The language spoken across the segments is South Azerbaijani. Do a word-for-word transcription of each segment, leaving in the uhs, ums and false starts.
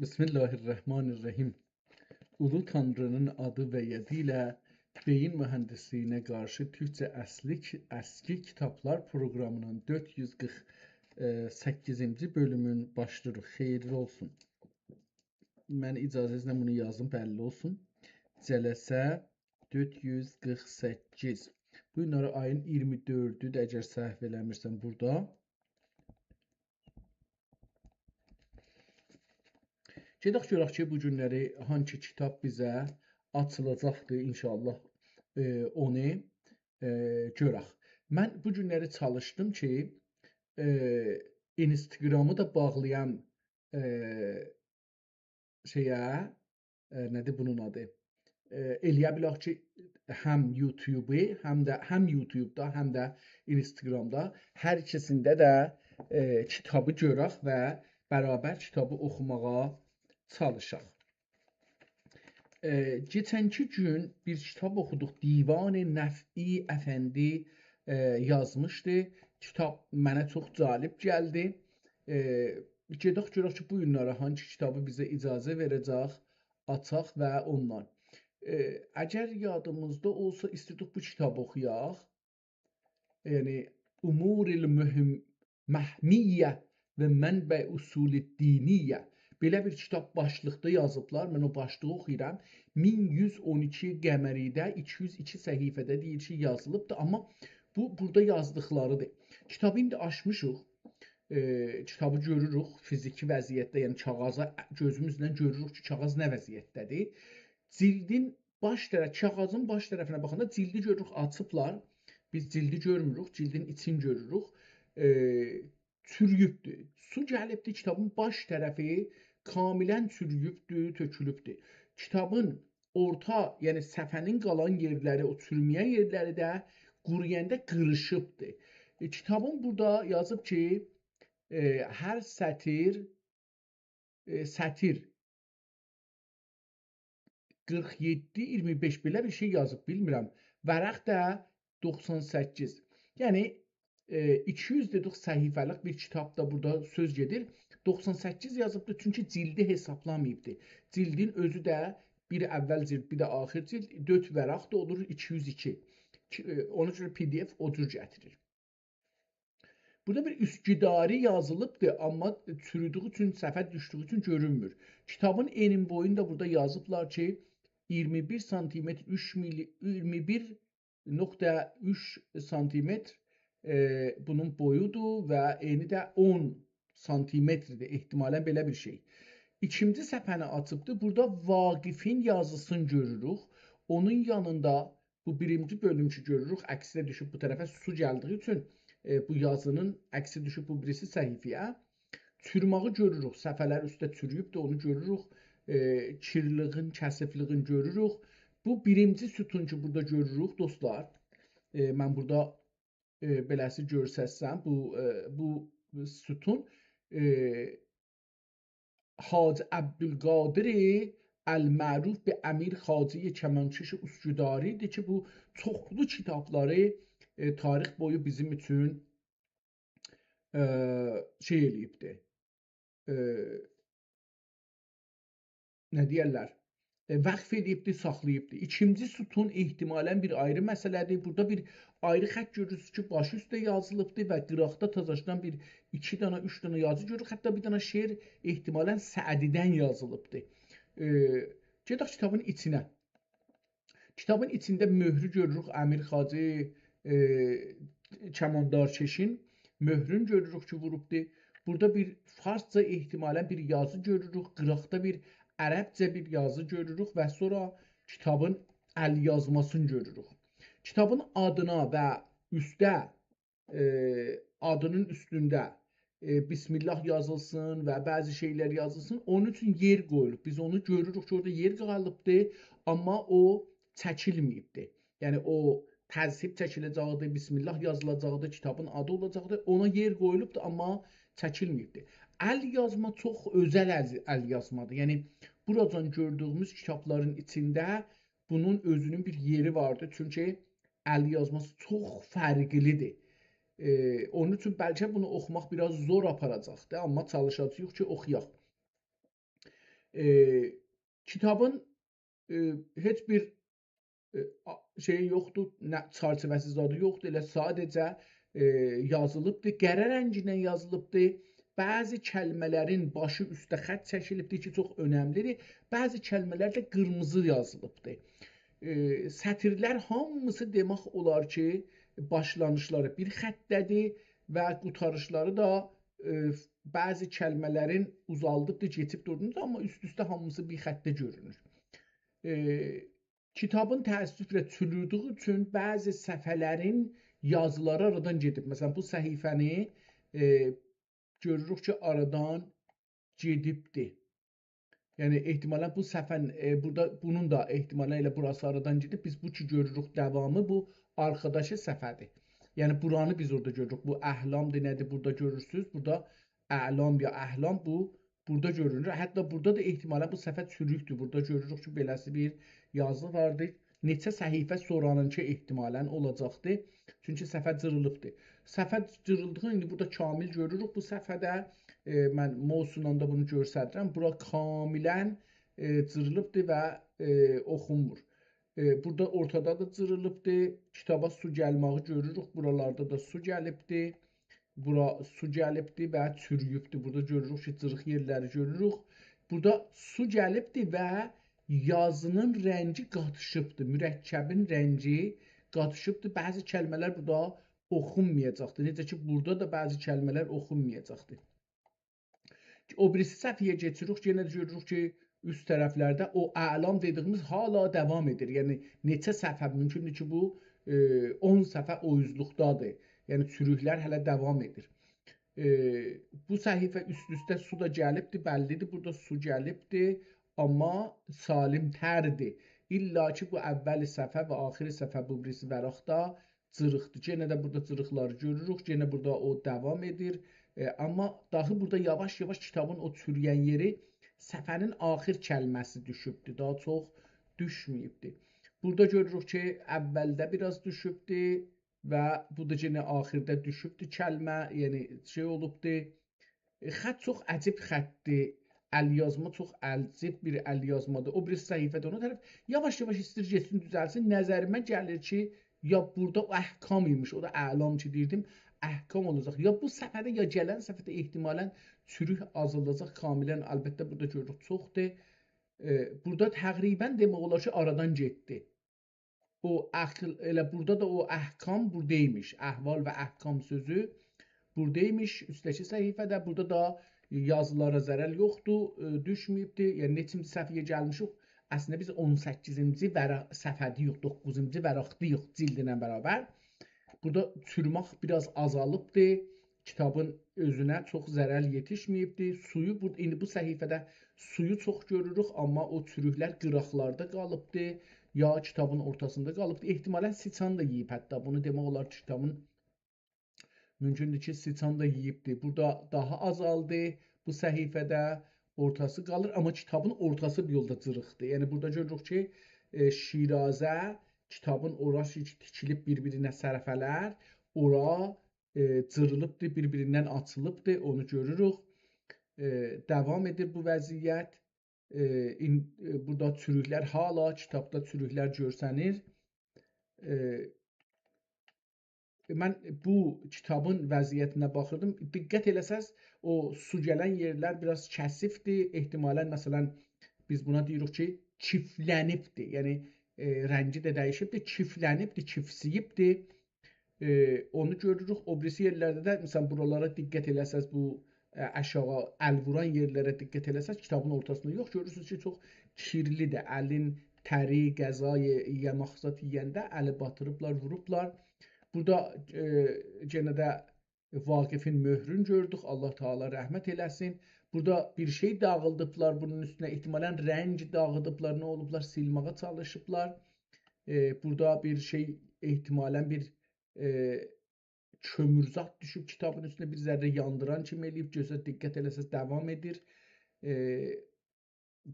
بسم الله الرحمن الرحیم. اولو تانری‌نین آدی و یادی ایله بئیین موهندیسلیگینه قارشی تورکجه اسکی، اسکی کیتابلار پروقرامی‌نین دؤرد یوز قیرخ سککیزینجی بؤلومون باشلاییریق. خئییرلی اولسون. من اجازه‌نیزله بونو یازیم، بللی اولسون. جلسه دؤرد یوز قیرخ سککیز. بو گونلری آیین اییرمی دؤردودور، اگر سهو ائله‌میرسم بورادا. گئدک گؤرک کی، بو گونلری هانسی کیتاب بیزه آچیلاجاقدیر، ان‌شاءالله، ائ، اونو، ائ، گؤرک. من بو گونلری چالیشدیم کی، ائ، اینستاگرامی دا باغلایام، ائ، شئیه، ائ، نه‌دیر بونون آدی؟ ائ، ائله‌یه بیلک کی، هم یوتیوبو، هم ده، هم یوتیوبدا، هم ده اینستاگرامدا، هر ایکیسینده ده، ائ، کیتابی گؤرک و برابر کیتابی اوخوماغا چالیشاق. ائ، کئچنکی گون بیر کیتاب اوخودوق. دیوان نفعی افندی، ائ، یازمیشدی. کیتاب منه چوخ جالب گلدی. ائ، گئدک گؤرک کی، بو گونلری هانسی کیتابی بیزه اجازه وئره‌جک، آچاق و اوندان. ائ، اگر یادیمیزدا اولسا، ایسته‌ییردیک بو کیتابی اوخویاق. یعنی، امور المهم، محمیه و منبع اصول الدینیه. بئله بیر کیتاب باشلیقدا یازیبلار. من او باشلیغی اوخویورام. مین یوز اون ایکی قمری‌ده، ایکی یوز ایکی صفحه‌ده دئییر کی، یازیلیبدیر. آمما بو، بورادا یازدیقلاری‌دیر. کیتابی ایندی آچمیشیق. ائ، کیتابی گؤروروک فیزیکی وضعیتده، یعنی کاغیذا گؤزوموزله گؤروروک کی، کاغیذ نه وضعیتده‌دیر. جیلدین باش طرف، کاغیذین باش طرفینه باخاندا جیلدی گؤروروک، آچیبلار. بیز جیلدی گؤرموروک، جیلدین ایچین گؤروروک. ائ، چورویوبدور. سو گلیبدیر، کیتابین باش طرفی کاملاً چورویوبدور، تؤکولوبدور. کیتابین اورتا، یعنی صفحه‌نین قالان یئرلری، او چورومه‌ین یئرلری ده قورویاندا قیریشیبدیر. ائ، کیتابین بورادا یازیب کی، ائ، هر سطیر، ائ، سطیر قیرخ یئددی، اییرمی بئش، بئله بیر شئی یازیب، بیلمیرم. ورق ده دوخسان سککیز. یعنی، ائ، ایکی یوز دئدیک صفحه‌لیک بیر کیتابدا بورادا سؤز گئدیر. دوخسان سککیز یازیبدیر، چونکی جیلدی حسابلاماییبدی. جیلدین اؤزو ده بیر اول جیلد، بیر ده آخیر جیلد، دؤرد ورق ده اولور ایکی یوز ایکی. کی، ائ، اونا گؤره PDF او جور گتیریر. بورادا بیر اسکداری یازیلیبدیر، آمما چورودویو اوچون، صفحه دوشدویو اوچون گؤرونمور. کیتابین انین بویونو دا بورادا یازیبلار کی، اییرمی بیر سانتیمتر، اوچ میلی، اییرمی بیر نقطه اوچ سانتیمتر، ائ، بونون بویودور و انی ده اون سانتیمتردیر، احتمالاً بئله بیر شئی. ایکینجی صفحه‌نی آچیبدیر. بورادا واقفین یازیسینی گؤروروک. اونون یانیندا بو بیرینجی بؤلوم کی گؤروروک، عکسی ده دوشوب بو طرفه، سو گلدیگی اوچون، ائ، بو یازینین عکسی دوشوب بو بیریسی صفحه‌یه. چوروماغی گؤروروک، صفحه‌لر اوسته چورویوبدور، اونو گؤروروک. ائ، کیرلیگین، کثیفلیگین گؤروروک. بو بیرینجی ستون کی بورادا گؤروروک، دوستلار. ائ، من بورادا، ائ، بئله‌سی گؤرسه‌تسم، بو، ائ، بو ستون، ائ، حاجی عبدالقادر المعروف به امیر خواجه کمانکش اسکداری‌دیر کی، بو چوخلو کیتابلاری، ائ، تاریخ بویو بیزیم اوچون، ائ، شئی ائله‌ییبدی. ائ، نه دئیرلر؟ ائ، وقف ائله‌ییبدی، ساخلاییبدی. ایکینجی ستون احتمالاً بیر آیری مسئله‌دیر. بورادا بیر آیری خط گؤرورسونوز کی، باشی اوسته یازیلیبدی و قیراقدا تازاشدان بیر ایکی دنه، اوچ دنه یازی گؤروروک. حتی بیر دنه شعر احتمالاً سعدی‌دن یازیلیبدی. ائ، گئدک کیتابین ایچینه. کیتابین ایچینده مؤهرو گؤروروک، امیر خواجه، ائ، کماندارکشین مؤهرون گؤروروک کی، ووروبدو. بورادا بیر فارسجا احتمالاً بیر یازی گؤروروک، قیراقدا بیر عربجه بیر یازی گؤروروک و سونرا کیتابین ال‌یازماسینی گؤروروک. کیتابین آدینا و اوسته، ائ، آدینین اوستونده، ائ، بسم‌الله یازیلسین و بعضی شئیلر یازیلسین، اونون اوچون یئر قویولوب. بیز اونو گؤروروک کی، اورادا یئر قالیبدی، آمما او چکیلمه‌ییبدی. یعنی، او تذهیب چکیله‌جکدی، بسم‌الله یازیلاجاقدی، کیتابین آدی اولاجاقدی. اونا یئر قویولوبدو، آمما چکیلمه‌ییبدی. ال‌یازما چوخ اؤزل ال-، ال‌یازمادیر. یعنی، بوراجان گؤردویوموز کیتابلارین ایچینده بونون اؤزونون بیر یئری واردیر. چونکی ال‌یازماسی چوخ فرقلی‌دیر. ائ، اونون اوچون بلکه بونو اوخوماق بیر آز زور آپاراجاقدیر، آمما چالیشاجاغیق کی، اوخویاق. ائ، کیتابین، ائ، هئچ بیر، ائ، آ-، شئیی یوخدور، نه، چرچیوه‌سی زادی یوخدور، ائله ساده‌جه، ائ، یازیلیبدیر، قره رنگی ایله یازیلیبدیر. بعضی کلمه‌لرین باشی اوسته خط چکیلیبدیر کی، چوخ اؤنملی‌دیر. بعضی کلمه‌لر ده قیرمیزی یازیلیبدیر. ائ، سطیرلر هامیسی دئمک اولار کی، باشلانیشلاری بیر خطده‌دیر و قوتاریشلاری دا، ائ، بعضی کلمه‌لرین اوزالدیبدیر، کئچیب دوردونوز، آمما اوست-اوسته هامیسی بیر خطده گؤرونور. ائ، کیتابین تأسفله چورویوردویو اوچون بعضی صفحه‌لرین یازیلاری آرادان گئدیب. مثلا، بو صفحه‌نی، ائ، گؤروروک کی، آرادان گئدیبدی. یعنی، احتمالا بو صفحه، ائ، بورادا، بونون دا احتمالا ائله بوراسی آرادان گئدیب. بیز بو کی گؤروروک داوامی، بو آرخاداکی صفحه‌دیر. یعنی، بورانی بیز اورادا گؤروروک. بو احلام‌دیر، نه‌دیر؟ بورادا گؤرورسونوز. بورادا اعلام یا احلام بو بورادا گؤرونور. حتی بورادا دا احتمالا بو صفحه چوروکدور. بورادا گؤروروک کی، بئله‌سی بیر یازی واردی. نئچه صفحه سونرانینکی احتمالا اولاجاقدی. چونکی صفحه جیریلیبدی. صفحه جیریلدیغینی ایندی بورادا کامل گؤروروک. بو صفحه‌ده، ائ، من ماوسلا دا بونو گؤستریرم. بورا کاملا، ائ، جیریلیبدی و، ائ، اوخونمور. ائ، بورادا اورتادا دا جیریلیبدی. کیتابا سو گلمه‌یی گؤروروک. بورالاردا دا سو گلیبدی. بورا سو گلیبدی و چورویوبدو. بورادا گؤروروک کی، جیریق یئرلری گؤروروک. بورادا سو گلیبدی و یازینین رنگی قاتیشیبدی. مرکبین رنگی قاتیشیبدی. بعضی کلمه‌لر بورادا اوخونمایاجاقدی. نئجه کی، بورادا دا بعضی کلمه‌لر اوخونمایاجاقدی. او بیریسی صفحه‌یه کئچیریک، یئنه ده گؤروروک کی، اوست طرفلرده او اعلام دئدیییمیز هالا داوام ائدیر. یعنی، نئچه صفحه، مومکوندور کی، بو، ائ، اون صفحه او اوزلوقدادیر. یعنی، چوروکلر هله داوام ائدیر. ائ، بو صفحه اوست-اوسته سو دا گلیبدی، بللی‌دیر. بورادا سو گلیبدی، آمما سالم‌تردیر. الا کی، بو اول صفحه و آخر صفحه بو بیریسی ورقده جیریقدیر. یئنه ده بورادا جیریقلاری گؤروروک. یئنه بورادا او داوام ائدیر. ائ، آمما داخی بورادا یاواش-یاواش کیتابین او چوروین یئری، صفحه‌نین آخر کلمه‌سی دوشوبدور. داها چوخ دوشمه‌ییبدیر. بورادا گؤروروک کی، اولده بیر آز دوشوبدور و بو دا یئنه آخرده دوشوبدور کلمه، یعنی شئی اولوبدور. ائ، خط چوخ عجیب خطدیر. ال‌یازما چوخ عجیب بیر ال‌یازمادیر. او بیریسی صفحه‌ده اونا طرف یاواش-یاواش ایسته‌ییر گئتسین، دوزلسین. نظریمه گلیر کی، یا بورادا او احکام ایمیش، او دا اعلام کی دئییردیم، احکام اولاجاق. یا بو صفحه‌ده، یا گلن صفحه‌ده احتمالا چوروک آزالداجاق کاملا. البته، بورادا گؤروروک، چوخدور. ائ، بورادا تقریبا دئمک اولار کی، آرادان گئتدی. او عقل، ائله بورادا دا او احکام بورادا ایمیش. احوال و احکام سؤزو بورادا ایمیش، اوستده‌کی صفحه‌ده. بورادا دا یازیلارا ضرر یوخدور، ائ، دوشمه‌ییبدیر. یعنی، نئچینجی صفحه‌یه گلمیشیک؟ اصلینده بیز اون سککیزینجی ورق-، صفحه‌ده‌ییک، دوققوزونجو ورقده‌ییک، جلدینن برابر. بورادا چورومک بیر آز آزالیبدیر. کیتابین اؤزونه چوخ ضرر یئتیشمه‌ییبدیر. سویو بو-، ایندی بو صفحه‌ده سویو چوخ گؤروروک، آمما او چوروکلر قیراقلاردا قالیبدی، یا کیتابین اورتاسیندا قالیبدی. احتمالا سیچان دا یئییب حتی. بونو دئمک اولار کی، کیتابین مومکوندور کی، سیچان دا یئییبدی. بورادا داها آزالدی بو صفحه‌ده، اورتاسی قالیر، آمما کیتابین اورتاسی بیر یولدا جیریقدیر. یعنی، بورادا گؤروروک کی، ائ، شیرازه، کیتابین اوراسی کی تیکیلیب بیر-بیرینه صفحه‌لر، اورا ائ، جیریلیبدیر، بیر-بیریندن آچیلیبدیر، اونو گؤروروک. ائ، داوام ائدیر بو وضعیت. ائ، این-، ائ، بورادا چوروکلر، هالا کیتابدا چوروکلر گؤرسنیر. ائ، من بو کیتابین وضعیتینه باخیردیم. دقت ائله‌سز، او سو گلن یئرلر بیر آز کثیفدیر. احتمالا، مثلا، بیز بونا دئییریک کی، کیفلنیبدیر. یعنی، ائ، رنگی ده دییشیبدیر، کیفلنیبدیر، کیفسییبدیر. ائ، اونو گؤروروک. او بیریسی یئرلرده ده، مثلا، بورالارا دقت ائله‌سز، بو، ائ، آشاغی ال ووران یئرلره دقت ائله‌سز، کیتابین اورتاسیندا یوخ. گؤرورسونوز کی، چوخ کیرلی‌دیر. الین تری، غذا یئ-، یئمک زاد یئینده الی باتیریبلار، ووروبلار. بورادا، ائ، یئنه ده واقفین مؤهرون گؤردوک. الله تعالی رحمت ائله‌سین. بورادا بیر شئی داغیلدیبلار بونون اوستونه. احتمالا رنگ داغیدیبلار، نه اولوبلار، سیلماغا چالیشیبلار. ائ، بورادا بیر شئی، احتمالا بیر، ائ، کؤمور زاد دوشوب کیتابین اوستونه، بیر ذره یاندیران کیمی ائله‌ییب. گؤزل دقت ائله‌سز، داوام ائدیر. ائ،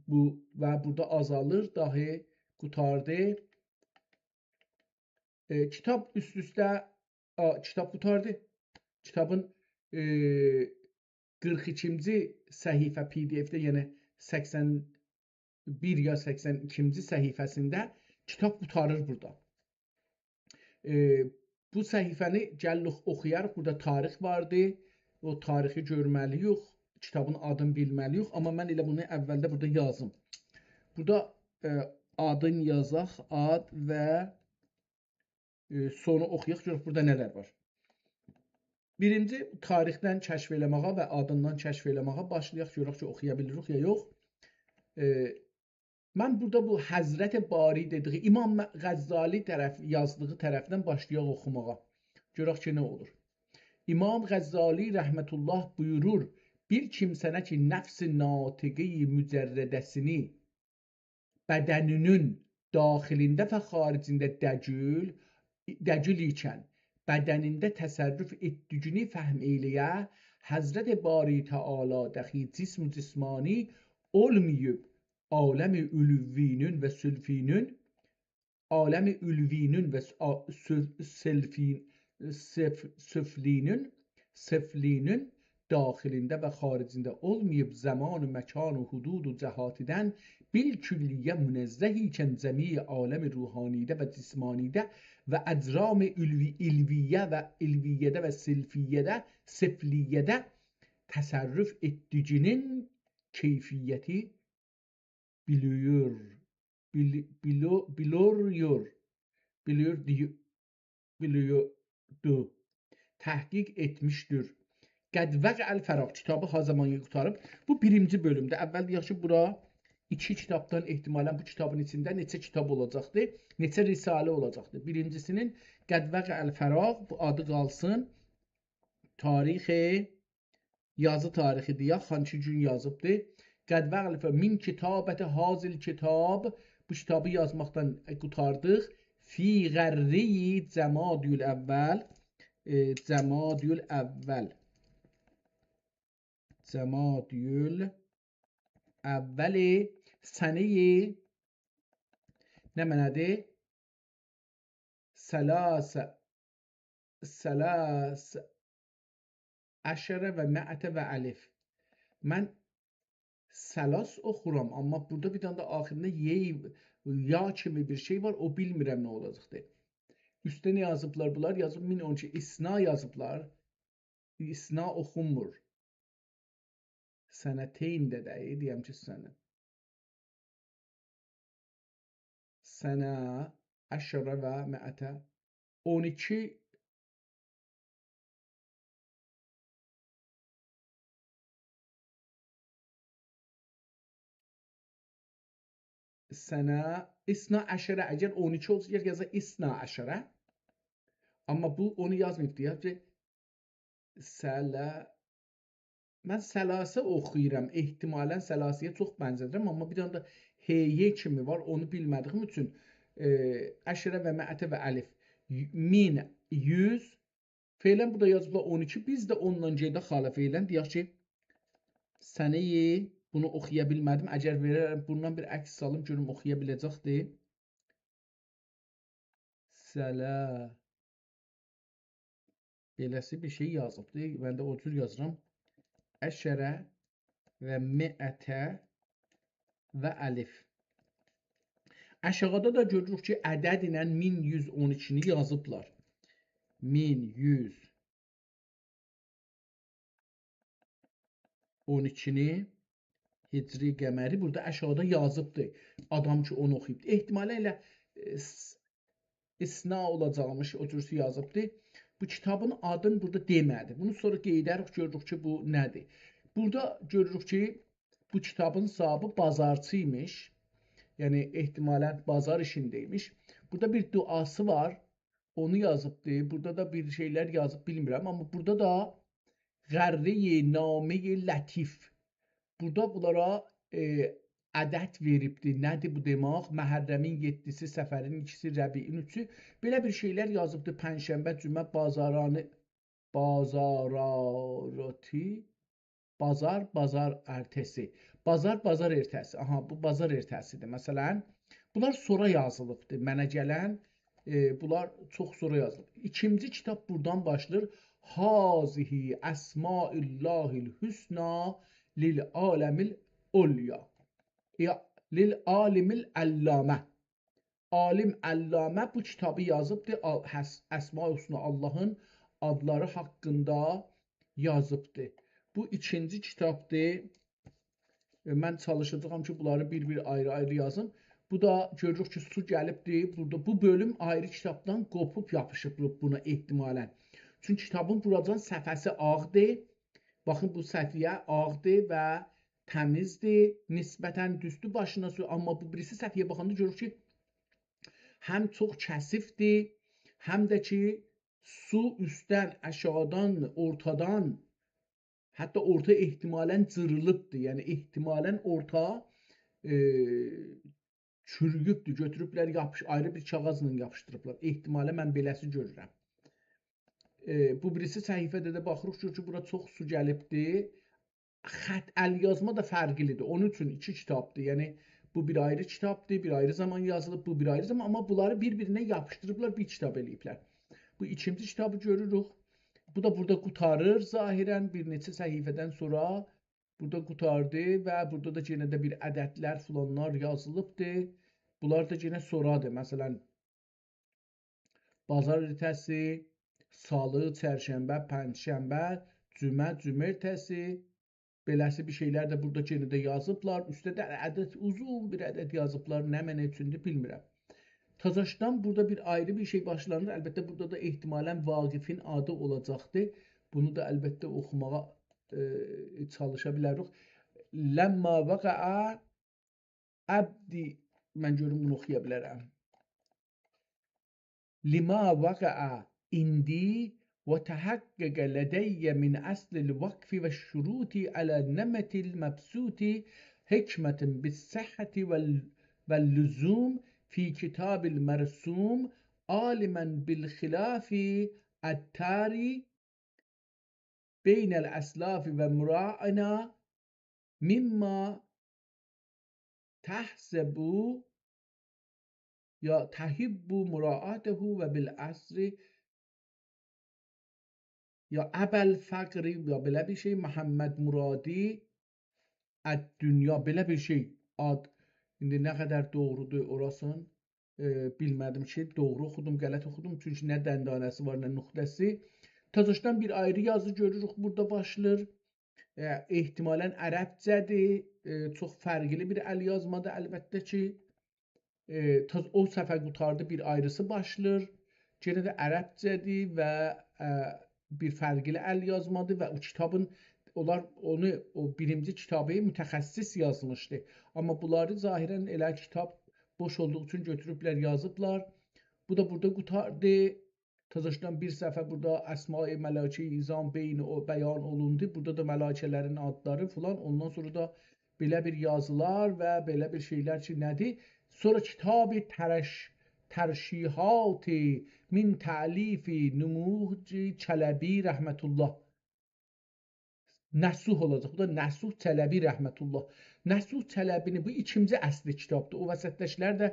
بو و بورادا آزالیر، داهی قوتاردی. ائ، کیتاب اوست-اوسته، آ، کیتاب قوتاردی. کیتابین، ائ، قیرخ ایکینجی صفحه پی دی اف‌ده، یعنی سکسن بیر یا سکسن ایکینجی صفحه‌سینده کیتاب قوتاریر بورادا. ائ، بو صفحه‌نی گلیریک اوخویاریق. بورادا تاریخ واردی. او تاریخی گؤرمه‌لی‌ییک. کیتابین آدینی بیلمه‌لی‌ییک. آمما من ائله بونو اولده بورادا یازیم. بورادا، ائ، آدین یازاق. آد و ائ، سونو اوخویاق، گؤرک بورادا نه‌لر وار. بیرینجی، تاریخدن کشف ائله‌مه‌یه و آدیندان کشف ائله‌مه‌یه باشلایاق، گؤرک کی، اوخویا بیلیریک یا یوخ. ائ، من بورادا بو حضرت باری دئدیگی، امام غزالی طرف، یازدیغی طرفدن باشلایاق اوخوماغا. گؤرک کی، نه اولور. امام غزالی رحمة الله بویورور: «بیر کیمسه‌نه کی، نفس ناطقه‌ی مجرده‌سینی بدنینین داخلینده و خارجینده دگیل، دگیل ایکن، بدنینده تصرف ائتدیگینی فهم ائیله‌یه، حضرت باری تعالی داخی جسم و جسمانی اولماییب، عالم علوی‌نین و سلفی‌نین، عالم علوی‌نین و س-، آ-، سف-، سلفی-، سف-، سفلی‌نین، سفلی‌نین داخلینده و خارجینده اولماییب، زمان و مکان و حدود و جهاتیدن بالکلیه منزه ایکن، جمیع عالم روحانیده و جسمانیده و اجرام علوی-، علویه و علویه‌ده و سلفیه‌ده، سفلیه‌ده تصرف ائتدیگینین کیفیتی بیلیور، بیلی-، بیلو-، بیلوریور، بیلیور، دیو-، بیلیوردو، تحقیق ائتمیشدیر.» «قد وقع الفراغ» کیتابی ها زامان قوتاریب. بو بیرینجی بؤلومدور. اول دئیک کی، بورا ایکی کیتابدان احتمالاً بو کیتابین ایچینده نئچه کیتاب اولاجاقدی، نئچه رساله اولاجاقدی. بیرینجیسینین «قد وقع الفراغ»، بو آدی قالسین. تاریخ یازی تاریخی دئیک، هانسی گون یازیبدی. «قد وقع الفراغ من کتابة هذا الکتاب»، بو کیتابی یازماقدان، ائ، قوتاردیق. «فی غرّی جمادی الاول»، ائ، جمادی الاول. جمادی الاول سنه‌ی، نمنه‌دیر؟ ثلاث، ثلاث عشر و مائة و الف. من ثلاث اوخورام، آمما بورادا بیر دنه ده آخیریندا یئی، یا کیمی بیر شئی وار، او بیلمیرم نه اولاجاقدیر. اوسته نه یازیبلار بونلار؟ یازیب مین اون ایکی، اثنا یازیبلار. اثنا اوخونمور. سنتین ده دئییل، دئیم کی، سنه. سنه، عشر و مائة. اون ایکی، سنه، اثنا عشر، اگر اون ایکی اولسا، گرک یازا اثنا عشر. آمما بو اونو یازماییبدی، یازیب کی، سله-، من ثلاثه اوخویورام. احتمالاً ثلاثه‌یه چوخ بنزه‌دیرم، آمما بیر دنه ده ه‌یه کیمی وار، اونو بیلمه‌دیگیم اوچون، ائ، عشر و مائة و الف. مین یوز. فعلاً بورادا یازیبلار اون ایکی، بیز ده اونونلا گئدک حالا فعلاً. دئیک کی، سنه‌ی، بونو اوخویا بیلمه‌دیم. اگر وئررم، بوندان بیر عکس سالیم، گؤروم اوخویا بیله‌جکدی. سله. بئله‌سی بیر شئی یازیبدی. من ده او جور یازیرام. عشر و مائة و الف. آشاغیدا دا گؤروروک کی، عدد ایله مین یوز اون ایکینی یازیبلار. مین یوز اون ایکینی هجری قمری بورادا آشاغیدا یازیبدی. آدام کی، اونو اوخویوبدو. احتمالاً ائله، ائ، س-، اثنا اولاجاقمیش، او جورسه یازیبدی. بو کیتابین آدینی بورادا دئمه‌دی. بونو سونرا قئییده‌ریک، گؤروروک کی، بو نه‌دیر. بورادا گؤروروک کی، بو کیتابین صاحیبی بازارچی ایمیش. یعنی، احتمالاً بازار ایشینده ایمیش. بورادا بیر دعاسی وار. اونو یازیبدی. بورادا دا بیر شئیلر یازیب، بیلمیرم. آمما بورادا دا «غرّی نامه‌ی لطیف». بورادا بونلارا، ائ، عدد وئریبدی. نه‌دیر بو دئمک؟ محرمین یئددیسی، صفرین ایکیسی، ربیعین اوچو. بئله بیر شئیلر یازیبدی. پنجشنبه، جمعه، بازارانی، بازاراراتی، بازار، بازار ارتسی. بازار، بازار ارتسی. آها، بو بازار ارتسی‌دیر. مثلاً، بونلار سونرا یازیلیبدیر. منه گلن، ائ، بونلار چوخ سونرا یازیلیب. ایکینجی کیتاب بورادان باشلاییر. «هذه اسماء الله الحسنی للعالم العلیا». یا، للعالم العلامة. عالم علامه بو کیتابی یازیبدی. آ-، حس-، اسماء الحسنا، آللاهین آدلاری حاقیندا یازیبدی. بو ایکینجی کیتابدیر. ائ، من چالیشاجاغام کی، بونلاری بیر-بیر آیری-آیری یازیم. بو دا گؤروروک کی، سو گلیبدی. بورادا بو بؤلوم آیری کیتابدان قوپوب یاپیشیب بو-، بونا احتمالاً. چونکی کیتابین بوراجان صفحه‌سی آغدیر. باخین، بو صفحه آغدیر و تمیزدیر. نسبتاً دوزدور، باشینا سو، آمما بو بیریسی صفحه‌یه باخاندا گؤروروک کی، هم چوخ کثیفدیر، هم ده کی، سو اوستدن، آشاغیدان، اورتادان، حتی اورتا احتمالاً جیریلیبدیر. یعنی احتمالاً اورتا، ائ، چورویوبدور، گؤتوروبلر، یاپیش-، آیری بیر کاغیذلا یاپیشدیریبلار. احتمالاً من بئله‌سی گؤرورم. ائ، بو بیریسی صفحه‌ده ده باخیریق کی، بورا چوخ سو گلیبدیر. خط، ال یازما دا فرقلیدیر. اونون اوچون ایکی کیتابدیر. یعنی، بو بیر آیری کیتابدیر، بیر آیری زامان یازیلیب، بو بیر آیری زامان، آمما بونلاری بیر-بیرینه یاپیشدیریبلار، بیر کیتاب ائله‌ییبلر. بو ایکینجی کیتابی گؤروروک. بو دا بورادا قوتاریر ظاهراً، بیر نئچه صفحه‌دن سونرا بورادا قوتاردی و بورادا دا یئنه ده بیر عددلر، فلانلار یازیلیبدی. بونلار دا یئنه سونرادیر. مثلاً، بازار ارتسی، سالی، چرشنبه، پنجشنبه، جمعه، جمعه ارتسی، بئله‌سی بیر شئیلر ده بورادا یئنه ده یازیبلار. اوسته ده عدد، اوزون بیر عدد یازیبلار. نمنه اوچوندور، بیلمیرم. تازاشدان بورادا بیر آیری بیر شئی باشلانیر. البته، بورادا دا احتمالاً واقفین آدی اولاجاقدیر. بونو دا البته اوخوماغا، ائ، چالیشا بیلریک. لما وقع عبدی، من گؤروم بونو اوخویا بیلرم. لما وقع عندي وتحقق لدي من أصل الوقف والشروط على النمط المبسوط حكمة بالصحة وال-، واللزوم في كتاب المرسوم، عالما بالخلاف الطاري بين الأسلاف ومراعنا مما تحسب یا تحب مراعاته و بالعصر یا ابا الفقر یا بئله بیر شئی، محمد مرادی الدنیا، بئله بیر شئی آد. ایندی نه قدر دوغرودور اوراسین، ائ، بیلمه‌دیم کی، دوغرو اوخودوم، غلط اوخودوم. چونکی نه دندانه‌سی وار، نه نقطه‌سی. تازاشدان بیر آیری یازی گؤروروک، بورادا باشلاییر. ائ، احتمالاً عربجه‌دیر. ائ، چوخ فرقلی بیر ال یازمادیر، البته کی. ائ، تاز-، او صفحه قوتاردی، بیر آیریسی باشلاییر. یئنه ده عربجه‌دیر و، ائ، بیر فرقلی ال یازمادیر و او کیتابین، اونلار اونو، او بیرینجی کیتابی متخصص یازمیشدی. آمما بونلاری ظاهراً ائله کیتاب بوش اولدوغو اوچون گؤتوروبلر، یازیبلار. بو دا بورادا قوتاردی. تازاشدان بیر صفحه بورادا اسمای ملائکه عظام بین او بیان اولوندو. بورادا دا ملائکه‌لرین آدلاری فلان. اوندان سونرا دا بئله بیر یازیلار و بئله بیر شئیلر کی، نه‌دیر؟ سونرا کتاب ترش-، ترشیحات من تألیف نموذج چلبی رحمة الله. نصوح اولاجاق. بو دا نصوح چلبی رحمة الله. نصوح چلبی‌نین بو ایکینجی اصلی کیتابدیر. او وسطده‌کیلر ده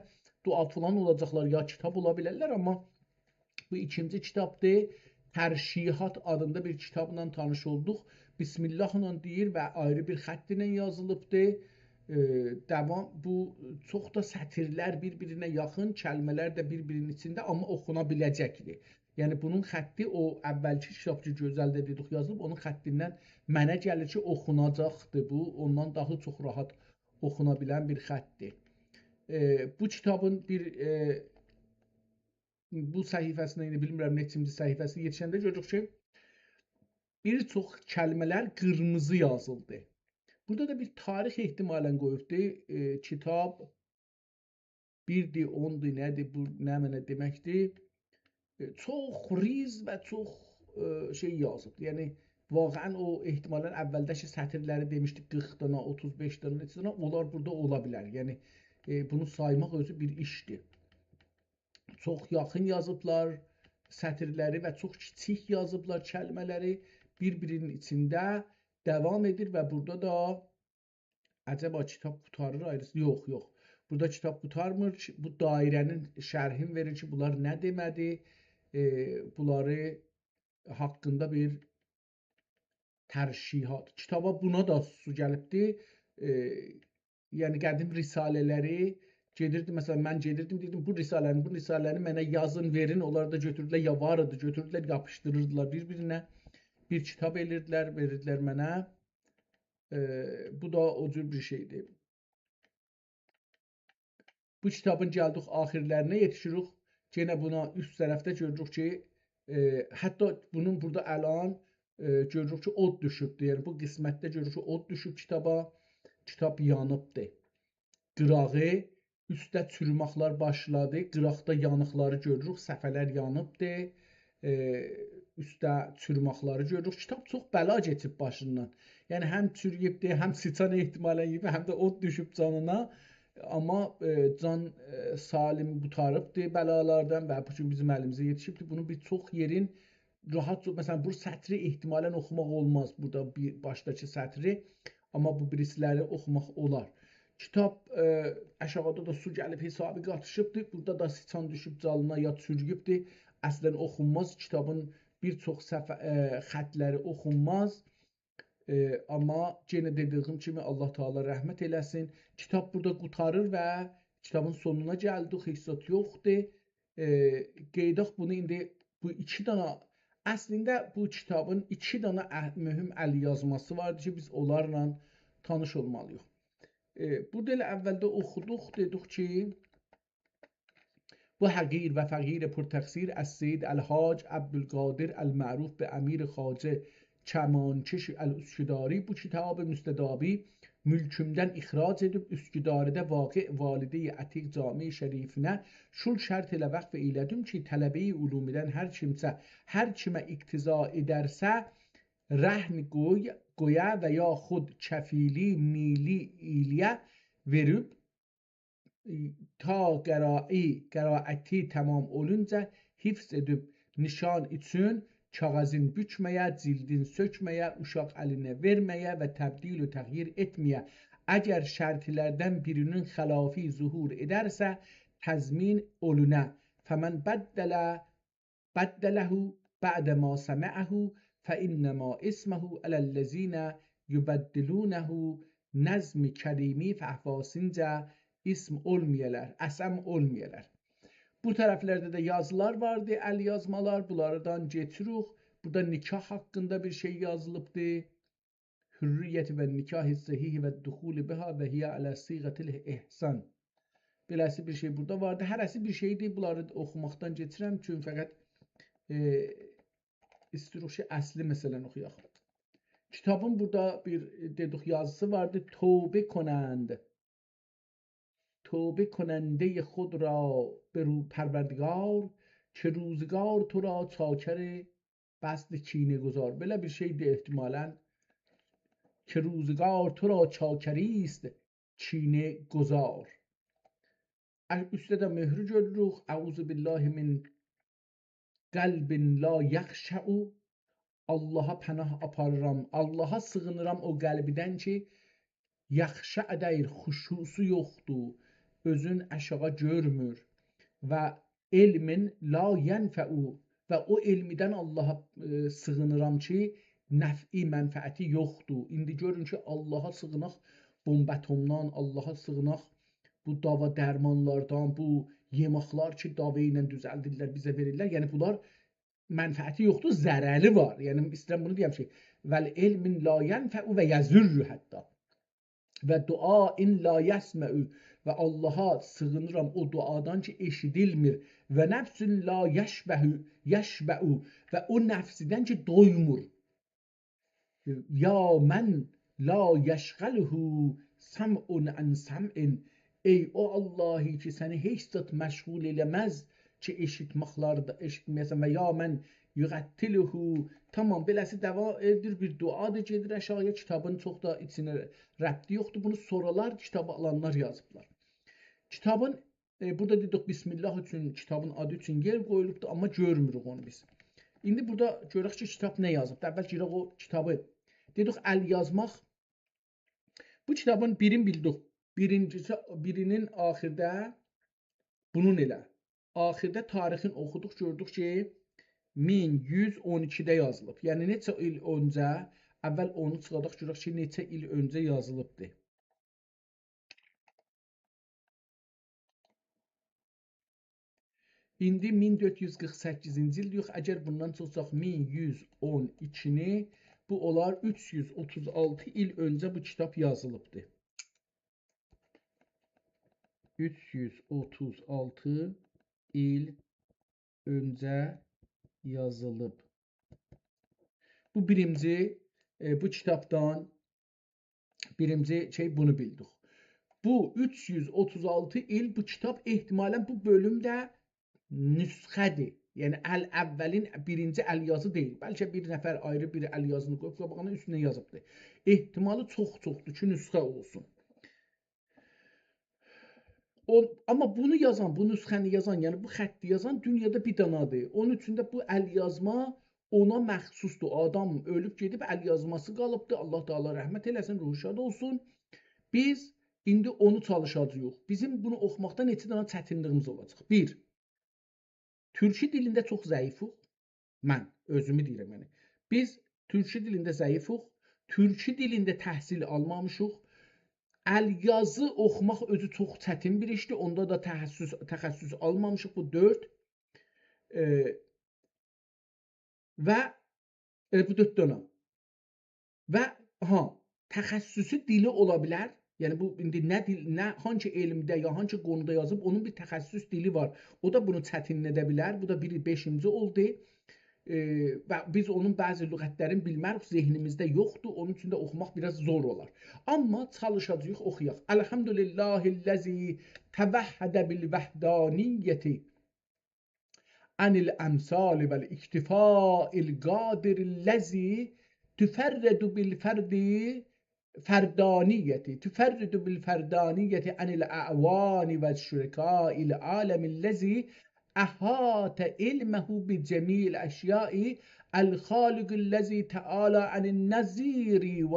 دعا فلان اولاجاقلار، یا کیتاب اولا بیلرلر، آمما بو ایکینجی کیتابدیر. ترشیحات آدیندا بیر کیتابلا تانیش اولدوق. بسم الله‌لا دئییر و آیری بیر خط ایله یازیلیبدیر. ائ، داوام، بو چوخ دا سطیرلر بیر-بیرینه یاخین، کلمه‌لر ده بیر-بیرینین ایچینده، آمما اوخونا بیله‌جکدیر. یعنی بونون خطی او اولکی کیتاب کی، گؤزلده دئدیک یازیلیب، اونون خطیندن منه گلیر کی، اوخوناجاقدیر بو. اوندان داها چوخ راحت اوخونا بیلن بیر خطدیر. ائ، بو کیتابین بیر، ائ، بو صفحه‌سینده، ایندی بیلمیرم نئچینجی صفحه‌سی، یئتیشنده گؤروروک کی، بیر چوخ کلمه‌لر قیرمیزی یازیلدی. بورادا دا بیر تاریخ احتمالاً قویوبدو. ائ، کیتاب بیردیر، اوندور، نه‌دیر، بو نمنه دئمکدیر؟ ائ، چوخ ریز و چوخ، ائ، شئی یازیبدیر. یعنی، واقعاً او احتمالاً اولده‌کی سطیرلری دئمیشدیک، قیرخ دانا، اوتوز بئش دانا، نئچه دانا، اونلار بورادا اولا بیلر. یعنی، ائ، بونو سایماق اؤزو بیر ایشدیر. چوخ یاخین یازیبلار سطیرلری و چوخ کیچیک یازیبلار کلمه‌لری. بیر-بیرینین ایچینده داوام ائدیر و بورادا دا عجبا کیتاب قوتاریر آیریسی؟ یوخ، یوخ. بورادا کیتاب قوتارمیر. بو دایره‌نین شرحین وئریر کی، بونلار نه دئمه‌دی. ائ، بونلاری حاقیندا بیر ترشیحات. کیتابا بونا دا سو گلیبدی. ائ، یعنی قدیم رساله‌لری گئدیردی، مثلا، من گئدیردیم، دئییردیم: «بو رساله‌نی، بو رساله‌نی منه یازین، وئرین.» اونلار دا گؤتوردولر، یا وار ایدی، گؤتوردولر، یاپیشدیریردیلار بیر-بیرینه. بیر کیتاب ائلیردیلر، وئریردیلر منه. ائ، بو دا او جور بیر شئیدیر. بو کیتابین گلدیک آخیرلرینه یئتیشیریک. یئنه بونا اوست طرفده گؤروروک کی، ائ، حتی بونون بورادا الان، ائ، گؤروروک کی، اود دوشوبدور. یعنی بو قسمتده گؤروروک کی، اود دوشوب کیتابا. کیتاب یانیبدیر. قیراغی، اوسته چوروماقلار باشلادی. قیراقدا یانیقلاری گؤروروک، صفحه‌لر یانیبدیر. ائ، اوسته چوروماقلاری گؤروروک. کیتاب چوخ بلا کئچیب باشیندان. یعنی هم چورویوبدور، هم سیچان احتمالا یئییب، هم ده اود دوشوب جانینا. آمما، ائ، جان، ائ، سالم قوتاریبدیر بلالاردان و بو گون بیزیم الیمیزه یئتیشیبدیر. بونو بیر چوخ یئرین راحت، مثلا، بو سطری احتمالا اوخوماق اولماز، بورادا بیر باشداکی سطری، آمما بو بیریسیلری اوخوماق اولار. کیتاب، ائ، آشاغیدا دا سو گلیب حسابی قاتیشیبدیر. بورادا دا سیچان دوشوب جانینا یا چورویوبدور. اصلا اوخونماز. کیتابین بیر چوخ صفحه، ائ، خطلری اوخونماز. ائ، آمما یئنه دئدیییم کیمی، الله تعالی رحمت ائله‌سین. کیتاب بورادا قوتاریر و کیتابین سونونا گلدیک، هئچ زاد یوخدور. ائ، قئیداق بونو ایندی، بو ایکی دانا، اصلینده بو کیتابین ایکی دانا اه-، مهم ال‌یازماسی واردی کی، بیز اونلارلا تانیش اولمالی‌ییق. ائ، بورادا ائله اولده اوخودوق، دئدیک کی، بو حقیر و فقیر پرتقصیر السید الحاج عبدالقادر المعروف به امیر خواجه کمانکش الاسکداری بو کیتاب مستدابی مولکومدن اخراج ائدیب، اسکدارده واقع والده‌ی عتیق جامع شریفینه شول شرط ایله وقف ائیله‌دیم کی، طلبه‌ی علومدن هر کیمسه، هر کیمه اقتضا ائدرسه، رهن قوی-، قویا و یا خود کفیلی، میلی ایلیه وئریب، تا قرائتی، قرائتی تمام اولونجا حفظ ائدیب نشان اوچون کاغذین بوکمه‌یه، جلدین سؤکمه‌یه، اوشاق الینه وئرمه‌یه و تبدیل و تغییر ائتمه‌یه. اگر شرطلردن بیرینین خلافی ظهور ائدرسه، تضمین اولونا. فمن بدل بدله بعد ما سمعه فإنما إثمه على الذين يبدلونه، نظم کریمی فهواسینجا اسم اولمایالار، اثم اولمایالار. بو طرفلرده ده یازیلار واردی، ال‌یازمالار، بونلاردان کئچیریک. بورادا نکاح حاقیندا بیر شئی یازیلیبدی. حریة و نکاح صحیح و دخول بها و هی علی صیغة الإحسان. بئله‌سی بیر شئی بورادا واردی. هره‌سی بیر شئیدیر. بونلاری اوخوماقدان کئچیرم. چونکی فقط، ائ، ایستیروخ کی، اصلی مسئله‌نی اوخویاق. کیتابین بورادا بیر، ائ، دئدیک، یازیسی واردی. توبه کنند. توبه کنندهٔ خود را به رو پروردگار، که روزگار تو را چاکر بذل کینه‌گذار. بئله بیر شئیدیر احتمالا. که روزگار تو را چاکری است کینه‌گذار. ا-، اوسته ده مهرو گؤروروک. اعوذ بالله من قلب لا یخشع. آللاها پناه آپاریرام، آللاها سیغینیرام او قلبدن کی، یخشع دئییل، خشوعسو یوخدور، اؤزون آشاغی گؤرمور. و علم لا ینفع، و او علمدن آللاها، ائ، سیغینیرام کی، نفعی، منفعتی یوخدور. ایندی گؤرون کی، آللاها سیغیناق بمب اتمدن، آللاها سیغیناق بو داوا درمانلاردان، بو یئماقلار کی، داوا ایله دوزلدیرلر، بیزه وئریرلر. یعنی، بونلار منفعتی یوخدور، ضرری وار. یعنی، ایسته‌ییرم بونو دئیم کی، «والعلم لا ینفع و یضر» حتی. «و دعاء لا یسمع»، و آللاها سیغینیرام او دعادان کی، ائشیدیلمیر. «و نفس لا یشبع، یشبع»، و او نفسدن کی، دویمور. «یا من لا یشغله سمع عن سمع»، ای او آللاهی کی، سنی هئچ زاد مشغول ائله‌مز کی، ائشیتمکلرده، ائشیتمه‌یه‌سن. «و یا من یقتله»، تامام، بئله‌سی داوا ائدیر، بیر دعادیر، گئدیر آشاغییا، کیتابین چوخ دا ایچینه ربطی یوخدور. بونو سونرالار کیتابی آلانلار یازیبلار. کیتابین ائ، بورادا دئدیک، بسم الله اوچون، کیتابین آدی اوچون یئر قویولوبدور، آمما گؤرموروک اونو بیز. ایندی بورادا گؤرک کی، کیتاب نه یازیبدیر. اول گیرک او کیتابی. دئدیک، ال‌یازماق. بو کیتابین بیرین بیلدیک. بیرینجیسی، بیرینین آخیرده، بونون ائله. آخیرده تاریخین اوخودوق، گؤردوک کی، مین یوز اون ایکیده یازیلیب. یعنی، نئچه ایل اؤنجه، اول اونو چیخاداق، گؤرک کی، نئچه ایل اؤنجه یازیلیبدیر. ایندی مین دؤرد یوز قیرخ سککیزینجی ایلدیر، یوخ، اگر بوندان چیخساق مین یوز اون ایکینی، بو اولار اوچ یوز اوتوز آلتی ایل اؤنجه بو کیتاب یازیلیبدی. اوچ یوز اوتوز آلتی ایل اؤنجه یازیلیب. بو بیرینجی، ائ، بو کیتابدان بیرینجی شئی، بونو بیلدیک. بو اوچ یوز اوتوز آلتی ایل بو کیتاب، احتمالاً بو بؤلوم ده نسخه‌دیر. یعنی ال-، اولین، بیرینجی ال‌یازی دئییل. بلکه بیر نفر آیری بیر ال‌یازینی قویوب قاباغینا، اوستونه یازیبدیر. احتمالی چوخ چوخدور کی، نسخه اولسون. او، آمما بونو یازان، بو نسخه‌نی یازان، یعنی بو خطی یازان دونیادا بیر دانادیر. اونون اوچون ده بو ال‌یازما اونا مخصوصدور. او آدام اؤلوب گئدیب، ال‌یازماسی قالیبدیر. الله تعالی رحمت ائله‌سین، روحو شاد اولسون. بیز ایندی اونو چالیشاجاغیق. بیزیم بونو اوخوماقدا نئچه دنه چتینلیگیمیز اولاجاق. بیر، تورکی دیلینده چوخ ضعیفیک. من اؤزومو دئییرم، یعنی. بیز تورکی دیلینده ضعیفیک، تورکی دیلینده تحصیل آلمامیشیق. ال‌یازی اوخوماق اؤزو چوخ چتین بیر ایشدیر. اوندا دا تخصص، تخصص آلمامیشیق. بو دؤرد. ائ، و، ائ، بو دؤرد دنه. و، ها، تخصصی دیلی اولا بیلر. یعنی بو ایندی نه دیل، نه، هانسی علمده یا هانسی قونودا یازیب، اونون بیر تخصص دیلی وار. او دا بونو چتینلده بیلر. بو دا بیری بئشینجی اولدو. ائ، و بیز اونون بعضی لغتلرینی بیلمریک، ذهنیمیزده یوخدور. اونون اوچون ده اوخوماق بیر آز زور اولار. آمما چالیشاجاغیق، اوخویاق. الحمد لله الذی توحد بالوحدانیة عن الامثال والاکتفاء القادر الذی تفرد بالفرد فردانیة، تفرد بالفردانیة عن الاعوان والشرکاء العالم الذی احاط علمه بجمیع الاشیاء الخالق الذی تعالی عن النظیر و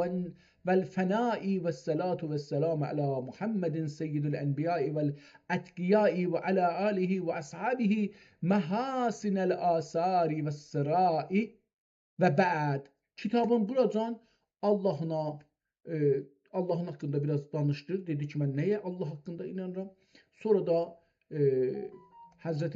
والفناء والصلاة والسلام علی محمد سید الانبیاء والاتقیاء وعلی آله واصحابه محاسن الآثار والثراء وبعد. کیتابین بوراجان آللاهینا، ائ، آللاهین حاقیندا بیر آز دانیشدی. دئدی کی، من نه‌یه آللاه حاقیندا اینانیرام. سونرا دا، ائ، حضرت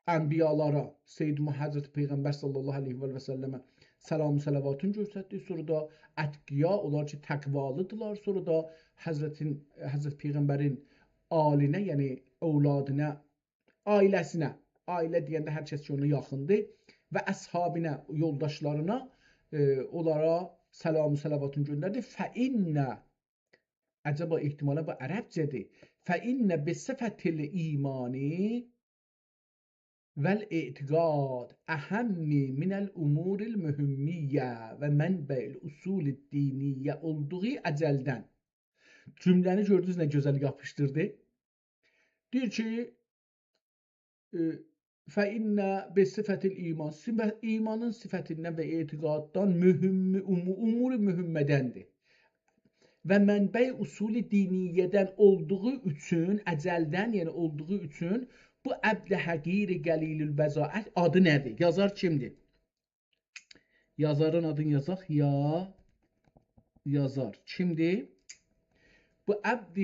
انبیالارا، سید مح-، حضرت پیغمبر صلی الله علیه و سلمه سلام و صلواتینی گؤستردی. سونرا دا اتقیا، اونلار کی، تقوالیدیرلار. سونرا دا حضرتین، حضرت پیغمبرین آلینه، یعنی اولادینا، عائله‌سینه، عائله دئینده هر کس کی، اونا یاخیندیر، و اصحابینا، یولداشلارینا، ائ، اونلارا سلام و صلواتینی گؤندردی. فإن، عجبا، احتمالا بو عربجه‌دیر. فإن بصفة الایمان والاعتقاد اهم من الامور المهمة و منبع الاصول الدینیة اولدوغو ازلدن. جمله‌نی گؤردونوز نه گؤزل یاپیشدیردی؟ دئییر کی، ائ، فإن بصفة الایمان، صفت، ایمانین صفتیندن و اعتقاددان مهم، امو-، امور مهمه‌دندیر. و منبع اصول دینیه‌دن اولدوغو اوچون، ازلدن، یعنی اولدوغو اوچون بو عبد حقیر قلیل البضاعة آدی نه‌دیر؟ یازار کیمدیر؟ یازارین آدینی یازاق. یا، یازار. کیمدیر؟ بو عبد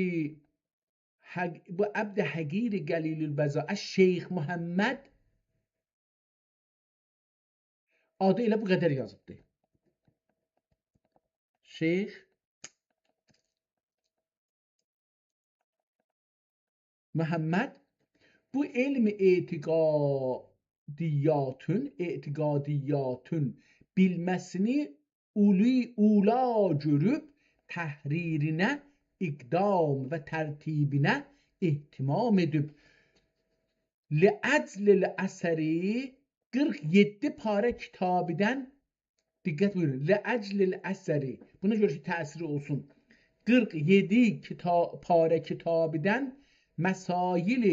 حق-، بو عبد حقیر قلیل البضاعة شیخ محمد آدی ائله بو قدر یازیبدی. شیخ محمد بو علم اعتقادیاتین، اعتقادیاتین بیلمه‌سینی اولی، اولا گؤروب تحریرینه اقدام و ترتیبینه اهتمام ائدیب. لأجل الأثر، قیرخ یئددی پاره کیتابیدن، دقت بویورون، لأجل الأثر، بونا گؤره کی، تأثیری اولسون. قیرخ یئددی کیتا-، پاره کیتابیدن مسائل،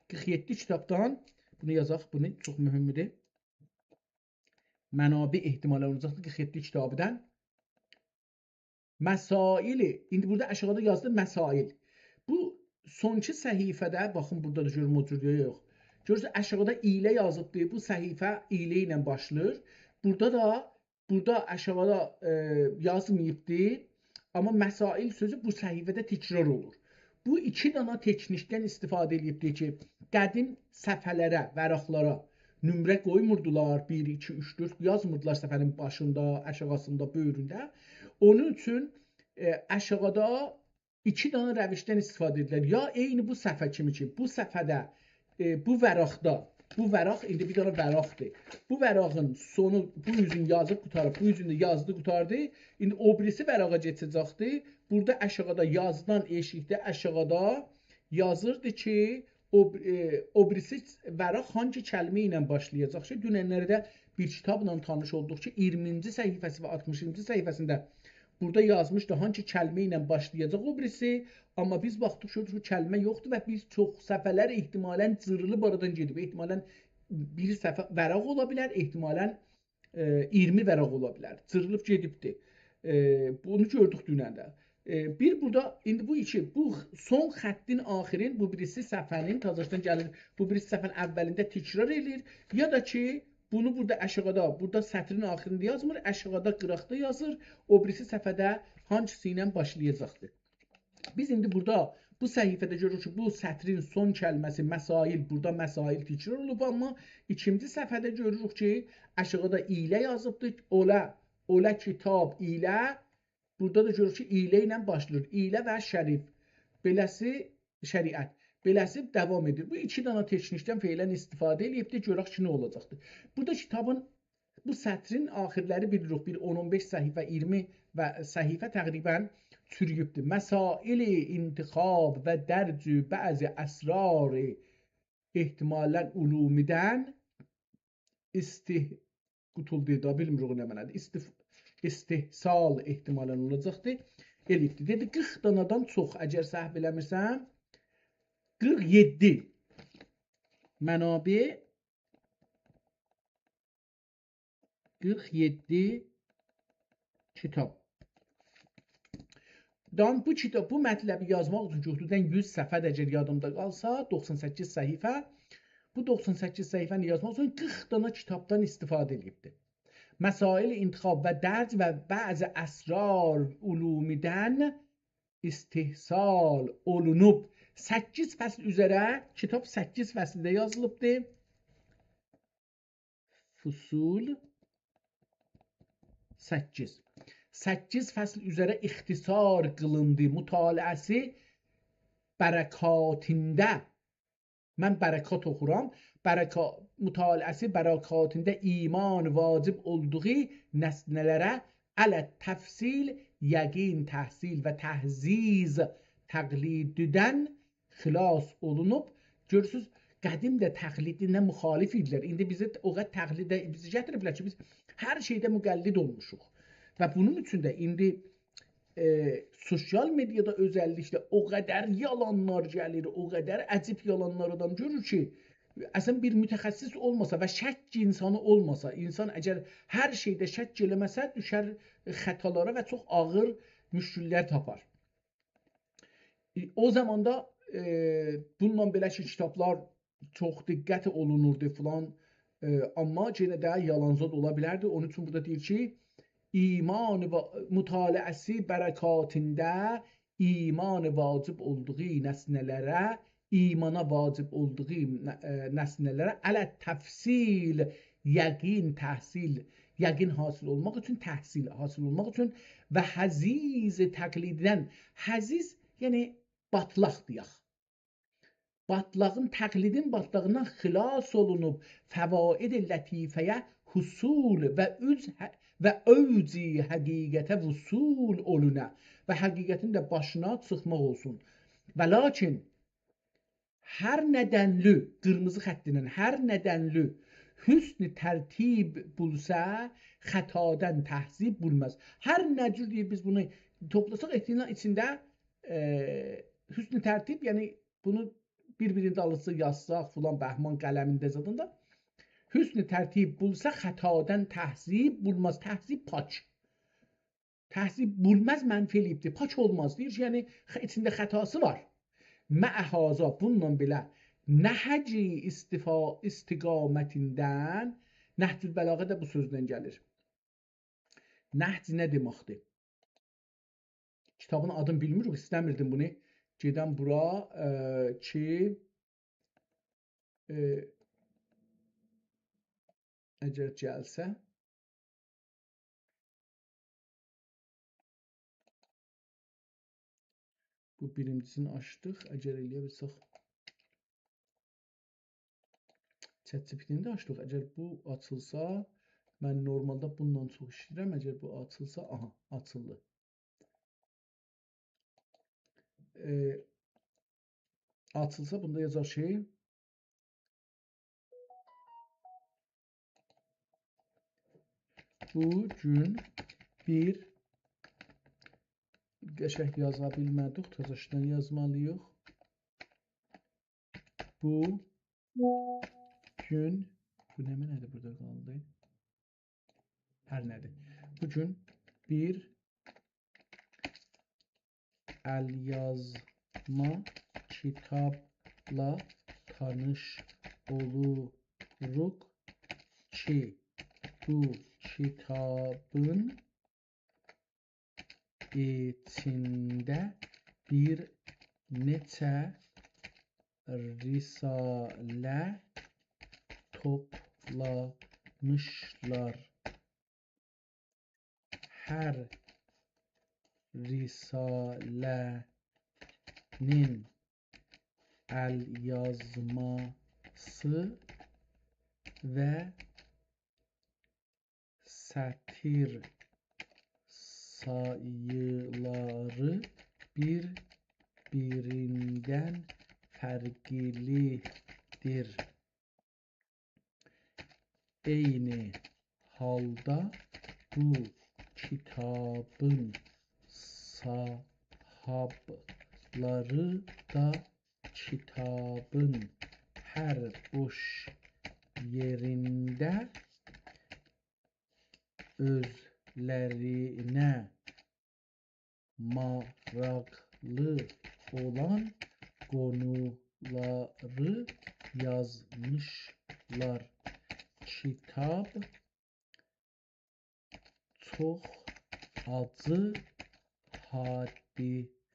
قیرخ یئددی کیتابدان، بونو یازاق، بونو چوخ مهمدور. منابع احتمالا اولاجاقدیر، قیرخ یئددی کیتابیدن مسائل، ایندی بورادا آشاغیدا یازدی مسائل. بو سونکی صفحه‌ده، باخین، بورادا دا گؤروم او جور یوخ. گؤرورسونوز، آشاغیدا ایله یازیبدی. بو صفحه ایله ایله باشلاییر. بورادا دا، بورادا آشاغیدا، ائ، یازماییبدی. آمما مسائل سؤزو بو صفحه‌ده تکرار اولور. بو ایکی دانا تکنیکدن استفاده ائله‌ییبدیر کی، قدیم صفحه‌لره، ورقلره نمره قویموردولار، بیر، ایکی، اوچ، دؤرد، یازمیردیلار صفحه‌نین باشیندا، آشاغیسیندا، بؤیرونده. اونون اوچون، ائ، آشاغیدا ایکی دانا روشدن استفاده ائدیلر. یا عینی بو صفحه کیمی کی، بو صفحه‌ده، ائ، بو ورقده، بو ورق ایندی بیر دانا ورقدیر. بو ورقین سونو، بو اوزون یازیب قوتاریب، بو اوزون ده یازدی، قوتاردی. ایندی او بیریسی ورقه کئچه‌جکدی. بورادا آشاغیدا یازدان ائشیکده آشاغیدا یازیردی کی، او، ائ، او بیریسی ورق هانگی کلمه ایله باشلایاجاق کی، دوننلرده بیر کیتابلا تانیش اولدوق کی، اییرمینجی صفحه‌سی و آلتمیشینجی صفحه‌سینده بورادا یازمیشدی هانگی کلمه ایله باشلایاجاق او بیریسی، آمما بیز باخدیق، گؤردوک کی، کلمه یوخدور و بیر چوخ صفحه‌لر احتمالاً جیریلیب آرادان گئدیب. احتمالاً بیر صفحه ورق اولا بیلر، احتمالاً، ائ، اییرمی ورق اولا بیلر. جیریلیب گئدیبدی. ائ، بونو گؤردوک دونن ده. ائ، بیر بورادا، ایندی بو ایکی، بو سون خطین آخرین، بو بیریسی صفحه‌نین، تازاشدان گلیر، بو بیریسی صفحه‌نین اولینده تکرار ائله‌ییر. یا دا کی، بونو بورادا آشاغیدا، بورادا سطرین آخرینده یازمیر، آشاغیدا قیراقدا یازیر، او بیریسی صفحه‌ده هانگیسی ایله باشلایاجاقدیر. بیز ایندی بورادا بو صفحه‌ده گؤروروک کی، بو سطرین سون کلمه‌سی مسائل، بورادا مسائل تکرار اولوب، آمما ایکینجی صفحه‌ده گؤروروک کی، آشاغیدا ایله یازیبدیر، اوله، اوله کیتاب ایله، بورادا دا گؤروروک کی، ایله ایله باشلاییر. ایله و شریف. بئله‌سی شریعت. بئله‌سی داوام ائدیر. بو ایکی دانا تکنیکدن فعلاً استفاده ائله‌ییبدیر. گؤرک کی، نه اولاجاقدیر. بورادا کیتابین بو سطرین آخرلری بیلیریک، بیر اون اون بئش صفحه، اییرمی و صفحه تقریباً چورویوبدور. مسائل انتخاب و درج بعض اسرار احتمالاً علومیدن استه-، قوتولدو دا، بیلمیریک او نه معنادیر. استف-، استحصال احتمالاً اولاجاقدیر. ائله‌ییبدیر. دئدی، قیرخ دانادان چوخ، اگر سهو ائله‌میرسم، قیرخ یئددی منابع، قیرخ یئددی کیتاب. دان بو کیتاب، بو مطلبی یازماق اوچون کی، حدوداً یوز صفحه ده اگر یادیمدا قالسا، دوخسان سککیز صفحه، بو دوخسان سککیز صفحه‌نی یازماق اوچون قیرخ دانا کیتابدان استفاده ائدیبدیر. مسائل انتخاب و درج و بعض اسرار علومیدن استحصال اولونوب. سککیز فصل اوزره، کیتاب سککیز فصلده یازیلیبدیر. فصول سککیز. سککیز فصل اوزره اختصار قیلیندی. مطالعه‌سی برکاتینده، من برکات اوخورام، برکا-، مطالعه‌سی برکاتینده ایمان واجب اولدوغو نسنه‌لره علی التفصیل، یقین تحصیل و تحزیز تقلیددن خلاص اولونوب. گؤرورسوز، قدیم ده تقلیدینه مخالف ایدیلر. ایندی بیزی او قدر تقلیده بیزی گتیریبلر کی، بیز هر شئیده مقلد اولموشوق. و بونون اوچون ده ایندی، ائ، سوسیال مئدیادا اؤزللیکله او قدر یالانلار گلیر، او قدر عجیب یالانلار آدام گؤرور کی، اصلاً بیر متخصص اولماسا و شک اینسانی اولماسا، اینسان اگر هر شئیده شک ائله‌مه‌سه، دوشر خطالارا و چوخ آغیر مشکل‌لر تاپار. او زاماندا، ائ، بونونلا بئله کی، کیتابلار چوخ دقت اولونوردو فلان، ائ، آمما یئنه ده یالان‌زاد اولا بیلردی. اونون اوچون بورادا دئییر کی، ایمان و مطالعه‌سی برکاتینده ایمان واجب اولدوغو نسنه‌لره، ایمانا واجب اولدوغو ن-، ائ، نسنه‌لره علی التفصیل، یقین تحصیل، یقین حاصل اولماق اوچون، تحصیل حاصل اولماق اوچون و حزیز تقلیددن، حزیز، یعنی باتلاق دئیک. باتلاغین، تقلیدین باتلاغیندان خلاص اولونوب، فواید لطیفه‌یه حصول و اوج، و اوج حقیقته وصول اولونه و حقیقتین ده باشینا چیخماق اولسون. و لاکین هر ندنلی، قیرمیزی خطینن، هر ندنلی حسن ترتیب بولسا، خطادان تهذیب بولماز. هر نه جور دئییر، بیز بونو توپلاساق، ائتینین ایچینده، ائ، حسن ترتیب، یعنی بونو بیر-بیرینین دالیسی یازساق، فلان بهمان قلمینده زادیندا، حسن ترتیب بولسا، خطادان تهذیب بولماز. تهذیب پاک. تهذیب بولماز منفی ائله‌ییبدیر. پاک اولماز. دئییر کی، یعنی، خ-، ایچینده خطاسی وار. مع هذا، بونونلا بئله، نهج استفا-، استقامتیندن، نهج‌البلاغه ده بو سؤزدن گلیر. نهج نه دئمکدیر؟ کیتابین آدینی بیلمیریک، ایسته‌میردیم بونو گئدم بورا، ائ، کی، ائ، اگر گلسه، بو بیرینجیسینی آچدیق. اگر ائلیه بیلسک، ChatGPT-نی ده آچدیق. اگر بو آچیلسا، من نورمالدا بوندان چوخ ایشله‌ییرم. اگر بو آچیلسا، آها، آچیلدی. ائ، آچیلسا، بوندا یازار کی، بو گون بیر، قشنگ یازا بیلمه‌دیک، تازاشدان یازمالی‌ییق. بو گون، بو نمنه‌دیر بورادا قالدی؟ هر نه‌دیر. بو گون بیر ال‌یازما کیتابلا تانیش اولوروق کی، بو کیتابین ایچینده بیر نئچه رساله توپلامیشلار. هر رساله‌نین ال‌یازماسی و سطیر ساییلاری بیر-بیریندن فرقلی‌دیر. عینی حالدا بو کیتابین صاحابلاری دا کیتابین هر بوش یئرینده اؤزلرینه ماراقلی اولان قونولاری یازمیشلار. کیتاب چوخ آجی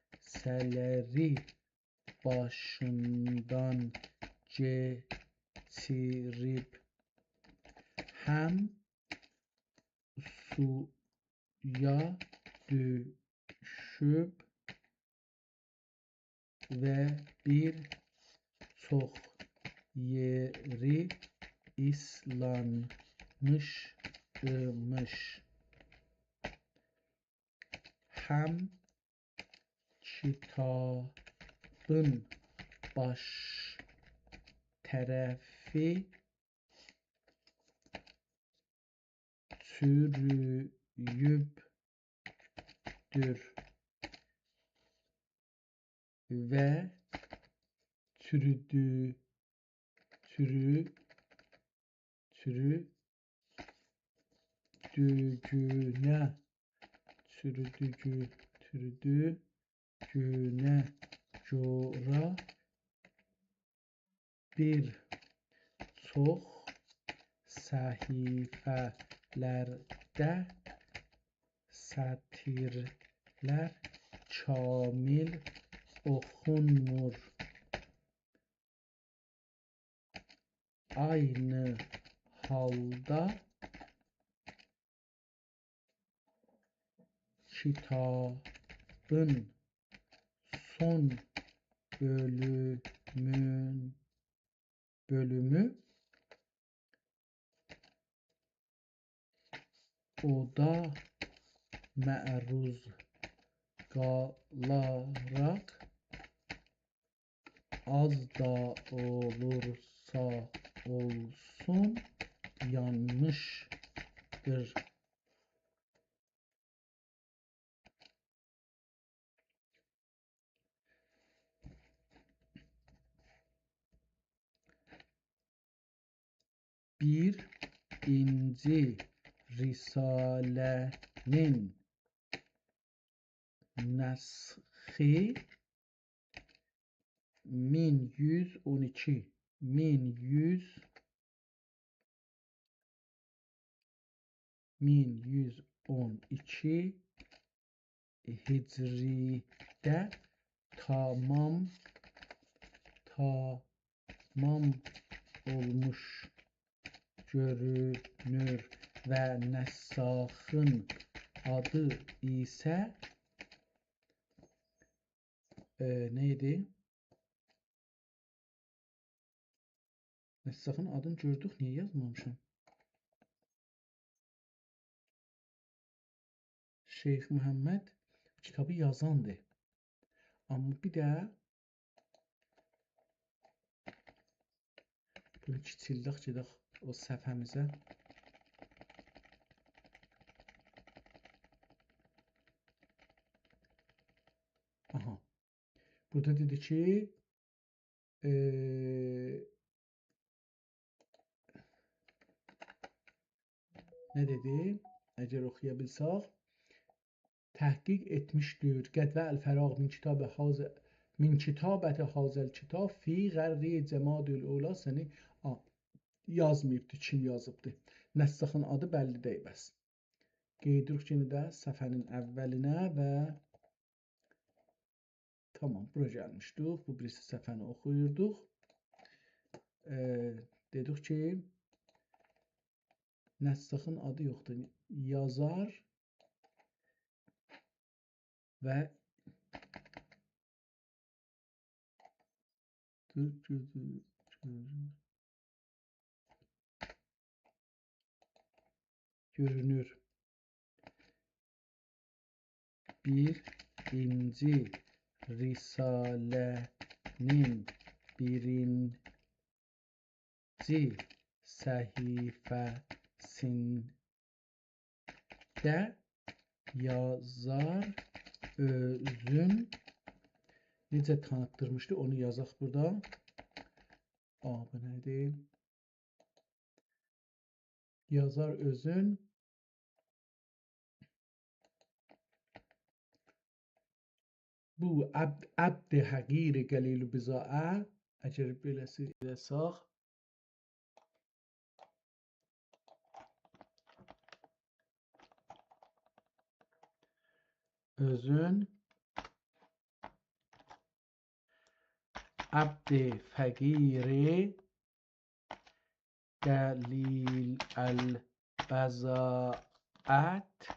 حادثه‌لری باشیندان کئچیریب، هم سویا دوشوب و بیر چوخ یئری ایسلانمیش ایمیش. هم کیتابین باش طرفی چورویوبدور و چورودو، چورو، چورودوگونه، چورودوگو، چورودوگونه گؤره بیر چوخ صفحه‌لرده سطیرلر کامل اوخونمور. عینی حالدا کیتابین سون بؤلومون، بؤلومو او دا معروض قالاراق آز دا اولورسا اولسون، یانمیشدیر. بیر اینجی رساله‌نین نسخی مین یوز اون ایکی، مین یوز، مین یوز اون ایکی هجری‌ده تامام، تامام اولموش گؤرونور و نساخین آدی ایسه، ائ، نه ایدی؟ نساخین آدینی گؤردوک، نییه یازمامیشام؟ شیخ محمد کیتابی یازاندیر. آمما بیر ده بونو کیچیلدک، گئدک او صفحه‌میزه. آها. بورادا دئدی کی، ائ، نه دئدی؟ اگر اوخویا بیلسک، تحقیق ائتمیشدیر. «قد وعی الفراغ من کتاب هذا، من کتابة هذا الکتاب فی غرّ جمادی الاولی سنة»، آ، یازماییبدی، کیم یازیبدی. نساخین آدی بللی دئییل بس. قئییدیریق یئنه ده صفحه‌نین اولینه و تامام، بورا گلمیشدیک. بو بیریسی صفحه‌نی اوخویوردوق. ائ، دئدیک کی، نساخین آدی یوخدور. یازار و دور، گؤزو، گؤزو. گؤرونور. بیرینجی رساله‌نین بیرینجی صفحه‌سینده یازار اؤزون نئجه تانیتدیرمیشدی، اونو یازاق بورادا. آ، بو نه‌دیر؟ یازار اؤزون. بو عبد، عبد حقیر قلیل البضاعه، اگر بئله‌سی ائله‌سک، اؤزون عبد فقیر قلیل البضاعت،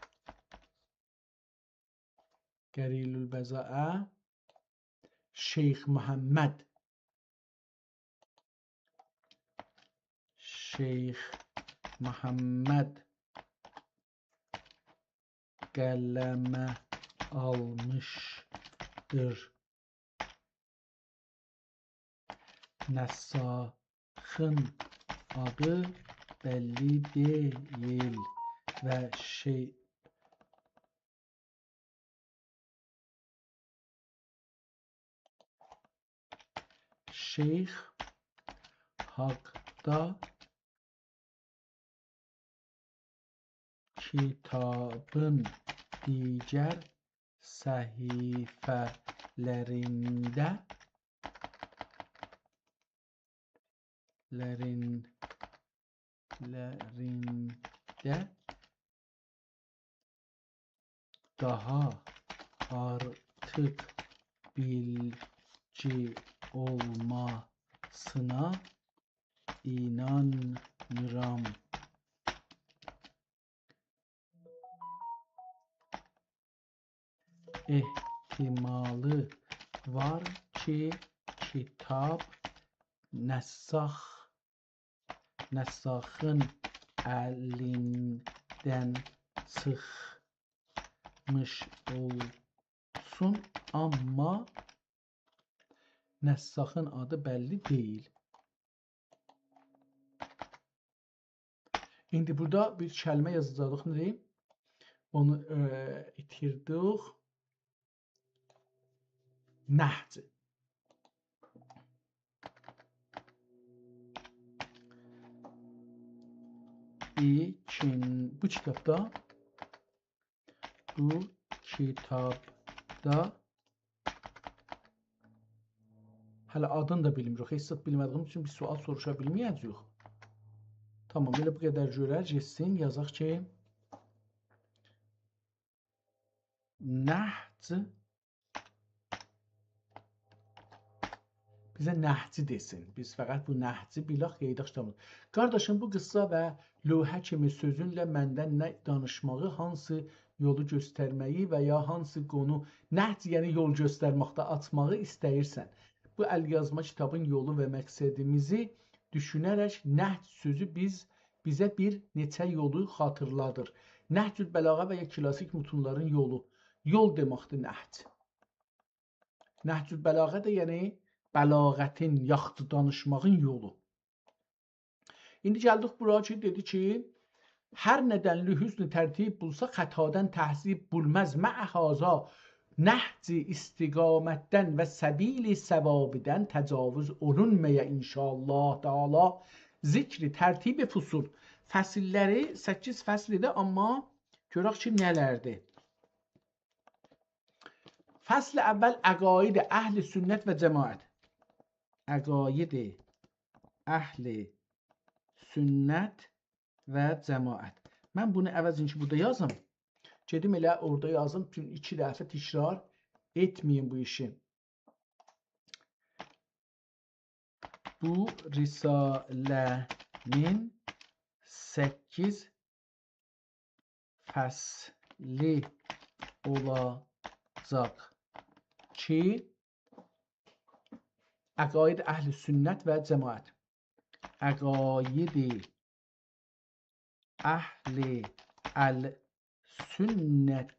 قلیل البضاعه، شیخ محمد، شیخ محمد قلمه آلمیشدیر. نساخین آدی بللی دئییل و شئی، شیخ حاقدا کیتابین دیگر صفحه‌لرینده، لرین، لرینده داها آرتیق بیلگی اولماسینا اینانیرام. احتمالی وار کی، کیتاب نساخ، نساخین الیندن چیخمیش اولسون، آمما نساخین آدی بللی دئییل. ایندی بورادا بیر کلمه یازاجاغیق، نه دئییم؟ اونو، ائ، ایتیردیک. نهج. ایکین-، بو کیتابدا، بو کیتابدا هله آدینی دا بیلمیریک. هئچ زاد بیلمه‌دیییمیز اوچون بیر سؤال سوروشا بیلمه‌یه‌جه‌ییک. تامام، ائله بو قدر گؤرر، گئتسین، یازاق کی، نهج، ائ، بیزه نهجی دئسین. بیز فقط بو نهجی بیلک، قئییداق کیتابیمیزا. قارداشیم، بو قیسسا و لوحه کیمی سؤزونله مندن نه دانیشماغی، هانسی یولو گؤسترمه‌یی و یا هانسی قونو، نهج، یعنی یول گؤسترمکده آچماغی ایسته‌ییرسن. بو ال‌یازما کیتابین یولو و مقصدیمیزی دوشونه‌رک نهج سؤزو بیز، بیزه بیر نئچه یولو خاطیرلادیر. نهج‌البلاغه و یا کلاسیک متونلارین یولو. یول دئمکدیر نهج. نهج‌البلاغه ده، یعنی بلاغتین، یاخشی دانیشماغین یولو. ایندی گلدیک بورا کی، دئدی کی، هر ندنلی حسن ترتیب بولسا، خطادان تهذیب بولمز. مع هذا نهج استقامتدن و سبیل صوابدن تجاوز اولونمایا ان‌شاءالله تعالی. ذکر ترتیب فصول. فصل‌لری، سککیز فصلدیر، آمما گؤرک کی، نه‌لردیر. فصل اول، عقاید اهل سنت و جماعت. عقاید اهل سنت و جماعت. من بونو عوضین کی، بورادا یازیم، گئدیم ائله اورادا یازیم، بوتون ایکی دفعه تکرار ائتمه‌ییم بو ایشی. بو رساله‌نین سککیز فصلی اولاجاق کی، عقاید اهل سنت و جماعت. عقاید اهل السنت،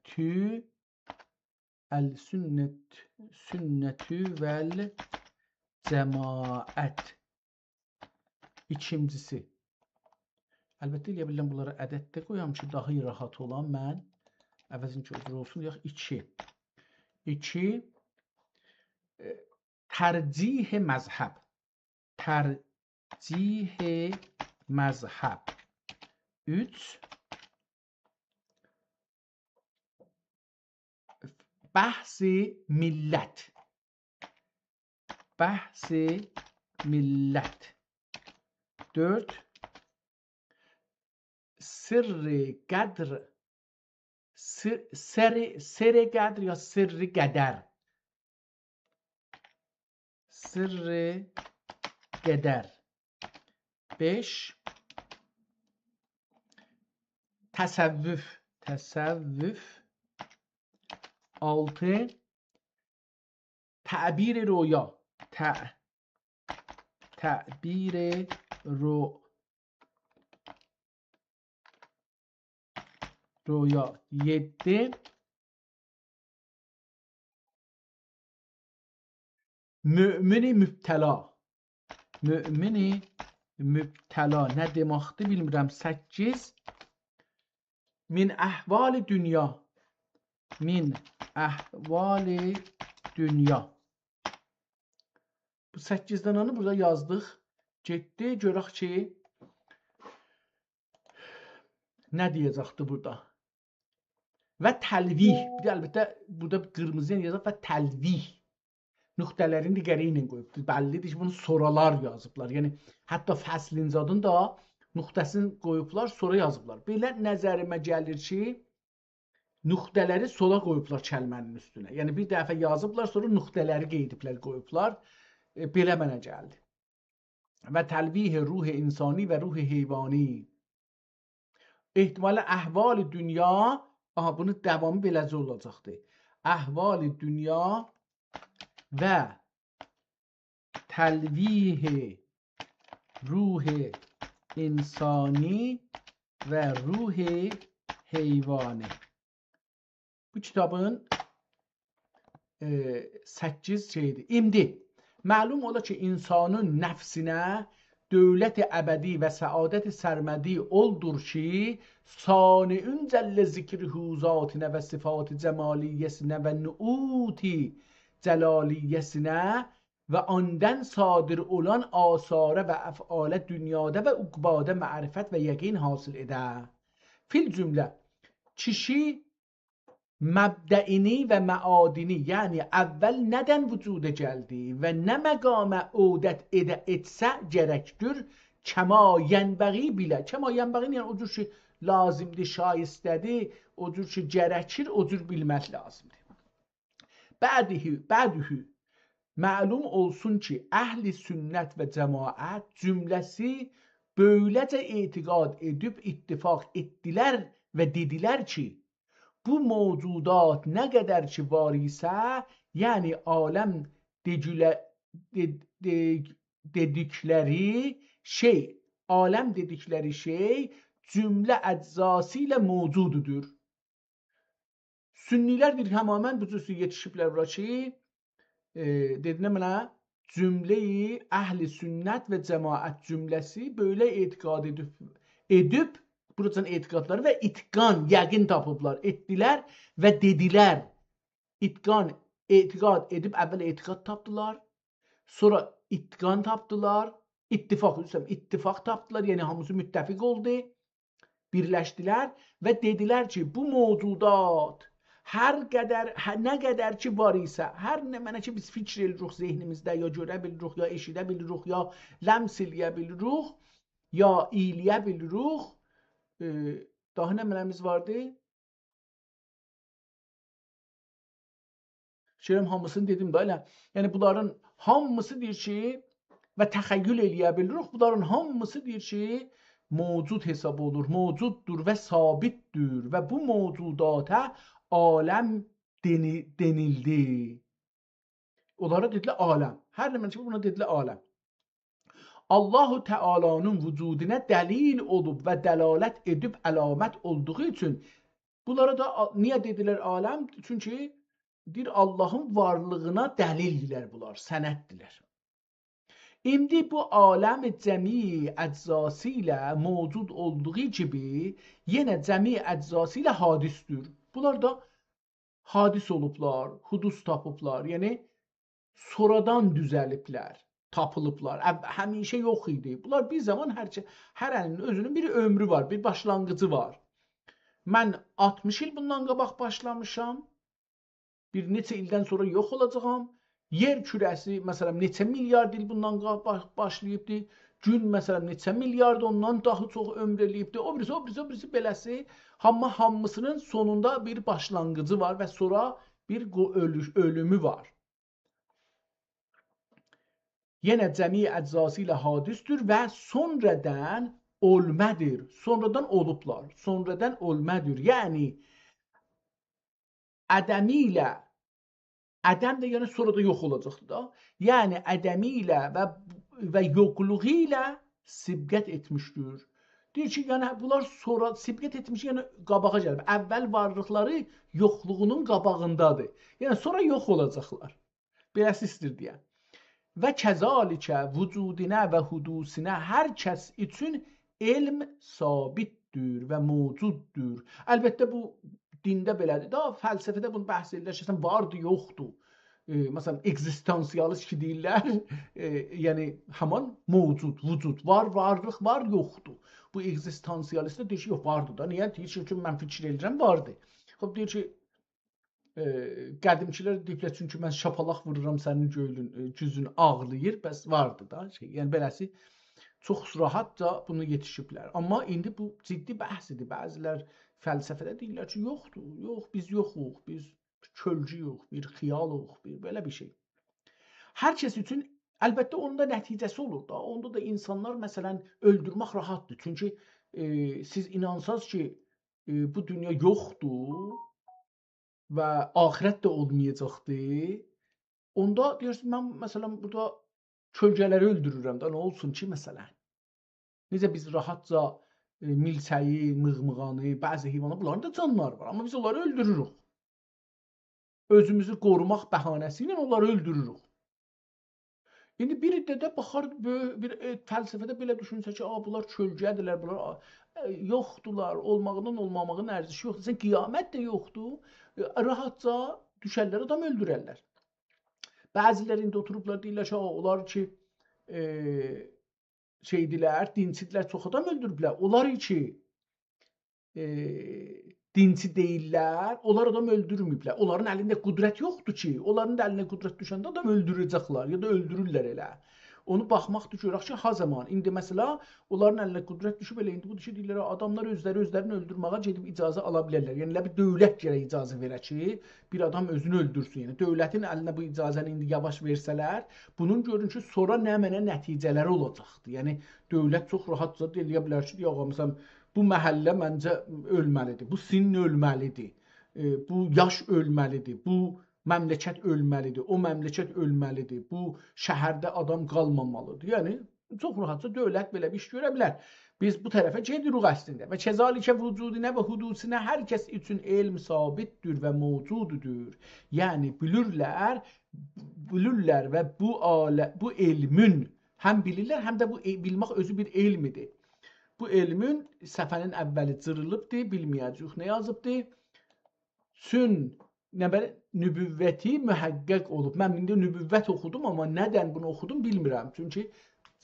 السنت، سنت و الجماعت. ایکینجیسی. البته، ائلیه بیلیرم بونلاری عددده قویام کی، داها راحت اولا. من عوضین کی، او جور اولسون، دئیک ایکی. ایکی، ائ، ترجیح مذهب. ترجیح مذهب. اوچ، بحث ملت. بحث ملت. دؤرد، سر قدر، س-، سر، سر قدر یا سر قدر. سر قدر. بئش، تصوف، تصوف. آلتی، تعبیر رؤیا، تع-، تعبیر رو-، رؤیا. یئددی، مؤمن مبتلا. مؤمن مبتلا نه دئمکدیر، بیلمیرم. سککیز، من احوال دنیا. من احوال دنیا. بو سککیز دنه‌نی بورادا یازدیق. گئتدی، گؤرک کی، نه دئیه‌جکدی بورادا. و تلویح. بیر ده البته بورادا قیرمیزی ایله یازیب و تلویح. نقطه‌لرینی ده گرک ایله قویوبدور. بللی‌دیر کی، بونو سونرالار یازیبلار. یعنی، حتی فصلین زادین دا نقطه‌سینی قویوبلار، سونرا یازیبلار. بئله نظریمه گلیر کی، نقطه‌لری سونرا قویوبلار کلمه‌نین اوستونه. یعنی، بیر دفعه یازیبلار، سونرا نقطه‌لری قئید ائدیبلر، قویوبلار. ائ، بئله منه گلدی. و تلویح روح انسانی و روح حیوانی. احتمالا احوال دنیا، آها، بونون داوامی بئله‌جه اولاجاقدی. احوال دنیا و تلویح روح انسانی و روح حیوانی. بو کیتابین، ائ، سککیز شئیی‌دیر. ایندی معلوم اولا کی، انسانین نفسینه دؤولت ابدی و سعادت سرمدی اولدور کی، صانعین جل ذکره ذاتینه و صفات جمالیه‌سینه و نعوت جلالیه‌سینه و آندان صادر اولان آثاره و افعاله دونیادا و عقبادا معرفت و یقین حاصل ائده. فی‌الجمله، کیشی مبدأینی و معادینی، یعنی اول ندن وجودا گلدی و نه مقاما عودت ائده ائتسه گرکدیر، کما ینبغی بیله. کما ینبغی، یعنی او جور کی لازیمدیر، شایسته‌دیر، او جور کی گرکیر، او جور بیلمک لازیمدیر. بعده، بعده، معلوم اولسون کی، اهل سنت و جماعت جمله‌سی بؤیله‌جه اعتقاد ائدیب اتفاق ائتدیلر و دئدیلر کی، بو موجودات نه قدر کی وار ایسه، یعنی عالم دئگیله-، دئ-، دئ-، دئدیکلری شئی، عالم دئدیکلری شئی جمله اجزاسی ایله موجوددور. سنی‌لر دئییر، تمامیله بو جور یئتیشیبلر بورا کی، ائ، دئدیم منه، جمله‌ی اهل سنت و جماعت جمله‌سی بؤیله اعتقاد ائدیب، ائدیب، بوراجان اعتقادلاری و اتقان، یقین تاپیبلار، ائتدیلر و دئدیلر. اتقان، اعتقاد ائدیب، اول اعتقاد تاپدیلار، سونرا اتقان تاپدیلار، اتفاق، عذر ایسته‌ییرم، اتفاق تاپدیلار، یعنی هامیسی متفق اولدو، بیرلشدیلر و دئدیلر کی، بو موجودات هر قدر، هه-، نه قدر کی وار ایسه، هر نمنه کی بیز فیکیر ائدیریک ذهنیمیزده، یا گؤره بیلیریک، یا ائشیده بیلیریک، یا لمس ائله‌یه بیلیریک، یا اییله‌یه بیلیریک، ائ، داها نمنه‌میز واردی؟ شئیین هامیسینی دئدیم ده ائله. یعنی بونلارین هامیسی دئییر کی، و تخیل ائله‌یه بیلیریک، بونلارین هامیسی دئییر کی، موجود حساب اولور، موجوددور و ثابتدیر و بو موجوداتا عالم دئنی-، دئنیلدی. اونلارا دئدیلر عالم. هر نمنه کی، بونا دئدیلر عالم. الله تعالی‌نین وجودونا دلیل اولوب و دلالت ائدیب علامت اولدوغو اوچون بونلارا دا آ-، نییه دئدیلر عالم؟ چونکی دئییر، اللهین وارلیغینا دلیلدیرلر بونلار، سنددیرلر. ایندی بو عالم جمیع اجزاسی ایله موجود اولدوغو کیمی، یئنه جمیع اجزاسی ایله حادثدیر. بونلار دا حادث اولوبلار، حدوث تاپیبلار. یعنی، سونرادان دوزلیبلر، تاپیلیبلار. او-، همیشه یوخ ایدی. بونلار بیر زامان هر چه-، هره‌نین اؤزونون بیر عؤمرو وار، بیر باشلانغیجی وار. من آلتمیش ایل بوندان قاباق باشلامیشام، بیر نئچه ایلدن سونرا یوخ اولاجاغام. یئر کوره‌سی، مثلا، نئچه میلیارد ایل بوندان قا-، با-، باشلاییبدی. گون، مثلا، نئچه میلیارد اوندان داها چوخ عؤمور ائله‌ییبدی. او بیریسی، او بیریسی، او بیریسی بئله‌سی. آمما هامیسینین سونوندا بیر باشلانغیجی وار و سونرا بیر قو-، اؤلو-، اؤلومو وار. یئنه جمیع اجزاسی ایله حادثدیر و سونرادان اؤلمه‌دیر. سونرادان اولوبلار. سونرادان اؤلمه‌دیر. یعنی، عدمی ایله، عدم ده، یعنی، سونرا دا یوخ اولاجاقدیر دا. یعنی، عدمی ایله و، و یوخلوغو ایله سبقت ائتمیشدیر. دئییر کی، یعنی، بونلار سونرا سبقت ائتمیش، یعنی، قاباغا گلیب. اول وارلیقلاری یوخلوغونون قاباغیندادیر. یعنی، سونرا یوخ اولاجاقلار. بئله‌سی ایستیر دئیه. و کذالک وجودونا و حدوثونا، هر کس اوچون علم ثابتدیر و موجوددور. البته، بو دینده بئله‌دیر. داها فلسفه‌ده بونو بحث ائدیرلر کی، اصلا واردی، یوخدور. ائ، مثلا، اگزیستانسیالیست کی دئییرلر، ائ، یعنی همان موجود، وجود، وار، وارلیق وار، یوخدور. بو اگزیستانسیالیست ده دئییر کی، یوخ، واردی دا. نییه؟ دئییر کی، چونکی من فیکیر ائدیرم، واردی. خوب، دئییر کی، ائ، قدیمکی‌لر دئییبلر، چونکی من شاپالاق وورورام سنین گؤیلون، ائ، گوزون آغلاییر، بس واردی دا، شئی، یعنی بئله‌سی چوخ راحتجا بونو یئتیشیبلر. آمما ایندی بو جدی بحث ایدی. بعضی‌لر فلسفه‌ده دئییرلر کی، یوخدور، یوخ، بیز یوخوق، بیز کؤلگه‌یوخ، بیر خیالوخ، بیر بئله بیر شئی. هر کس اوچون، البته، اونون دا نتیجه‌سی اولور دا. اوندا دا اینسانلار، مثلا، اؤلدورمک راحتدیر. چونکی، ائ، سیز اینانساز کی، ائ، بو دونیا یوخدور، و آخرت ده اولمایاجاقدی. اوندا دئییرسن، من، مثلا، بورادا کؤلگه‌لری اؤلدورورم ده، نه اولسون کی، مثلا؟ نئجه بیز راحتجا، ائ، میلچه‌یی، میغمیغانی، بعضی حیوانلار، بونلارین دا جانلاری وار، آمما بیز اونلاری اؤلدوروروک. اؤزوموزو قوروماق بهانه‌سی ایله اونلاری اؤلدوروروک. ایندی بیر عده ده باخار، بؤیوک بیر، ائ، فلسفه‌ده بئله دوشونسه کی، «آ، بونلار کؤلگه‌دیرلر، بونلار، آ، ائ، یوخدولار، اولماغینین، اولماماغینین ارزشی یوخدور. سن قیامت ده یوخدور.» ائ، راحتجا دوشرلر، آدام اؤلدوررلر. بعضی‌لر ایندی اوتوروبلار، دئییرلر کی، «آ، اونلار کی، ائ، شئیدیلر، دینچی‌دیرلر، چوخ آدام اؤلدوروبلر. اونلار کی، ائ، دینچی دئییللر، اونلار آدام اؤلدورمه‌ییبلر. اونلارین الینده قدرت یوخدور کی، اونلارین دا الینه قدرت دوشنده آدام اؤلدوره‌جکلر، یا دا اؤلدورورلر ائله.» اونو باخماقدیر، گؤرک کی، ها زامان. ایندی، مثلا، اونلارین الینه قدرت دوشوب، ائله ایندی بودور کی، دئییرلر، آداملار اؤزلری اؤزلرینین اؤلدورمه‌یه گئدیب اجازه آلا بیلرلر. یعنی، ائله بیر دؤولت گرک اجازه وئره کی، بیر آدام اؤزونو اؤلدورسون. یعنی، دؤولتین الینه بو اجازه‌نی ایندی یاواش وئرسه‌لر، بونون گؤرون کی، سونرا نمنه نتیجه‌لری اولاجاقدیر. یعنی، دؤولت چوخ راحاتجا دئیه بیلر کی، یوخ، مثلا، بو محله منجه اؤلمه‌لیدیر، بو سن اؤلمه‌لیدیر، ائ، بو یاش اؤلمه‌لیدیر، بو مملکت اؤلمه‌لیدیر، او مملکت اؤلمه‌لیدیر، بو شهرده آدام قالمامالیدیر. یعنی، چوخ راحاتجا دؤولت بئله بیر ایش گؤره بیلر. بیز بو طرفه گئدیریک اصلینده. «و کذالک وجودینه و حدوثینه هر کس اوچون علم ثابتدیر و موجوددور.» یعنی، بیلیرلر، بیلیرلر و بو عاله-، بو علمین هم بیلیرلر، هم ده بو ع-، بیلمک اؤزو بیر علمدیر. بو علمین صفحه‌نین اولی جیریلیبدیر، بیلمه‌یه‌جه‌ییک نه یازیبدیر. چون، نه بئله، نبوتی محقق اولوب. من ایندی نبوت اوخودوم، آمما ندن بونو اوخودوم بیلمیرم. چونکی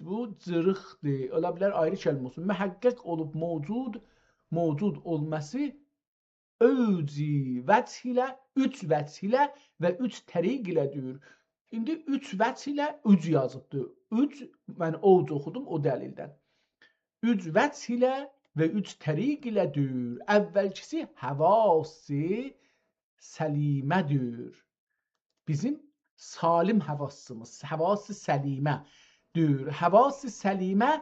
بو جیریقدیر. اولا بیلر آیری کلمه اولسون. محقق اولوب موجود، موجود اولماسی اوج وجه ایله، اوچ وجه ایله و اوچ طریق ایله‌دیر. ایندی اوچ وجه ایله اوج یازیبدیر. اوج، من اوج اوخودوم او دلیلدن. اوچ وجه ایله و اوچ طریق ایله‌دیر. اوّلکیسی حواس سلیمه‌دیر. بیزیم سالم حواسیمیز، حواس سلیمه‌دیر. حواس سلیمه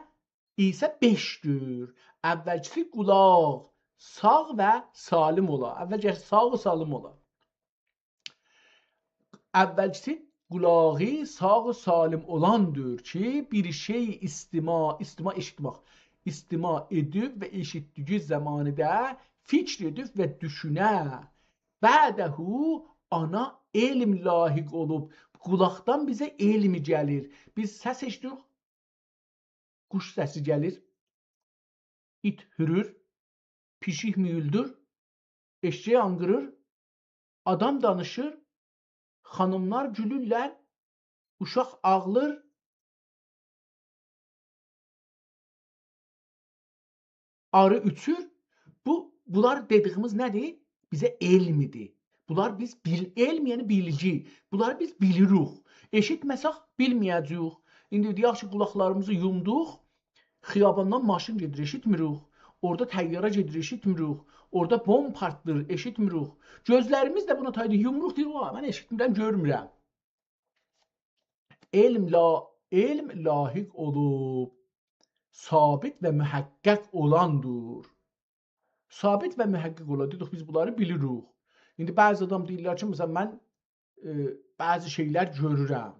ایسه بئشدیر. اوّلکیسی قولاق ساغ و سالم اولا. اوّل گرک ساغ و سالم اولا. اوّلکیسی قولاغی ساغ و سالم اولاندیر کی، بیر شئی استماع، استماع ائشیتمک، استماع ائدیب و ائشیتدیگی زامانیدا فیکر ائدیب و دوشونه. بعده آنا علم لاحق اولوب. قولاقدان بیزه علم گلیر. بیز سس ائشیدیریک، قوش سسی گلیر، ایت هورور، پیشیک میولدور، ائششک آنقیریر، آدام دانیشیر، خانیملار گولورلر، اوشاق آغلیر، آری اوچور. بو، بونلار دئدیگیمیز نه‌دیر؟ بیزه علمدیر. بونلار بیز بیل-، علم، یعنی بیلگی. بونلاری بیز بیلیریک. ائشیتمه‌سک، بیلمه‌یه‌جه‌ییک. ایندی دئیک کی، قولاقلاریمیزی یومدوق، خیاباندان ماشین گئدیر، ائشیتمیریک. اورادا طیاره گئدیر، ائشیتمیریک. اورادا بمب پارتلاییر، ائشیتمیریک. گؤزلریمیز ده بونا تایدیر، یومروق، دئییر: «وای، من ائشیتمیرم، گؤرمورم.» علم لا-، علم لاحق اولوب، ثابت و محقق اولاندیر. ثابت و محقق اولا، دئدیک، بیز بونلاری بیلیریک. ایندی بعضی آدام دئییرلر کی، مثلا، من، ائ، بعضی شئیلر گؤرورم.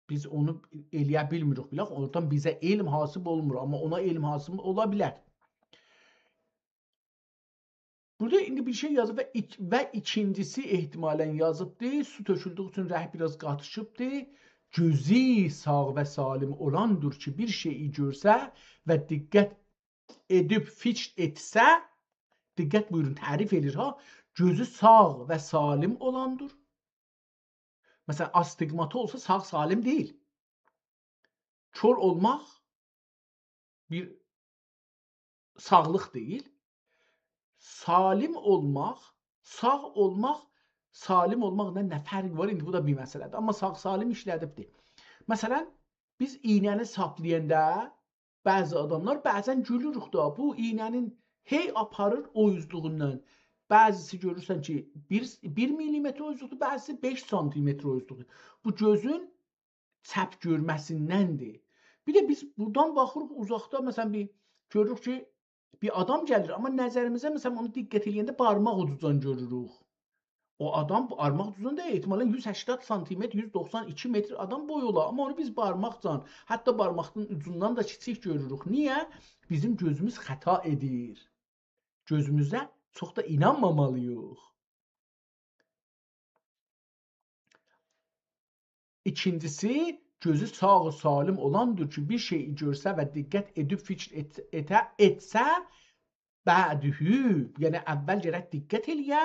بیز اونو ائلیه بیلمیریک، بیلک، اورادان بیزه علم حاصل اولمور، آمما اونا علم حاصل اولا بیلر. بورادا ایندی بیر شئی یازیب و ایک-، و ایکینجیسی احتمالا یازیبدی. سو تؤکولدویو اوچون رنگ بیر آز قاتیشیبدی. گؤزو ساغ و سالم اولاندیر کی، بیر شئیی گؤرسه و دقت ائدیب فیکر ائتسه، دقت بویورون، تعریف ائدیر ها، گؤزو ساغ و سالم اولاندیر. مثلا، آستیگماتی اولسا ساغ سالم دئییل. کور اولماق بیر ساغلیق دئییل. سالم اولماق، ساغ اولماق، سالم اولماقلا نه فرق وار؟ ایندی بو دا بیر مسئله‌دیر. آمما ساغ سالم ایشله‌دیبدیر. مثلا، بیز ایینه‌نی ساپلایاندا بعضی آداملار بعضا گولوروک دا، بو ایینه‌نین هئی آپاریر او اوزلویوندن. بعضیسی گؤرورسن کی، بیر، بیر میلیمتر او اوزلوکدور، بعضیسی بئش سانتیمتر او اوزلوکدور. بو گؤزون چپ گؤرمه‌سیندندیر. بیر ده بیز بورادان باخیریق اوزاقدا، مثلا، بیر گؤروروک کی، بیر آدام گلیر، آمما نظریمیزه، مثلا، اونو دقت ائله‌ینده بارماق اوجوجان گؤروروک. او آدام، بو بارماق اوجوجان دا احتمالا یوز سکسن سانتیمتر، یوز دوخسان ایکی متر آدام بویو اولا، آمما اونو بیز بارماقجان، حتی بارماقین اوجوندان دا کیچیک گؤروروک. نییه؟ بیزیم گؤزوموز خطا ائدیر. گؤزوموزه چوخ دا اینانمامالی‌ییق. ایکینجیسی، گؤزو ساغ و سالم اولاندیر کی، بیر شئیی گؤرسه و دقت ائدیب فیکر ائت-، ائته، ائتسه، بعده، یعنی اول گرک دقت ائله‌یه،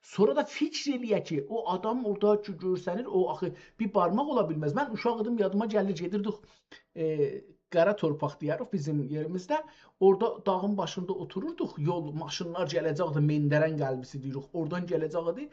سونرا دا فیکر ائله‌یه کی، او آدام اورادا کی گؤرسنیر، او آخی بیر بارماق اولا بیلمز. من اوشاق ایدیم، یادیما گلیر، گئدیردیک، ائ، قارا تورپاق دئیه‌ریک بیزیم یئریمیزده. اورادا داغین باشیندا اوتوروردوق. یول، ماشینلار گله‌جکدی، مندران قلعه‌سی دئییریک. اورادان گله‌جکدی.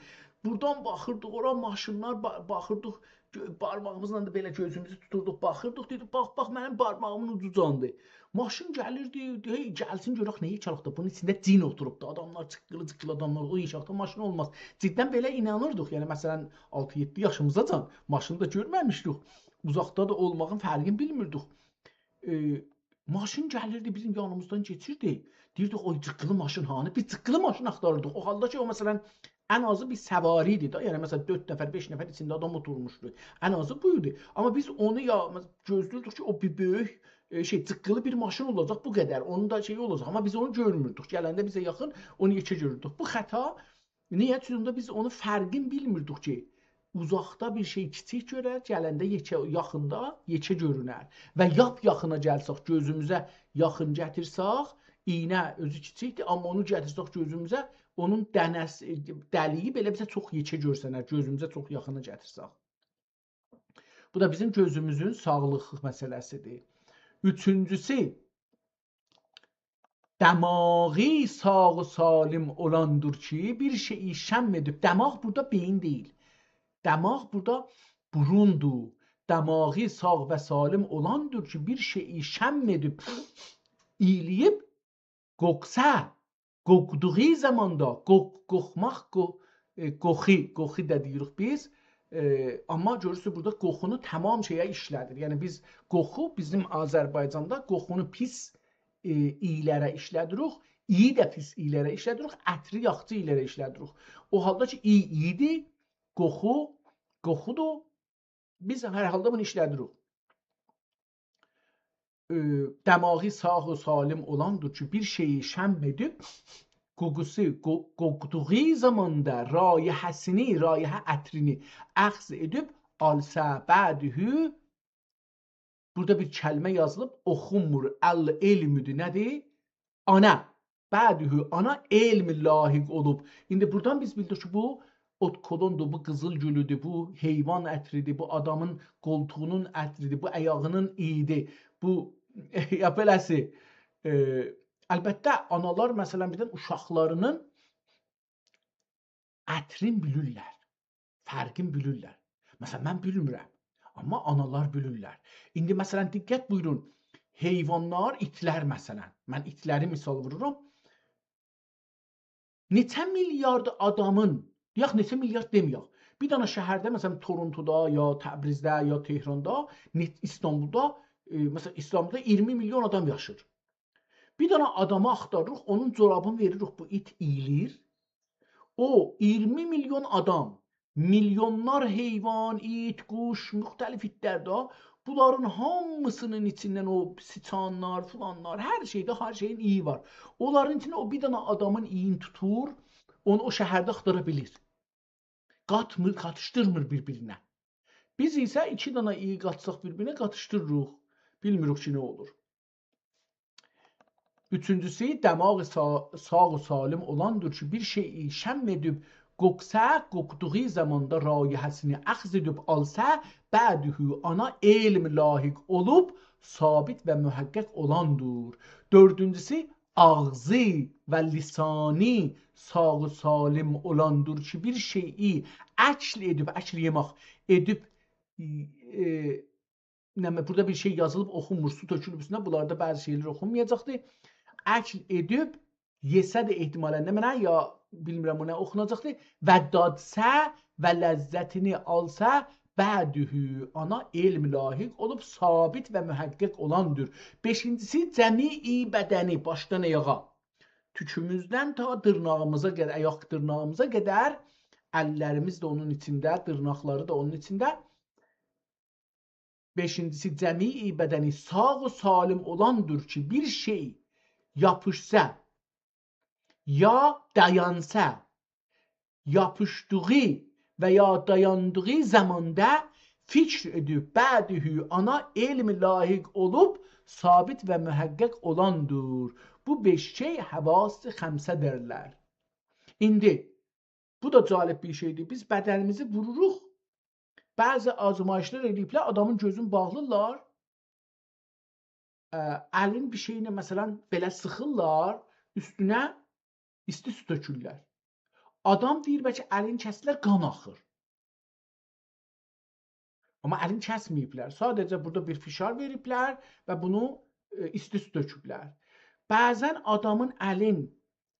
بورادان باخیردیق اورا، ماشینلار با-، باخیردیق. گؤ-، بارماغیمیزلا دا بئله گؤزوموزو توتوردوق، باخیردیق. دئدیک: «باخ، باخ، منیم بارماغیمین اوجوجاندیر.» ماشین گلیردی، «هئی، گلسین گؤرک نه یئکه چالیبدی. بونون ایچینده جین اوتوروبدو، آداملار، جیققیلی-جیققیلی آداملار، او یئکه چالیبدا ماشین اولماز.» جداً بئله اینانیردیق. یعنی، مثلاً، آلتی-یئددی یاشیمیزاجان ماشینی دا گؤرمه‌میشدیک. اوزاقدا دا اولماغین فرقینی بیلمیردیک. ائ، ماشین گلیردی، بیزیم یانیمیزدان کئچیردی. دئییردیک: «او جیققیلی ماشین هانی؟» بیز جیققیلی ماشین آختاریردیق. او حالدا کی، او، مثلاً، ان آزی بیر سواری ایدی دا. یعنی، مثلاً، دؤرد نفر، بئش نفر ایچینده آدام اوتورموشدو. ان آزی بو ایدی. آمما بیز اونو یا، مثلاً، گؤزله‌ییردیک کی، او بیر بؤیوک، ائ، شئی، جیققیلی بیر ماشین اولاجاق، بو قدر. اونون دا شئی اولاجاق. آمما بیز اونو گؤرموردوک. گلنده بیزه یاخین، اونو یئکه گؤروردوک. بو خطا. نییه؟ چونکی اوندا بیز اونون فرقینی بیلمیردیک کی، اوزاقدا بیر شئی کیچیک گؤرر، گلنده یئکه، یاخیندا یئکه گؤرونر. و لاپ یاخینا گلسک، گؤزوموزه یاخین گتیرسک، ایینه اؤزو کیچیکدیر، آمما اونو گتیرسک گؤزوموزه، اونون دنه‌سی، دلیگی بئله بیزه چوخ یئکه گؤرسنر، گؤزوموزه چوخ یاخینا گتیرسک. بو دا بیزیم گؤزوموزون ساغلیق مسئله‌سیدیر. اوچونجوسو، دماغی ساغ و سالم اولاندیر کی، بیر شئیی شم ائدیب، دماغ بورادا بئیین دئییل. دماغ بورادا بوروندور. دماغی ساغ و سالم اولاندیر کی، بیر شئیی شم ائدیب، اییله‌ییب، قوخسا، قوخدوغو زاماندا، قوخ-، قوخماق، قو-، ائ، قوخو، قوخو دا دئییریک بیز. ائ، آمما گؤرورسونوز، بورادا قوخونو تمام شئیه ایشله‌دیر. یعنی بیز قوخو، بیزیم آذربایجاندا قوخونو پیس، ائ، اییلره ایشله‌دیریک، اییی ده پیس اییلره ایشله‌دیریک، عطری یاخشی اییلره ایشله‌دیریک. او حالدا کی، اییی ایییدیر، قوخو قوخودور، بیز هر حالدا بونو ایشله‌دیریک. ائ، دماغی ساغ و سالم اولاندیر کی، بیر شئیی شم ائدیب، قوخوسو، قو-، قوخدوغو زاماندا رایحه‌سینی، رایحه عطرینی اخذ ائدیب، آلسا بعده، بورادا بیر کلمه یازیلیب، اوخونمور، العلم‌دیر، نه‌دیر؟ آنا. بعده، آنا علم لاحق اولوب. ایندی بورادان بیز بیلدیک کی، بو اودکلوندور، بو قیزیل گولودور، بو حیوان عطریدیر، بو آدامین قولتوغونون عطریدیر، بو آیاغینین ایییدیر، بو، یا بئله‌سی. ائ، البته، آنالار، مثلا، بیردن اوشاقلارینین عطرین بیلیرلر، فرقین بیلیرلر. مثلا، من بیلمیرم، آمما آنالار بیلیرلر. ایندی، مثلا، دقت بویورون، حیوانلار، ایتلر، مثلا، من ایتلری مثال وورورام. نئچه میلیارد آدامین، یوخ، نئچه میلیارد دئمه‌یک، بیر دنه شهرده، مثلا، تورونتودا، یا تبریزده، یا تهراندا، نه-، ایستانبولدا، ائ، مثلا، ایستانبولدا اییرمی میلیون آدام یاشیر. بیر دنه آدامی آختاریریق، اونون جورابینی وئریریک، بو ایت اییلیر. او اییرمی میلیون آدام، میلیونلار حیوان، ایت، قوش، مختلف ایتلر ده، بونلارین هامیسینین ایچیندن او سیچانلار، فلانلار، هر شئیده، هر شئیین اییی وار. اونلارین ایچینده او بیر دنه آدامین اییینی توتور، اونو او شهرده آختارا بیلیر. قاتمیر، قاتیشدیرمیر بیر-بیرینه. بیز ایسه ایکی دنه اییی قاتساق بیر-بیرینه، قاتیشدیریریق. بیلمیریک کی، نه اولور. اوچونجوسو، دماغی سا-، ساغ و سالم اولاندیر کی، بیر شئیی شم ائدیب قوخسا، قوخدوغو زاماندا رایحه‌سینی اخذ ائدیب آلسا، بعده، آنا علم لاحق اولوب، ثابت و محقق اولاندیر. دؤردونجوسو، آغزی و لسانی ساغ و سالم اولاندیر کی، بیر شئیی اکل ائدیب، اکل یئمک، ائدیب، ائ، نمنه، بورادا بیر شئی یازیلیب، اوخونمور، سو تؤکولوب اوستونه، بونلاردا بعضی شئیلر اوخونمایاجاقدیر. اکل ائدیب، یئسه ده احتمالا، نمنه، یا بیلمیرم، او نه اوخوناجاقدیر. و دادسا و لذتینی آلسا، بعده، آنا علم لاحق اولوب، ثابت و محقق اولاندیر. بئشینجیسی، جمیع بدنی، باشدان آیاغا، توکوموزدن تا دیرناغیمیزا قدر، آیاق دیرناغیمیزا قدر، اللریمیز ده اونون ایچینده، دیرناقلاری دا اونون ایچینده. بئشینجیسی، جمیع بدنی ساغ و سالم اولاندیر کی، بیر شئی یاپیشسا، یا دایانسا، یاپیشدیغی و یا دایاندیغی زاماندا فکر ائدیب، بعده، آنا علم لاحق اولوب، ثابت و محقق اولاندیر. بو بئش شئی حواس خمسه دئییرلر. ایندی، بو دا جالب بیر شئیدیر. بیز بدنیمیزی ووروروق. بعضی آزمایشلار ائله‌ییبلر، آدامین گؤزونو باغلیرلار. ائ، الین بیر شئیینن، مثلا، بئله سیخیرلار، اوستونه ایستی سو تؤکورلر. آدام دئییر، بلکه الین کسدیلر، قان آخیر. آمما الین کسمه‌ییبلر. ساده‌جه بورادا بیر فشار وئریبلر و بونو، ائ، ایستی سو تؤکوبلر. بعضا آدامین الین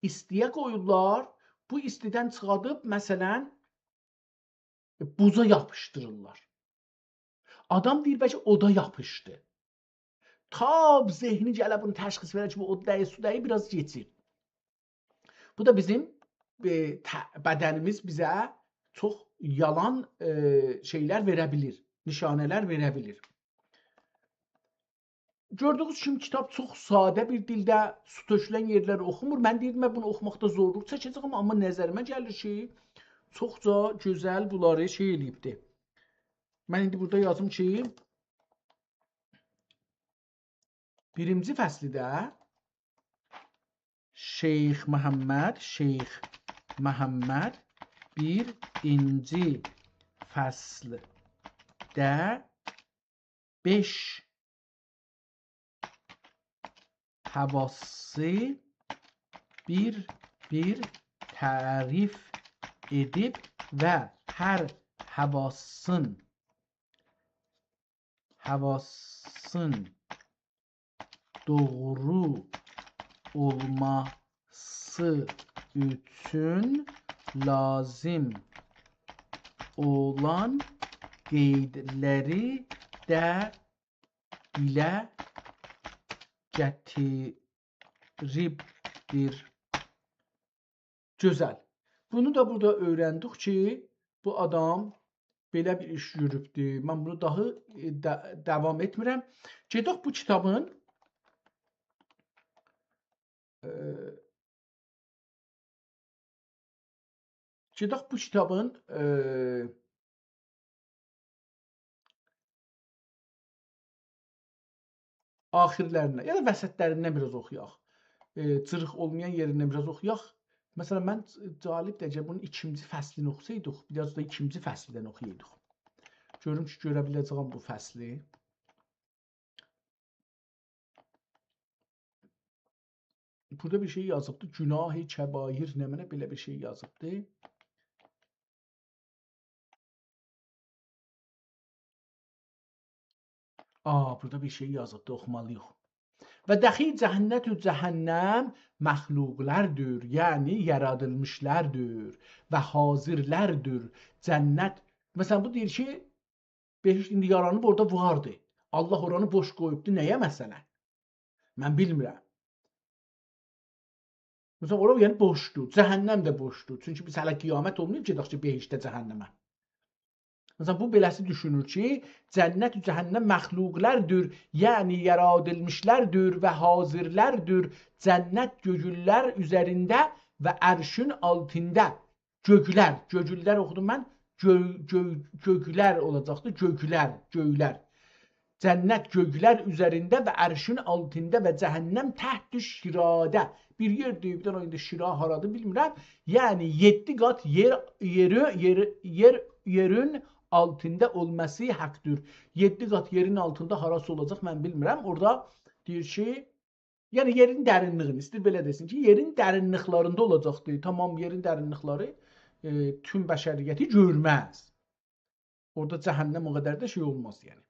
ایستی‌یه قویورلار، بو ایستیدن چیخادیب، مثلا، بوزا یاپیشدیریرلار. آدام دئییر، بلکه اودا یاپیشدی. تا ذهنی گله بونو تشخیص وئره کی، بو اود دئییل، سو دئییل، بیر آز کئچیر. بو دا بیزیم، ائ، ته-، بدنیمیز بیزه چوخ یالان، ائ، شئیلر وئره بیلیر، نشانه‌لر وئره بیلیر. گؤردویونوز کیمی، کیتاب چوخ ساده بیر دیلده، سو تؤکولن یئرلری اوخومور. من دئییردیم، من بونو اوخوماقدا زورلوق چکه‌جه‌یم، آمما نظریمه گلیر کی، چوخجا گؤزل بونلاری شئی ائله‌ییبدی. من ایندی بورادا یازیم کی، بیرینجی فصلده شیخ محمد، شیخ محمد بیرینجی فصلده بئش حواسی بیر-بیر تعریف ائدیب و هر حواسین، حواسین دوغرو اولماسی اوچون لازیم اولان قیدلری ده دیله گتیریبدیر. گؤزل. بونو دا بورادا اؤیرندیک کی، بو آدام بئله بیر ایش یوروبدو. من بونو داها، ائ، دا-، داوام ائتمیرم. گئدک بو کیتابین، ائ، گئدک بو کیتابین، ائ، آخیرلریندن یا دا وسطلریندن بیر آز اوخویاق. ائ، جیریق اولمایان یئریندن بیر آز اوخویاق. مثلا، من جالبدیر، اگر بونون ایکینجی فصلینی اوخوسایدیق، بیر آز دا ایکینجی فصلدن اوخویایدیق. گؤروم کی، گؤره بیله‌جه‌یم بو فصلی. بورادا بیر شئی یازیبدی. گناه کبایر نمنه، بئله بیر شئی یازیبدی. آ، بورادا بیر شئی یازیبدی، اوخومالی‌ییق. و دخی جنت و جهنم مخلوقلردیر، یعنی یارادیلمیشلاردیر و حاضرلردیر. جنت، مثلا، بو دئییر کی، بهشت ایندی یارانیب، اورادا واردی. الله اورانی بوش قویوبدو. نه‌یه مثلا؟ من بیلمیرم. مثلا، اورا، یعنی، بوشدور. جهنم ده بوشدور. چونکی بیز هله قیامت اولماییب گئدک کی، بهشته، جهنمه. مثلا، بو بئله‌سی دوشونور کی، جنت و جهنم مخلوقلردیر، یعنی یارادیلمیشلاردیر و حاضرلردیر. جنت گؤیلر اوزرینده و عرشین آلتیندا. گؤیلر، گؤیلر اوخودوم من. گؤی-، گؤی-، گؤیلر اولاجاقدی. گؤیلر، گؤیلر. جنت گؤیلر اوزرینده و عرشین آلتیندا و جهنم تحت شراده. بیر یئر دئییب، بیر دنه ایندی شرا هارادیر، بیلمیرم. یعنی، یئددی قات یئر، یئری، یئر، یئر، یئرین آلتیندا اولماسی حاقدیر. یئددی قات یئرین آلتیندا هاراسی اولاجاق، من بیلمیرم. اورادا دئییر کی، یعنی یئرین درینلیگینی، ایسته‌ییر بئله دئسین کی، یئرین درینلیکلرینده اولاجاقدی. تامام، یئرین درینلیکلری، ائ، توم بشریتی گؤرمز. اورادا جهنم او قدر ده شئی اولماز، یعنی.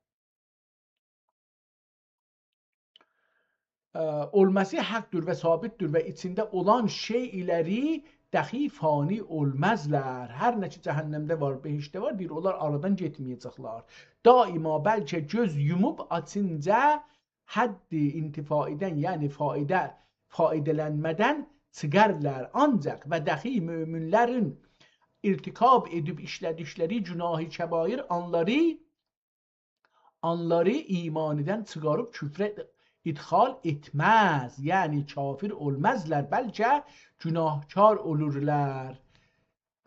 ائ، اولماسی حاقدیر و ثابتدیر و ایچینده اولان شئیلری دخی فانی اولمازلار. هر نه کی جهنمده وار، بهشتده وار، دئییر، اونلار آرادان گئتمه‌یه‌جکلر. دائما بلکه گؤز یوموب آچینجا حد انتفاعیدن، یعنی فایده، فایده‌لنمه‌دن چیخارلار. آنجاق و دخی مؤمنلرین ارتکاب ائدیب ایشله‌دیکلری گناه کبایر آنلاری، آنلاری ایمانیدن چیخاریب کفره ادخال ائتمز. یعنی کافر اولمازلار، بلکه گناهکار اولورلار.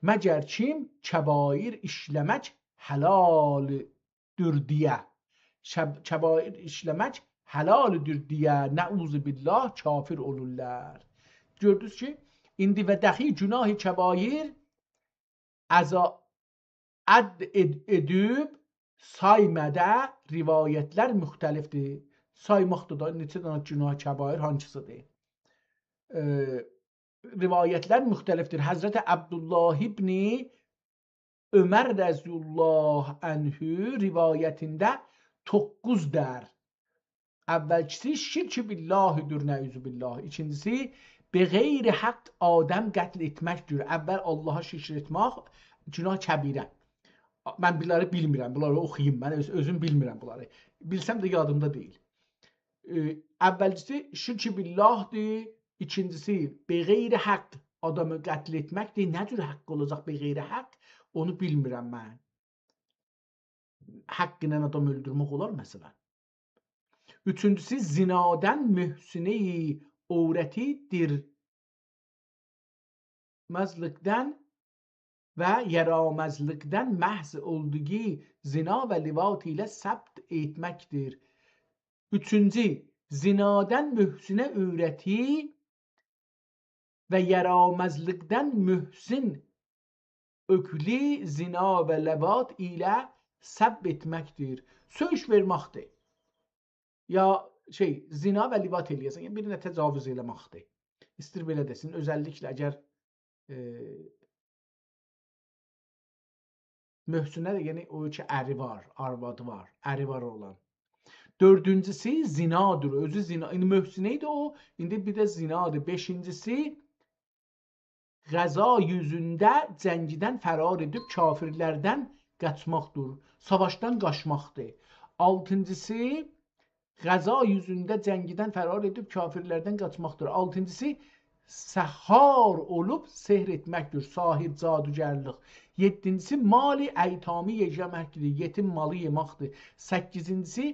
مگر کیم کبایر ایشله‌مک حلالدیر دئیه. شب-، کبایر ایشله‌مک حلالدیر دئیه، نعوذ بالله، کافر اولورلار. گؤردونوز کی، ایندی و دخی گناه کبایر عذا-، عد ائد-، ائدیب سایمادا روایتلر مختلفدیر. سایماقدا دا نئچه دنه گناه کبایر هانسیسیدیر؟ ائ، روایتلر مختلفدیر. حضرت عبدالله ابن عمر رضی الله عنه روایتینده دوققوز در. اوّلکیسی شرک بالله‌دیر، نعوذ بالله. ایکینجیسی، به غیر حق آدم قتل ائتمکدیر. اوّل آللاها شرک ائتمک گناه کبیره. من بونلاری بیلمیرم، بونلاری اوخویوم. من اؤز-، اؤزوم بیلمیرم بونلاری. بیلسم ده یادیمدا دئییل. ائ، اوّلکیسی شرک بالله‌دیر، ایکینجیسی به غیر حق آدامی قتل ائتمکدیر. نه جور حق اولاجاق به غیر حق؟ اونو بیلمیرم من. حق ایله آدام اؤلدورمک اولار، مثلا؟ اوچونجوسو، زنادن محصنه‌ی عورتی دیرمزلیکدن و یارامزلیقدان محض اولدوغو زنا و لواط ایله ثبت ائتمکدیر. اوچونجو، زنادن محصنه عورتی و یارامزلیقدان محصن اوکلو زنا و لواط ایله ثبت ائتمکدیر. سؤیوش وئرمکدیر. یا شئی، زنا و لواط ائله‌یه‌سن، یعنی بیرینه تجاوز ائله‌مکدیر. ایستیر بئله دئسین، اؤزللیکله اگر، ائ، محصنه ده، یعنی او کی اری وار، آروادی وار، اری وار اولان. دؤردونجوسو زنادیر، اؤزو زنا. ایندی محصنه ایدی او، ایندی بیر ده زنادیر. بئشینجیسی، غزا یوزونده جنگدن فرار ائدیب کافرلردن قاچماقدیر، ساواشدان قاچماقدیر. آلتینجیسی، غزا یوزونده جنگدن فرار ائدیب کافرلردن قاچماقدیر. آلتینجیسی، سحار اولوب سحر ائتمکدیر، ساحر، جادوگرلیک. یئددینجیسی، مال ایتامی یئمکدیر، یئتیم مالی یئمکدیر. سککیزینجیسی،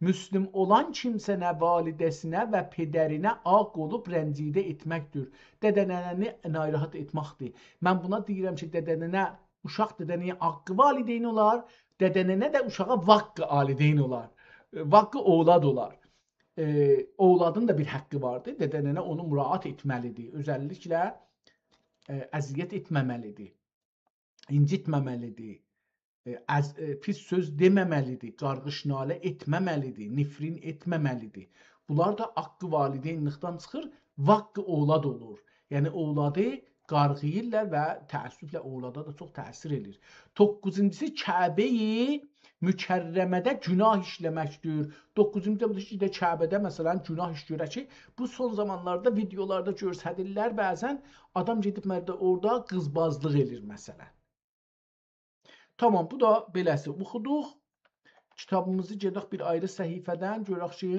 مسلم اولان کیمسه‌نی والده‌سینه و پدرینه عاق اولوب رنجیده ائتمکدیر. دده‌ننه‌نی ناراحت ائتمکدیر. من بونا دئییرم کی، دده‌ننه، اوشاق دده‌ننه‌یه عاق والدین اولار، دده‌ننه ده اوشاغا واق والدین اولار. ائ، واق اولاد اولار. ائ، اولادین دا بیر حقی واردیر. دده‌ننه اونو مراعات ائتمه‌لیدیر. اؤزللیکله، ائ، اذیت ائتمه‌مه‌لیدیر. اینجیتمه‌مه‌لیدیر. ائ، از، ائ، پیس سؤز دئمه‌مه‌لیدیر، قارغیش ناله ائتمه‌مه‌لیدیر، نفرین ائتمه‌مه‌لیدیر. بونلار دا عاق والدینلیکدن چیخیر، واق اولاد اولور. یعنی اولادی قارغیییرلار و تأسفله اولادا دا چوخ تأثیر ائله‌ییر. دوققوزونجوسو، کعبه‌ی مکرمه‌ده گناه ایشله‌مکدیر. دوققوزونجو دا بودور کی، ایندی کعبه‌ده، مثلا، گناه ایشله‌ییر کی، بو سون زامانلاردا ویدئولاردا گؤرسدیرلر بعضا، آدام گئدیب مرده اورادا قیزبازلیق ائله‌ییر، مثلا. تامام، بو دا بئله‌سی اوخودوق. کیتابیمیزی گئدک بیر آیری صفحه‌دن، گؤرک کی،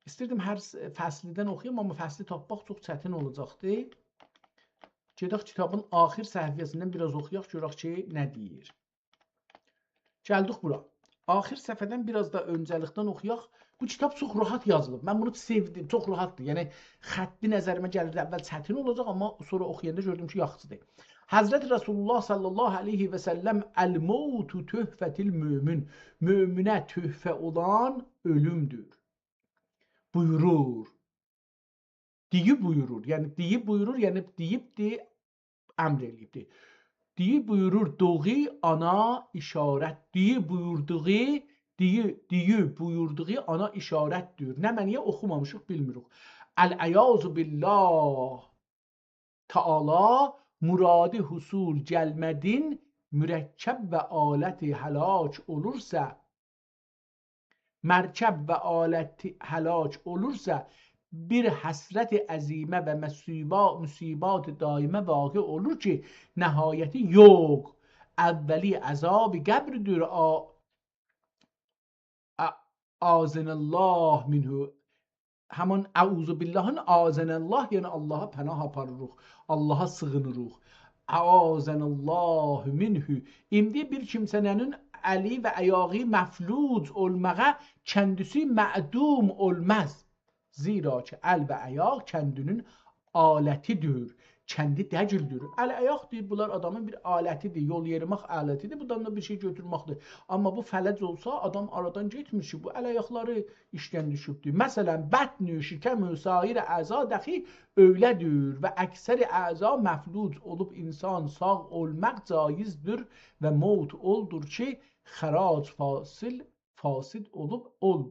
ایستیردیم هر س-، فصلیدن اوخویام، آمما فصلی تاپماق چوخ چتین اولاجاقدی. گئدک کیتابین آخیر صفحه‌سیندن بیر آز اوخویاق، گؤرک کی، نه دئییر. گلدیک بورا. آخیر صفحه‌دن بیر آز دا اؤنجه‌لیکدن اوخویاق. بو کیتاب چوخ راحت یازیلیب. من بونو سئودیم، چوخ راحتدیر. یعنی، خطی نظریمه گلیردی، اول چتین اولاجاق، آمما سونرا اوخویاندا گؤردوم کی، یاخشیدیر. حضرت رسول الله صلی الله علیه و سلم، «الموت تحفة المؤمن»، مؤمنه تحفه اولان اؤلومدور. بویورور. دئییب بویورور. یعنی، دئییب بویورور، یعنی دئییبدی، امر ائله‌ییبدی. دئییب بویورور، دوغی آنا اشارت. دئییب بویوردوغو، دئیی-، دئییب بویوردوغو آنا اشارتدیر. نمنه‌یه اوخومامیشیق، بیلمیریک. العیاذ بالله تعالی، مرادی حصول گلمه‌دین مرکب و آلتی هلاک اولورسا، مرکب و آلتی هلاک اولورسا، بیر حسرت عظیمه و مصیبا-، مصیبات دائمه واقع اولور کی، نهایتی یوخ. اوّلی عذاب قبردیر. آ-، آ-، أعاذنا الله منه. همان أعوذ باللهین أعاذنا الله، یعنی آللاها پناه آپاریریق، آللاها سیغینیریق. أعاذنا الله منه. ایندی بیر کیمسه‌نین الی و آیاغی مفلوج اولماغا کندیسی معدوم اولماز. زیرا کی، ال و آیاق کندینین آلتیدیر، کندی دئییلدیر. ال، آیاق دئییر، بونلار آدامین بیر آلتیدیر، یول یئریمک آلتیدیر، بوردان دا بیر شئی گؤتورمکدیر. آمما بو فلج اولسا، آدام آرادان گئتمیر کی، بو ال آیاقلاری ایشدن دوشوبدور. مثلا، بطن، شکم، سایر اعضا دخی اؤیله‌دیر و اکثر اعضا مفلوج اولوب انسان ساغ اولماق جایزدیر و موت اولدور کی، خراج فاصل، فاسد اولوب اول،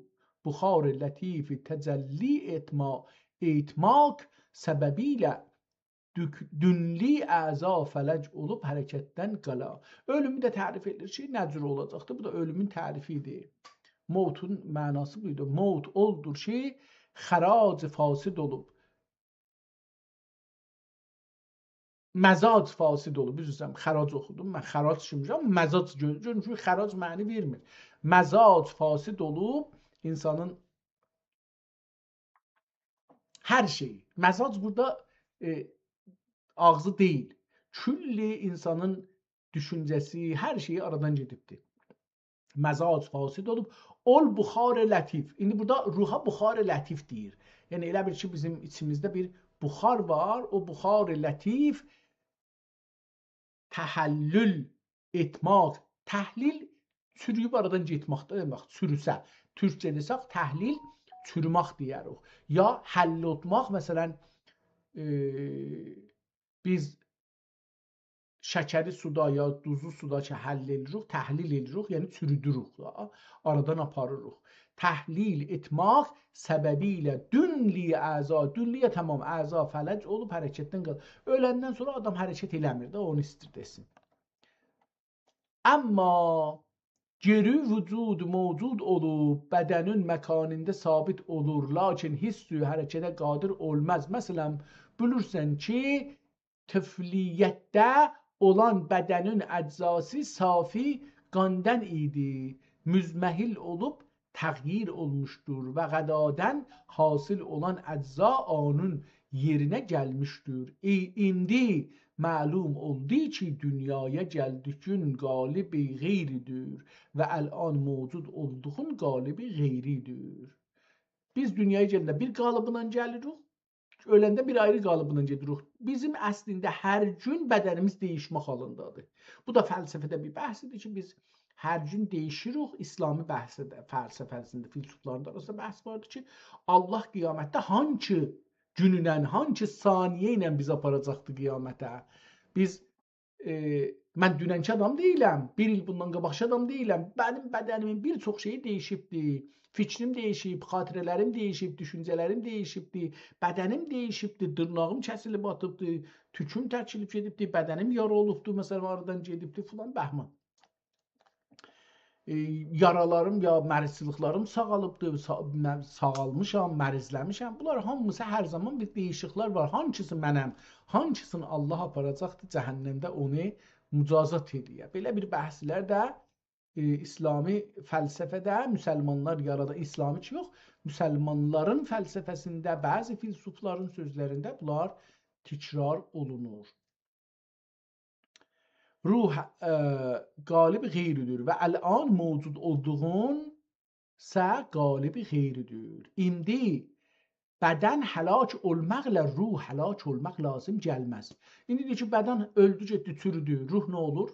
بخار لطیف تجلی اتما-، ائتماک سببیله دوک-، دونلی اعضا فلج اولوب حرکتدن قالا. اؤلومو ده تعریف ائدیر کی، نه جور اولاجاقدیر. بو دا اؤلومون تعریفی ایدی. موتون معناسی بو ایدی. موت اودور کی، خراج فاسد اولوب، مزاج فاسد اولوب، عذر ایسته‌ییرم، خراج اوخودوم. من خراج کیمی، آمما مزاج گؤ-، گؤرون کی، خراج معنی وئرمیر. مزاج فاسد اولوب، اینسانین هر شئیی، مزاج بورادا، ائ، آغزی دئییل، کلّ اینسانین دوشونجه‌سی، هر شئیی آرادان گئدیبدی. مزاج فاسد اولوب، اول بخار لطیف. ایندی بورادا روحا بخار لطیف دئییر. یعنی ائله بیل کی، بیزیم ایچیمیزده بیر بخار وار. او بخار لطیف تحلل ائتماک، تحلیل چورویوب آرادان گئتمک ده دئمک، چوروسه. تورکجه دئسک، تحلیل چورومک دئیه‌ریک. یا حل اولماق، مثلا، ائ، بیز شکری سودا یا دوزلو سودا کی حل ائدیریک، تحلیل ائدیریک، یعنی چورودوروک دا، آرادان آپاریریق. تحلیل ائتماک سببیله دونلی اعضا، دونلی‌یه تمام اعضا فلج اولوب حرکتدن قال-، اؤلندن سونرا آدام حرکت ائله‌میر ده، اونو ایستیر دئسین. آمما گئری وجود موجود اولوب، بدنین مکانیندا ثابت اولور، لاکین حس حرکته قادر اولماز. مثلا، بیلیرسن کی، طفلیتده اولان بدنین اجزاسی صافی قاندان ایدی، مضمحل اولوب تغییر اولموشدور و غذادان حاصل اولان اجزا اونون یئرینه گلمیشدیر. ای-، ایندی معلوم اولدو کی، دونیایا گلدیگین قالب غیری‌دیر و الان موجود اولدوغون قالب غیری‌دیر. بیز دونیایا گلنده بیر قالیبلا گلیریک، اؤلنده بیر آیری قالیبلا گئدیریک. بیزیم اصلینده هر گون بدنیمیز دییشمک حالیندادیر. بو دا فلسفه‌ده بیر بحثیدیر کی، بیز هر گون دییشیریک. اسلامی بحثده، فلسفه‌سینده، فیلسوفلارین دا آراسیندا بحث واردیر کی، الله قیامتده هانسی گونونن، هانسی ثانیه ایله بیزی آپاراجاقدیر قیامته. بیز، ائ، من دوننکی آدام دئییلم، بیر ایل بوندان قاباقکی آدام دئییلم. منیم بدنیمین بیر چوخ شئیی دییشیبدی. فیکریم دییشیب، خاطره‌لریم دییشیب، دوشونجه‌لریم دییشیبدی، بدنیم دییشیبدی، دیرناغیم کسیلیب آتیبدی، توکوم تکیلیب گئدیبدی، بدنیم یارا اولوبدو، مثلا، آرادان گئدیبدی، فلان بهمان. ائ، یارالاریم یا مریضچیلیقلاریم ساغالیبدی، سا-، من ساغالمیشام، مریضله‌میشم. بونلار هامیسی هر زامان بیر دییشیکلیکلر وار. هانسیسی منم، هانسیسینی الله آپاراجاقدیر جهنمده، اونو مجازات ائله‌یه. بئله بیر بحثلر ده ائ، اسلامی فلسفه‌ده مسلمانلار یارادان، اسلامی کی یوخ، مسلمانلارین فلسفه‌سینده، بعضی فیلسوفلارین سؤزلرینده بونلار تکرار اولونور. روح، ائ، قالب غیری‌دیر و الان موجود اولدوغون سه قالب غیری‌دیر. ایندی بدن هلاک اولماقلا روح هلاک اولماق لازیم گلمز. ایندی دئییر کی، بدن اؤلدو، گئتدی، چورودو، روح نه اولور؟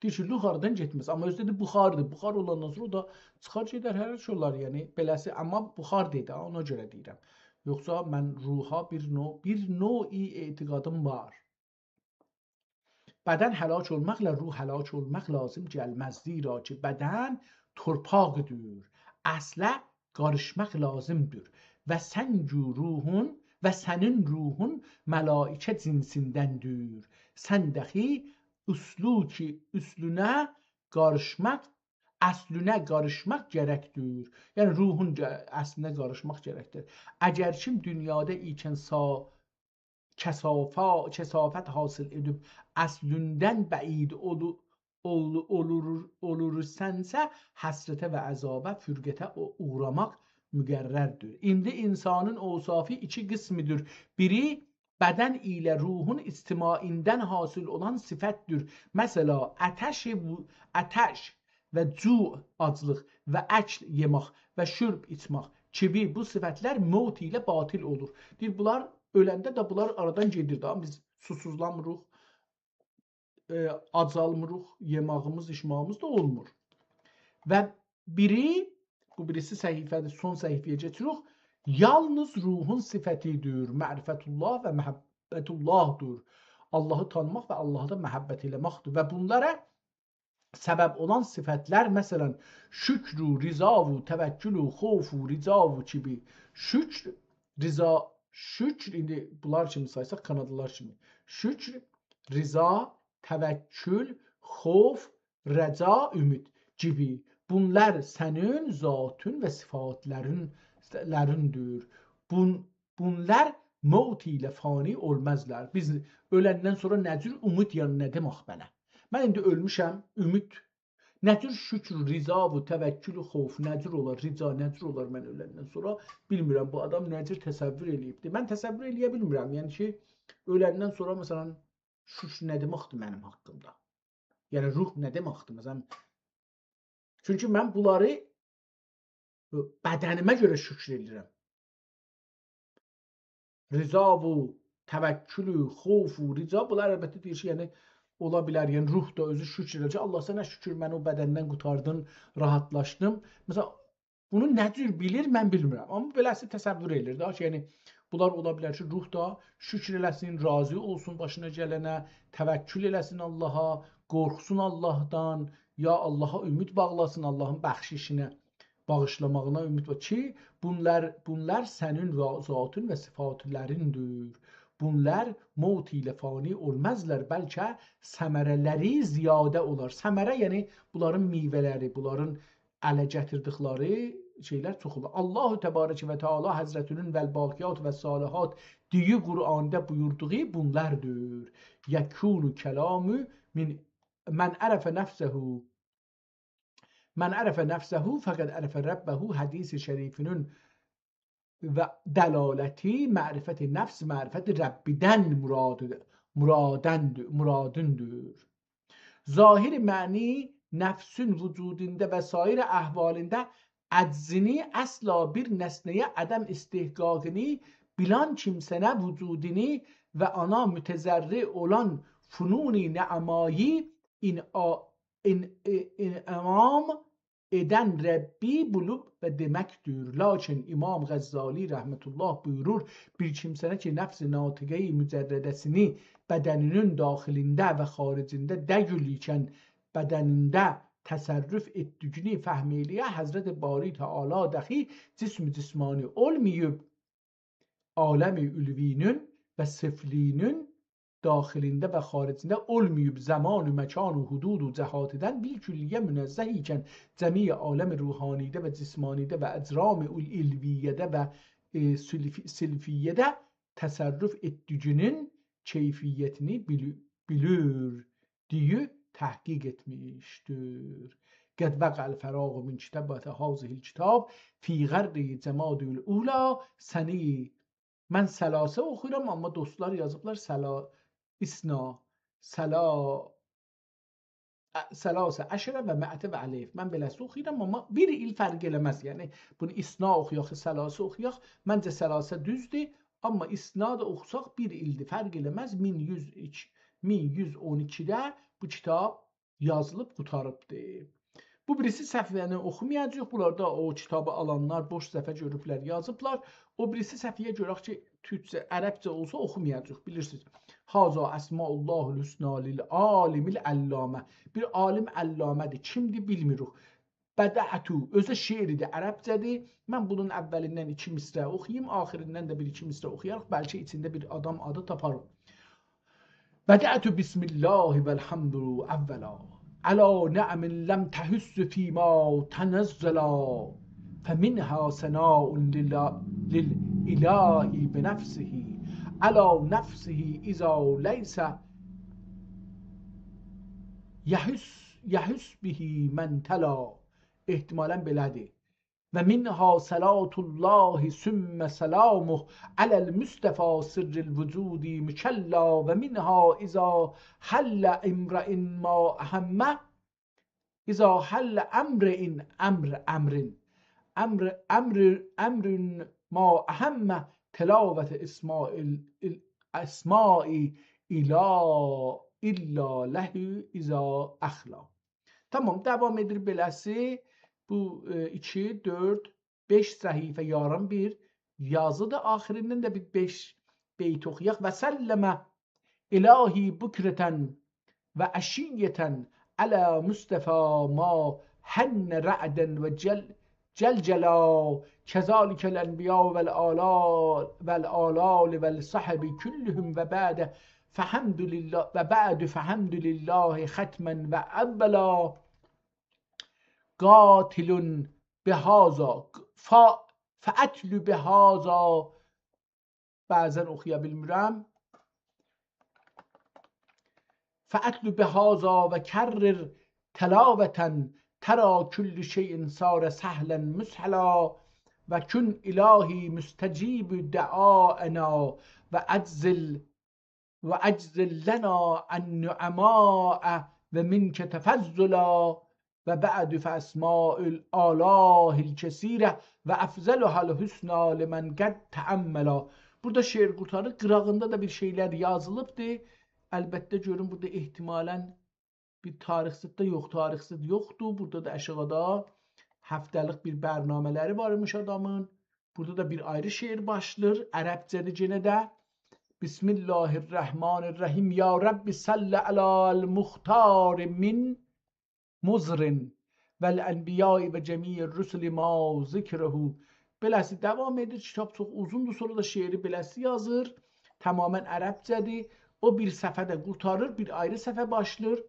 دئییر کی، روح آرادان گئتمز. آمما اؤزو ده بخاردیر. بخار اولاندان سونرا او دا چیخار گئدر، هلاک اولار. یعنی، بئله‌سی، آمما بخار دئدی، اونا گؤره دئییرم. یوخسا من روحا بیر نوع، بیر نوع اعتقادیم وار. بدن هلاک اولماقلا روح هلاک اولماق لازیم گلمز. زیرا کی، بدن تورپاقدیر، اصله قاریشماق لازیمدیر. و سن کی روحون، و سنین روحون ملائکه جنسیندندیر. سن دخی اصلو کی، اصلونه قاریشماق، اصلونه قاریشماق گرکدیر. یعنی، روحون گ-، اصلینه قاریشماق گرکدیر. اگر کیم دونیادا ایکن سا-، کثافا-، کثافت حاصل ائدیب اصلیندن بعید اولو-، اول-، اولور-، اولورسانسا، حسرته و عذابه، فرقته او-، اوغراماق مقرردیر. ایندی اینسانین اوصافی ایکی قسمدیر. بیری بدن ایله روحون اجتماعیندن حاصل اولان صفتدیر. مثلا، عطش و-، عطش و جوع، آجلیق، و اکل، یئمک، و شرب، ایچمک کیمی بو صفتلر موت ایله باطل اولور. دئییر، بونلار اؤلنده ده بونلار آرادان گئدیر دا. بیز سوسوزلامیریق، ائ، آجالمیریق، یئماغیمیز، ایچماغیمیز دا اولمور. و بیری، بو بیریسی صفحه‌دیر، سون صفحه‌یه کئچیریک. یالنیز روحون صفتیدیر، معرفت الله و محبت اللهدیر. اللهی تانیماق و اللها دا محبت ائله‌مکدیر. و بونلارا سبب اولان صفتلر، مثلا، شکر و رضا و توکل و خوف و رجا و کیبی. شکر، رضا، شکر، ایندی بونلار کیمی سایساق، کانادالار کیمی. شکر، رضا، توکل، خوف، رجا، امید کیبی. بونلار سنین ذاتین و صفاتلارین، لریندیر. بون، بونلار موت ایله فانی اولمازلار. بیز اؤلندن سونرا نه جور امید، یعنی نه دئمک بئله؟ من ایندی اؤلموشم، امید، نه جور شکر، رضا و توکل و خوف، نه جور اولار، رجا، نه جور اولار من اؤلندن سونرا؟ بیلمیرم، بو آدام نه جور تصور ائله‌ییبدی. من تصور ائله‌یه بیلمیرم، یعنی کی، اؤلندن سونرا، مثلا، شکر نه دئمکدیر منیم حاققیمدا؟ یعنی، روح نه دئمکدیر؟ مثلا، چونکی من بونلاری بدنیمه گؤره شکر ائدیرم. رضا و توکل و خوف و رجا، بونلار البته دئییر کی، یعنی، اولا بیلر، یعنی، روح دا اؤزو شکر ائدیر کی، الله، سنه شکر، منی او بدندن قوتاردین، راحتلاشدیم. مثلا، بونو نه جور بیلیر، من بیلمیرم. آمما بئله‌سی تصور ائله‌ییر ده کی، یعنی، بونلار اولا بیلر کی، روح دا شکر ائله‌سین، راضی اولسون باشینا گلنه، توکل ائله‌سین اللها، قورخسون اللهدان، یا اللها امید باغلاسین، اللهین بخششینه، باغیشلاماغینا امید وار کی، بونلار، بونلار سنین ذا-، ذاتین و صفاتلریندیر. بونلار موت ایله فانی اولمازلار، بلکه ثمره‌لری زیاده اولار. ثمره، یعنی، بونلارین میوه‌لری، بونلارین اله گتیردیکلری شئیلر چوخ اولور. الله تبارک و تعالی حضرتینین «والباقیات الصالحات» دئیی قرآندا بویوردوغو بونلاردیر. «یکون کلام من، من عرف نفسه، من عرف نفسه فقد عرف ربه» حدیث شریفینین و دلالتی معرفت نفس، معرفت ربیدن مراد، مرادندی-، مرادیندیر. ظاهر معنی نفسین وجودیندا و سایر احوالیندا عجزینی، اصلا بیر نسنه‌یه عدم استحقاقینی بیلن کیمسه‌نه وجودینی و آنا متضرع اولان فنون نعمایی ان-، آ-، ان-، ا-، انعام ائدن ربی بولوب و دئمکدیر. لاکین امام غزالی رحمة الله بویورور: بیر کیمسه‌نه کی، نفس ناطقه‌ی مجرده‌سینی بدنینین داخلینده و خارجینده دئییل ایکن، بدنینده تصرف ائتدیگینی فهم ائله‌یه، حضرت باری تعالی داخی جسم جسمانی اولماییب، عالم علوی‌نین و سفلی‌نین داخلینده و خارجینده اولماییب، زمان و مکان و حدود و جهاتدان بالکلیه منزه ایکن، جمیع عالم روحانیده و جسمانیده و اجرام علویه‌ده و، ائ، سلف-، سلفیه‌ده تصرف ائتدیگینین کیفیتینی بیلی-، بیلیر دئیه تحقیق ائتمیشدیر. «قد وقع الفراغ من کتابة هذه الکتاب فی غرّ جمادی الاولی سنة». من ثلاثه اوخویورام، آمما دوستلار یازیبلار سلا-، اثنا، سلا-، ثلاثة عشر و مائة و الف. من بئله‌سی اوخویورام، آمما بیر ایل فرق ائله‌مز. یعنی، بونو اثنا اوخویاق، ثلاثه اوخویاق، منجه ثلاثه دوزدور، آمما اثنا دا اوخوساق بیر ایلدیر، فرق ائله‌مز. مین یوز ایکی، مین یوز اون ایکیده بو کیتاب یازیلیب قوتاریبدیر. بو بیریسی صفحه‌نی اوخومایاجاغیق. بونلاردا او کیتابی آلانلار بوش صفحه گؤروبلر، یازیبلار. او بیریسی صفحه‌یه گؤرک کی، تورکجه، عربجه اولسا اوخومایاجاغیق، بیلیرسینیز. «هذا اسماء الله الحسنی للعالم العلامة». بیر عالم علامه‌دیر. کیمدیر، بیلمیریک. «بدأت»، اؤزو شعردیر، عربجه‌دیر. من بونون اولیندن ایکی مصرع اوخویوم، آخیریندن ده بیر ایکی مصرع اوخویاریق. بلکه ایچینده بیر آدام آدی تاپاریق. «بدأت بسم الله والحمد أولا، علی نعم لم تحص فیما تنزلا، فمنها ثناء لل-، للإله بنفسه، علی نفسه إذا لیس یحص، یحص به من تلا». احتمالاً بئله‌دیر. «ومنها صلاة الله ثم سلامه علی المصطفی سر الوجود مکلا، ومنها إذا حل امرئ ما أهمه، إذا حل امرئ، امر، امر، امر، امر، امر ما أهمه تلاوة اسماء ال-، ال-، اسماء إلا، إلا له إذا أخلا». تامام، داوام ائدیر بئله‌سی. بو، ائ، ایکی، دؤرد، بئش صفحه یاریم بیر یازیدیر. آخیریندان دا بیر بئش بیت اوخویاق. «وسلم إلهی بکرة وعشیة علی مصطفی ما هن رعدا و جل-، جلجلا، کذالک الانبیاء و الآلال، و الآلال و الصحب کلهم و بعد فحمد لله، و بعد فحمد لله ختما و اولا. قاتل بهذا، فا-، فأتل بهذا، بعضا اوخویا بیلمیرم. فأتل بهذا و کرر تلاوة، تری کل شیء صار سهلا مسهلا، و کن الهی مستجیب دعاءنا، و اجزل و اجزل لنا النعماء و منک تفضلا، و بعد فاسماء الآلاه الکثیرة و افضلها الحسنی لمن قد تأملا. بورادا شعر قورتاریر. قیراغیندا دا بیر شئیلر یازیلیبدیر. البته، گؤروم بورادا احتمالاً بیر تاریخ زاد دا یوخ، تاریخ زاد یوخدور. بورادا دا آشاغیدا هفته‌لیک بیر برنامه‌لری وارمیش آدامین. بورادا دا بیر آیری شعر باشلاییر. عربجه‌دیر یئنه ده. بسم الله الرحمن الرحیم. یا رب صل علی المختار من مضر و الانبیاء و جمیع الرسل ما ذکره. بئله‌سی داوام ائدیر. کیتاب چوخ اوزوندور، سونرا دا شعری بئله‌سی یازیر. تماماً عربجه‌دیر. او بیر صفحه ده قورتاریر، بیر آیری صفحه باشلاییر.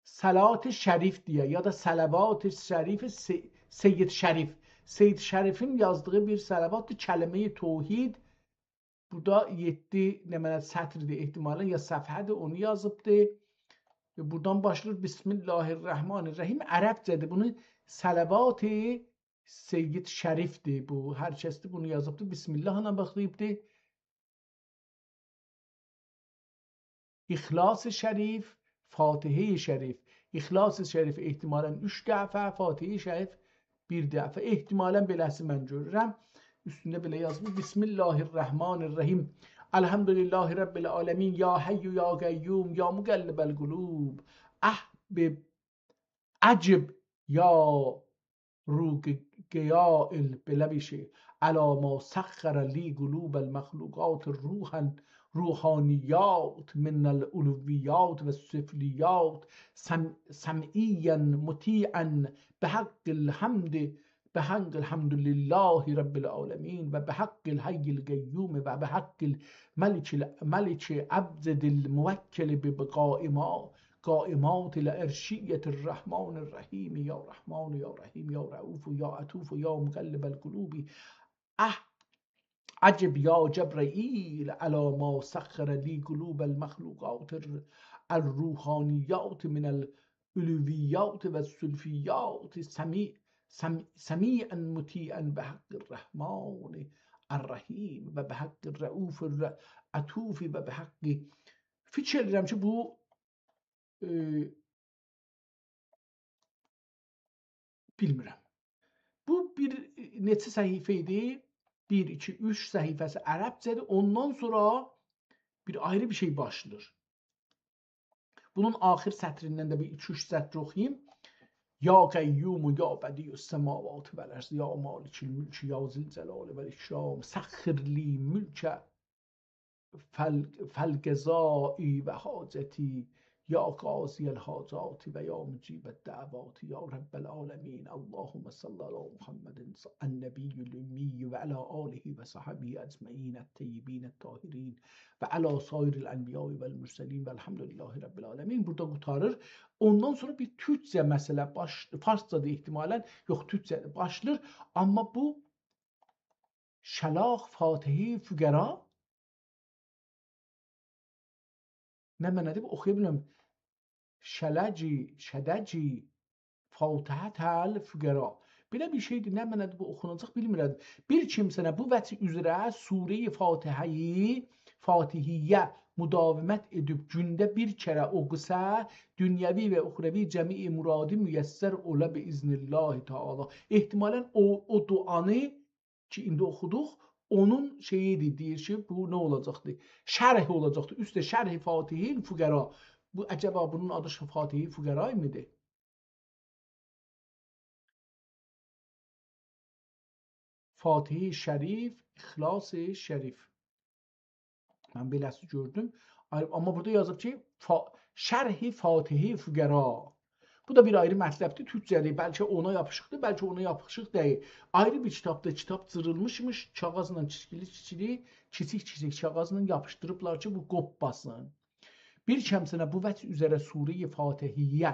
صلات شریف دئیه، یا دا صلوات شریف س-، سید شریف. سید شریفین یازدیغی بیر صلوات، کلمه‌ی توحید. بورادا یئددی، نمنه، سطردیر احتمالاً، یا صفحه‌دیر، اونو یازیبدی. و بورادان باشلاییر: بسم الله الرحمن الرحیم. عربجه‌دیر. بونو صلوات سید شریفدیر بو. هر کسدیر بونو یازیبدی، بسم الله ایله باشلاییبدی. اخلاص شریف، فاتحه‌ی شریف. اخلاص شریف احتمالاً اوچ دفعه، فاتحه‌ی شریف بیر دفعه. احتمالاً بئله‌سی من گؤرورم. اوستونده بئله یازیلیر: بسم الله الرحمن الرحیم. الحمد لله رب العالمین. یا حی یا قیوم، یا مقلب القلوب، احبب، اجب، یا روح قیائل، بئله بیر شئی. علی ما سخر لی قلوب المخلوقات روحا، روحانیات من العلویات و السفلیات، سم-، سمعیا مطیعا، بحق الحمد، بحق الحمد لله رب العالمین و بحق الحی القیوم و بحق الملک ال-، ملک ابجد الموکل ببقاء ما قائمات العرشیة الرحمن الرحیم، یا رحمن یا رحیم، یا رؤوف یا عطوف، یا مقلب القلوب، اح-، اجب یا جبرائیل علی ما سخر لی قلوب المخلوقات الر-، الروحانیات من العلویات و السفلیات، سمیع-، سم-، سمیعا مطیعا بحق الرحمن الرحیم و بحق الرؤوف العطوف و بحق. فیکیر ائدیرم کی، بو ائ، بیلمیرم. بو بیر، ائ، نئچه صفحه ایدی؟ بیر، ایکی، اوچ صفحه‌سی عربجه‌دیر. اوندان سونرا بیر آیری بیر شئی باشلاییر. بونون آخیر سطریندن ده بیر ایکی-اوچ سطر اوخویوم. یا قیوم، یا بدیع السماوات و الارض، یا مالک الملک، یا ذی الجلال و الاکرام، سخر لی ملک فال-، فالقضاء و حاجتی، یا قاضی الحاجات و یا مجیب الدعوات، یا رب العالمین. اللهم صل علی محمد النبی الامی و علی آله و صحبه اجمعین الطیبین الطاهرین و علی سایر الانبیاء و المرسلین و الحمد لله رب العالمین. بورادا قورتاریر. اوندان سونرا بیر تورکجه مسئله باش-، فارسجادیر احتمالاً، یوخ، تورکجه باشلاییر. آمما بو شلاق فاتحه‌ی فقرا. نه معنادیر؟ اوخویا بیلمیرم. شلجی، شدجی، فاتحة الفقرا. بئله بیر شئیدیر، نه معنادیر بو اوخوناجاق، بیلمیرم. بیر کیمسه نه بو وجه اوزره سوره‌ی فاتحه‌ی، فاتحه‌یه مداومت ائدیب گونده بیر کره اوخوسا، دنیوی و اخروی جمیع مرادی میسر اولا باذن الله تعالی. احتمالاً او، او دعانی کی، ایندی اوخودوق، اونون شئییدیر، دئییر کی، بو نه اولاجاقدیر؟ شرح اولاجاقدیر. اوسته شرح فاتحه‌ی فقرا. بو، عجبا بونون آدی فاتحه‌ی فقرا ایمیدی؟ فاتحه‌ی شریف، اخلاص شریف. من بئله‌سی گؤردوم. آی-، آمما بورادا یازیب کی، فا-، شرح فاتحهٔ فقرا. بو دا بیر آیری مطلبدیر، تورکجه‌دیر. بلکه اونا یاپیشیقدیر، بلکه اونا یاپیشیق دئییل. آیری بیر کیتابدا کیتاب جیریلمیشمیش، کاغیذلا کیچیکلی-کیچیکلی، کیچیک-کیچیک کاغیذلا یاپیشدیریبلار کی، بو قوپماسین. بیر کمسنه بو وجه اوزره سورهٔ فاتحه‌یه،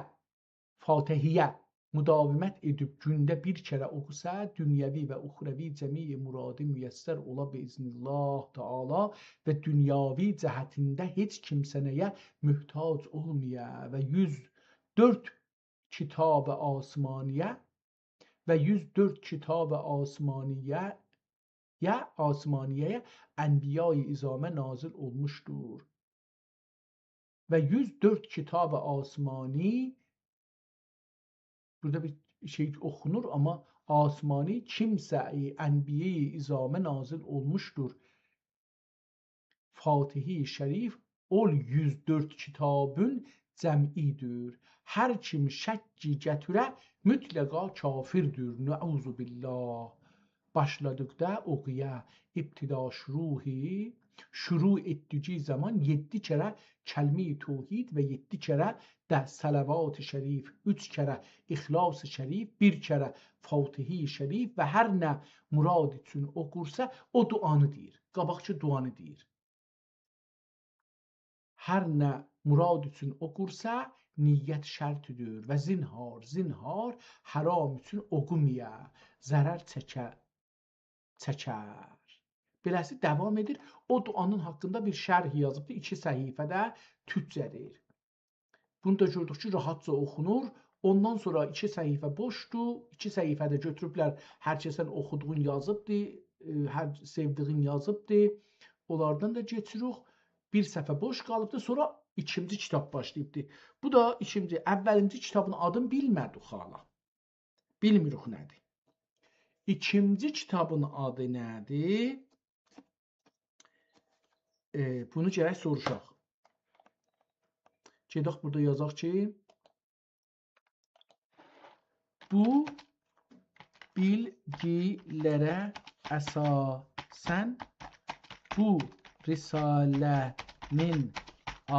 فاتحه‌یه مداومت ائدیب گونده بیر کره اوخوسا، دنیوی و اخروی جمیع مرادی میسر اولا باذن الله تعالی و دنیوی جهتینده هئچ کیمسه‌یه محتاج اولمایا و یوز دؤرد کتاب آسمانی‌یه و یوز دؤرد کتاب آسمانی‌یه، یا آسمانی‌یه انبیای عظامی نازل اولموشدور. و یوز دؤرد کتاب آسمانی، بورادا بیر شئی اوخونور، آمما آسمانی کیمسه‌یه انبیای عظامی نازل اولموشدور. فاتحهٔ شریف اول یوز دؤرد کیتابین جمعی‌دیر. هر کیم شکی گتیره، مطلقا کافردیر. نعوذ بالله. باشلادیقدا اوخویا، ابتدا شروعی، شروع ائتدیگی زامان یئددی کره کلمه‌ی توحید و یئددی کره ده صلوات شریف، اوچ کره اخلاص شریف، بیر کره فاتحهٔ شریف و هر نه مراد اوچون اوخورسا، او دعانی دئییر. قاباقکی دعانی دئییر. هر نه مراد اوچون اوخورسا، نیت شرطی‌دیر. و زنهار، زنهار، حرام اوچون اوخومایا، ضرر چکه-، چکر. بئله‌سی داوام ائدیر. او دعانین حاقیندا بیر شرح یازیبدی، ایکی صفحه‌ده تورکجه‌دیر. بونو دا گؤردوک کی، راحتجا اوخونور. اوندان سونرا ایکی صفحه بوشدور. ایکی صفحه‌ده گؤتوروبلر، هر کسین اوخودوغون یازیبدی، ائ، هر سئودیگین یازیبدی. اونلاردان دا کئچیریک. بیر صفحه بوش قالیبدی. سونرا ایکینجی کیتاب باشلاییبدی. بو دا ایکینجی، اوّلینجی کیتابین آدینی بیلمه‌دیک حالا. بیلمیریک نه‌دیر. ایکینجی کیتابین آدی نه‌دیر؟ ائ، بونو گرک سوروشاق. گئدک بورادا یازاق کی، بو بیلگی‌لره اساساً بو رساله‌نین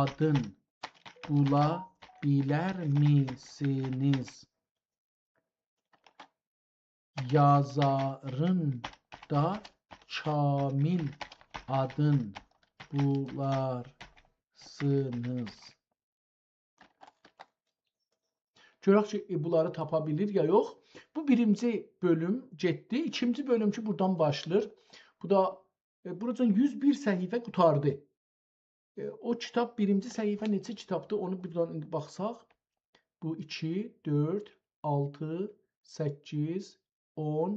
آدین بولا بیلرمیسینیز؟ یازارین دا کامل آدین بولارسینیز. گؤرک کی، ائ، بونلاری تاپا بیلیر یا یوخ. بو بیرینجی بؤلوم گئتدی. ایکینجی بؤلوم کی، بورادان باشلاییر. بو دا، ائ، بوراجان یوز بیر صفحه قوتاردی. ائ، او کیتاب، بیرینجی صفحه نئچه کیتابدیر، اونو بورادان ایندی باخساق. بو ایکی، دؤرد، آلتی، سککیز، اون،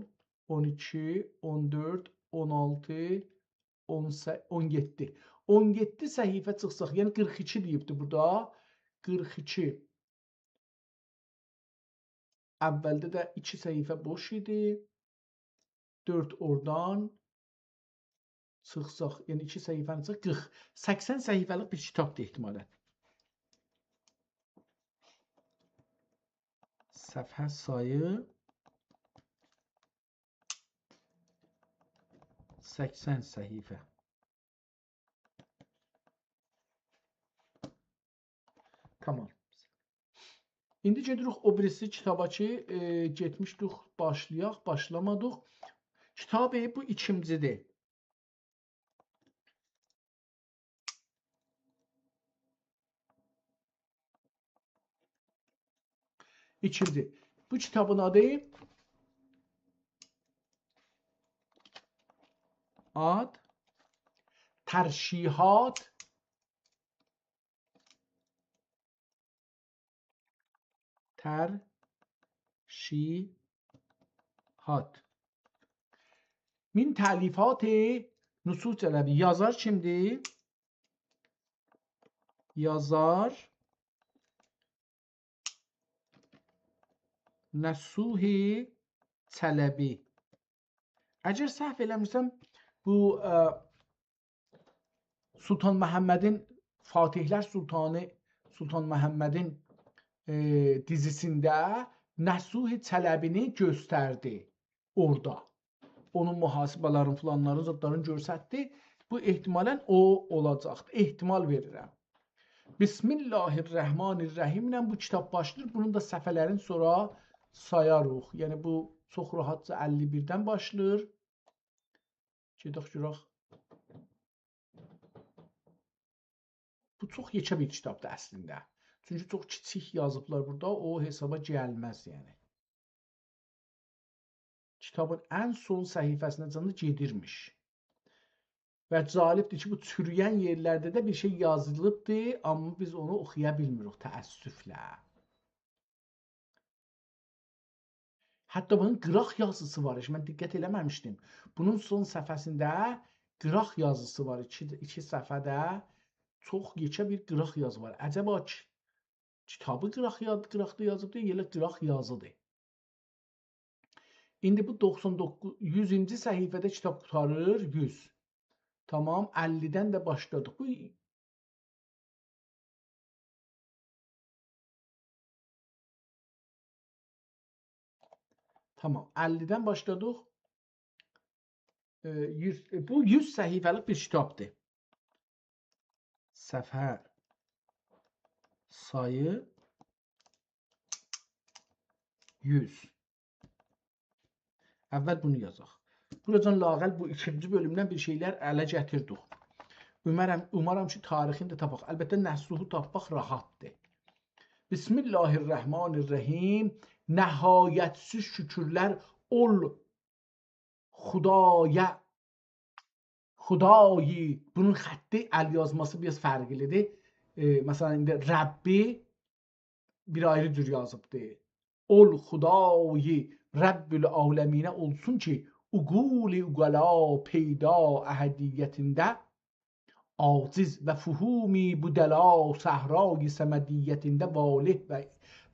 اون ایکی، اون دؤرد، اون آلتی، اون سه-، اون یئددی. اون یئددی صفحه چیخساق، یعنی قیرخ ایکی دئییبدی بورادا. قیرخ ایکی. اوّلده ده ایکی صفحه بوش ایدی. دؤرد اورادان چیخساق، یعنی ایکی صفحه‌نی چیخ، قیرخ، سکسن صفحه‌لیک بیر کیتابدیر احتمالاً. صفحه سایی سکسن صفحه. تامام. ایندی گئدیریک او بیریسی کیتابا کی، ائ، گئتمیشدیک، باشلایاق، باشلامادیق. کیتابی بو ایکینجی‌دیر. ایکینجی. بو کیتابین آدی، آد، ترشیحات، ترشیحات. من تألیفات نصوص علوی. یازار کیمدیر؟ یازار نصوح چلبی. اگر سهو ائله‌میرسم، بو، ا، سلطان محمدین، فاتح‌لر سلطانی سلطان محمدین، ائ، دیزیسینده نصوح چلبی‌نی گؤستردی اورادا. اونون محاسبه‌لرین، فلانلارین، زادلارین گؤرستدی. بو احتمالاً او اولاجاقدیر. احتمال وئریرم. بسم الله الرحمن الرحیم ایله بو کیتاب باشلاییر. بونون دا صفحه‌لرینی سونرا سایاریق. یعنی بو چوخ راحتجا اللی بیردن باشلاییر. گئدک گؤرک. بو چوخ یئکه بیر کیتابدیر اصلینده. چونکی چوخ کیچیک یازیبلار بورادا، او حسابا گلمز، یعنی. کیتابین ان سون صفحه‌سینه‌جن ده گئدیرمیش. و جالبدیر کی، بو چوروین یئرلرده ده بیر شئی یازیلیبدیر، آمما بیز اونو اوخویا بیلمیریک، تأسفله. حتی بونون قیراق یازیسی وار. هئچ من دقت ائله‌مه‌میشدیم. بونون سون صفحه‌سینده قیراق یازیسی وار. ایکی، ایکی صفحه‌ده چوخ یئکه بیر قیراق یازی وار. عجبا کی-، کیتابی قیراق یا-، قیراقدا یازیبدیر، یا ائله قیراق یازیدیر. ایندی بو دوخسان دوققوز، یوزونجو صفحه‌ده کیتاب قوتاریر، یوز. تامام، اللی‌دن ده باشلادیق. بو، تامام، اللی‌دن باشلادیق. ائ، یوز، ائ، بو یوز صفحه‌لیک بیر کیتابدیر. صفحه سایی یوز. اول بونو یازاق. بوراجان لااقل بو ایکینجی بؤلومدن بیر شئیلر اله گتیردیک. اومارام، اومارام کی، تاریخینی ده تاپاق. البته، نسلوهو تاپماق راحتدیر. بسم الله الرحمن الرحیم. نهایتسیز شکرلر اول خدایا، خدایی، بونون خطی، ال یازماسی بیر آز فرقلی‌دیر. ائ، مثلا، ایندی ربی بیر آیری جور یازیبدی. اول خدایی رب العالمینه اولسون کی، عقول عقلا پیدا احدیتینده عاجز و فهوم بدلا صحرای صمدیتینده واله و،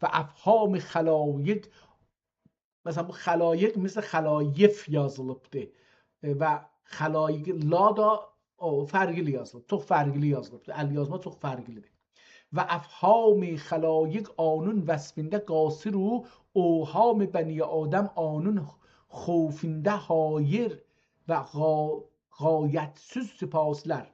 و افهام خلایق، مثلا، بو خلایق مثل خلایف یازیلیبدی. ائ، و خلایق لا دا او فرقلی یازیلیب، چوخ فرقلی یازیلیبدی. ال یازما چوخ فرقلی‌دیر. و افهام خلایق آنون وصفینده قاصر و اوهام بنی آدم آنون خوفینده حایر و غا-، غایتسیز سپاسلر.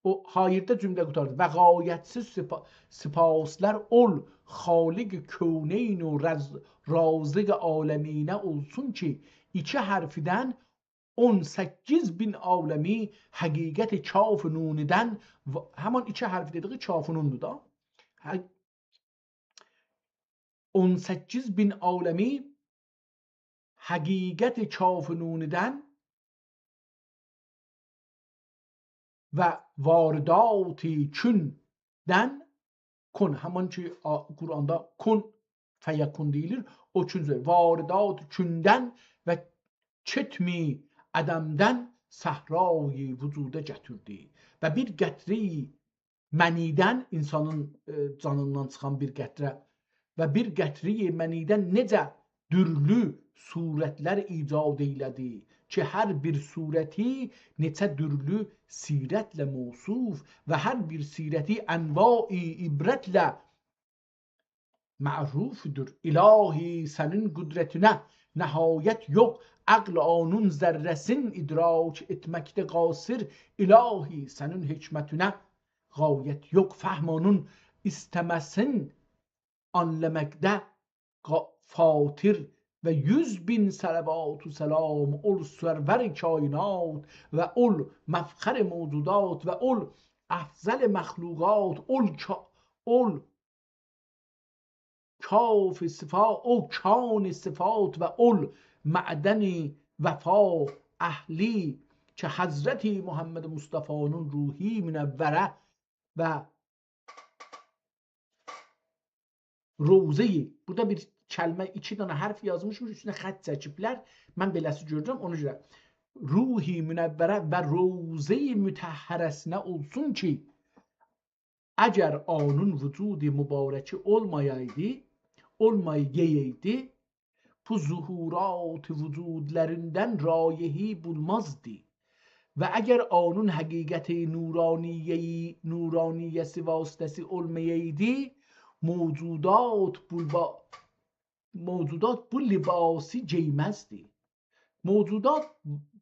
او حاییرده جمله قوتاردی. و غایتسیز سپا-، سپاسلر اول خالق کونین و رز-، رازق عالمینه اولسون کی، ایکی حرفدن اون سککیز بین عالمی حقیقت کاف نونیدن و، همان ایکی حرف دئدیگی کاف نوندور دا. ح-، اون سککیز بین عالمی حقیقت کاف نونیدن و واردات کوندن، کون، همان کی، آ-، قرآندا کون فیکون دئییلیر، او کون، واردات کوندن و کتم عدمدن صحرای وجودا گتیردی. و بیر قطره منیدن، انسانین، ائ، جانیندان چیخان بیر قطره و بیر قطره منیدن نئجه دورلو صورتلر ایجاد ائیله‌دی کی، هر بیر صورتی نئچه دورلو سیرتله موصوف و هر بیر سیرتی انواع عبرتله معروفدور. الهی، سنین قدرتینه نهایت یوخ، عقل آنون ذره‌سین ادراک ائتمکده قاصر. الهی، سنین حکمتینه غایت یوخ، فهم آنون ایسته‌مه‌سین آنلاماقدا قا-، فاتر. و یوز بین صلوات و سلام اول سرور کائنات و اول مفخر موجودات و اول افضل مخلوقات، اول کا-، اول کاف صفا-، او کان صفات و اول معدن وفا اهلی کی، حضرت محمد مصطفی‌نین روحی منوره و روضه‌ی، بورادا بیر کلمه، ایکی دنه حرف یازمیشمیش، اوستونه خط چکیبلر. من بئله‌سی گؤرورم، اونا گؤره. روحی منوره و روضه‌ی مطهره‌سینه اولسون کی، اگر اونون وجود مبارکی اولمایایدی، اولمایایدی، بو ظهورات وجودلریندن رایحه‌ای بولمازدی. و اگر اونون حقیقت نورانیه‌ای، نورانیه‌سی واسطه‌سی اولمایایدی، موجودات بو لبا-، موجودات بو لباسی گئیمزدی. موجودات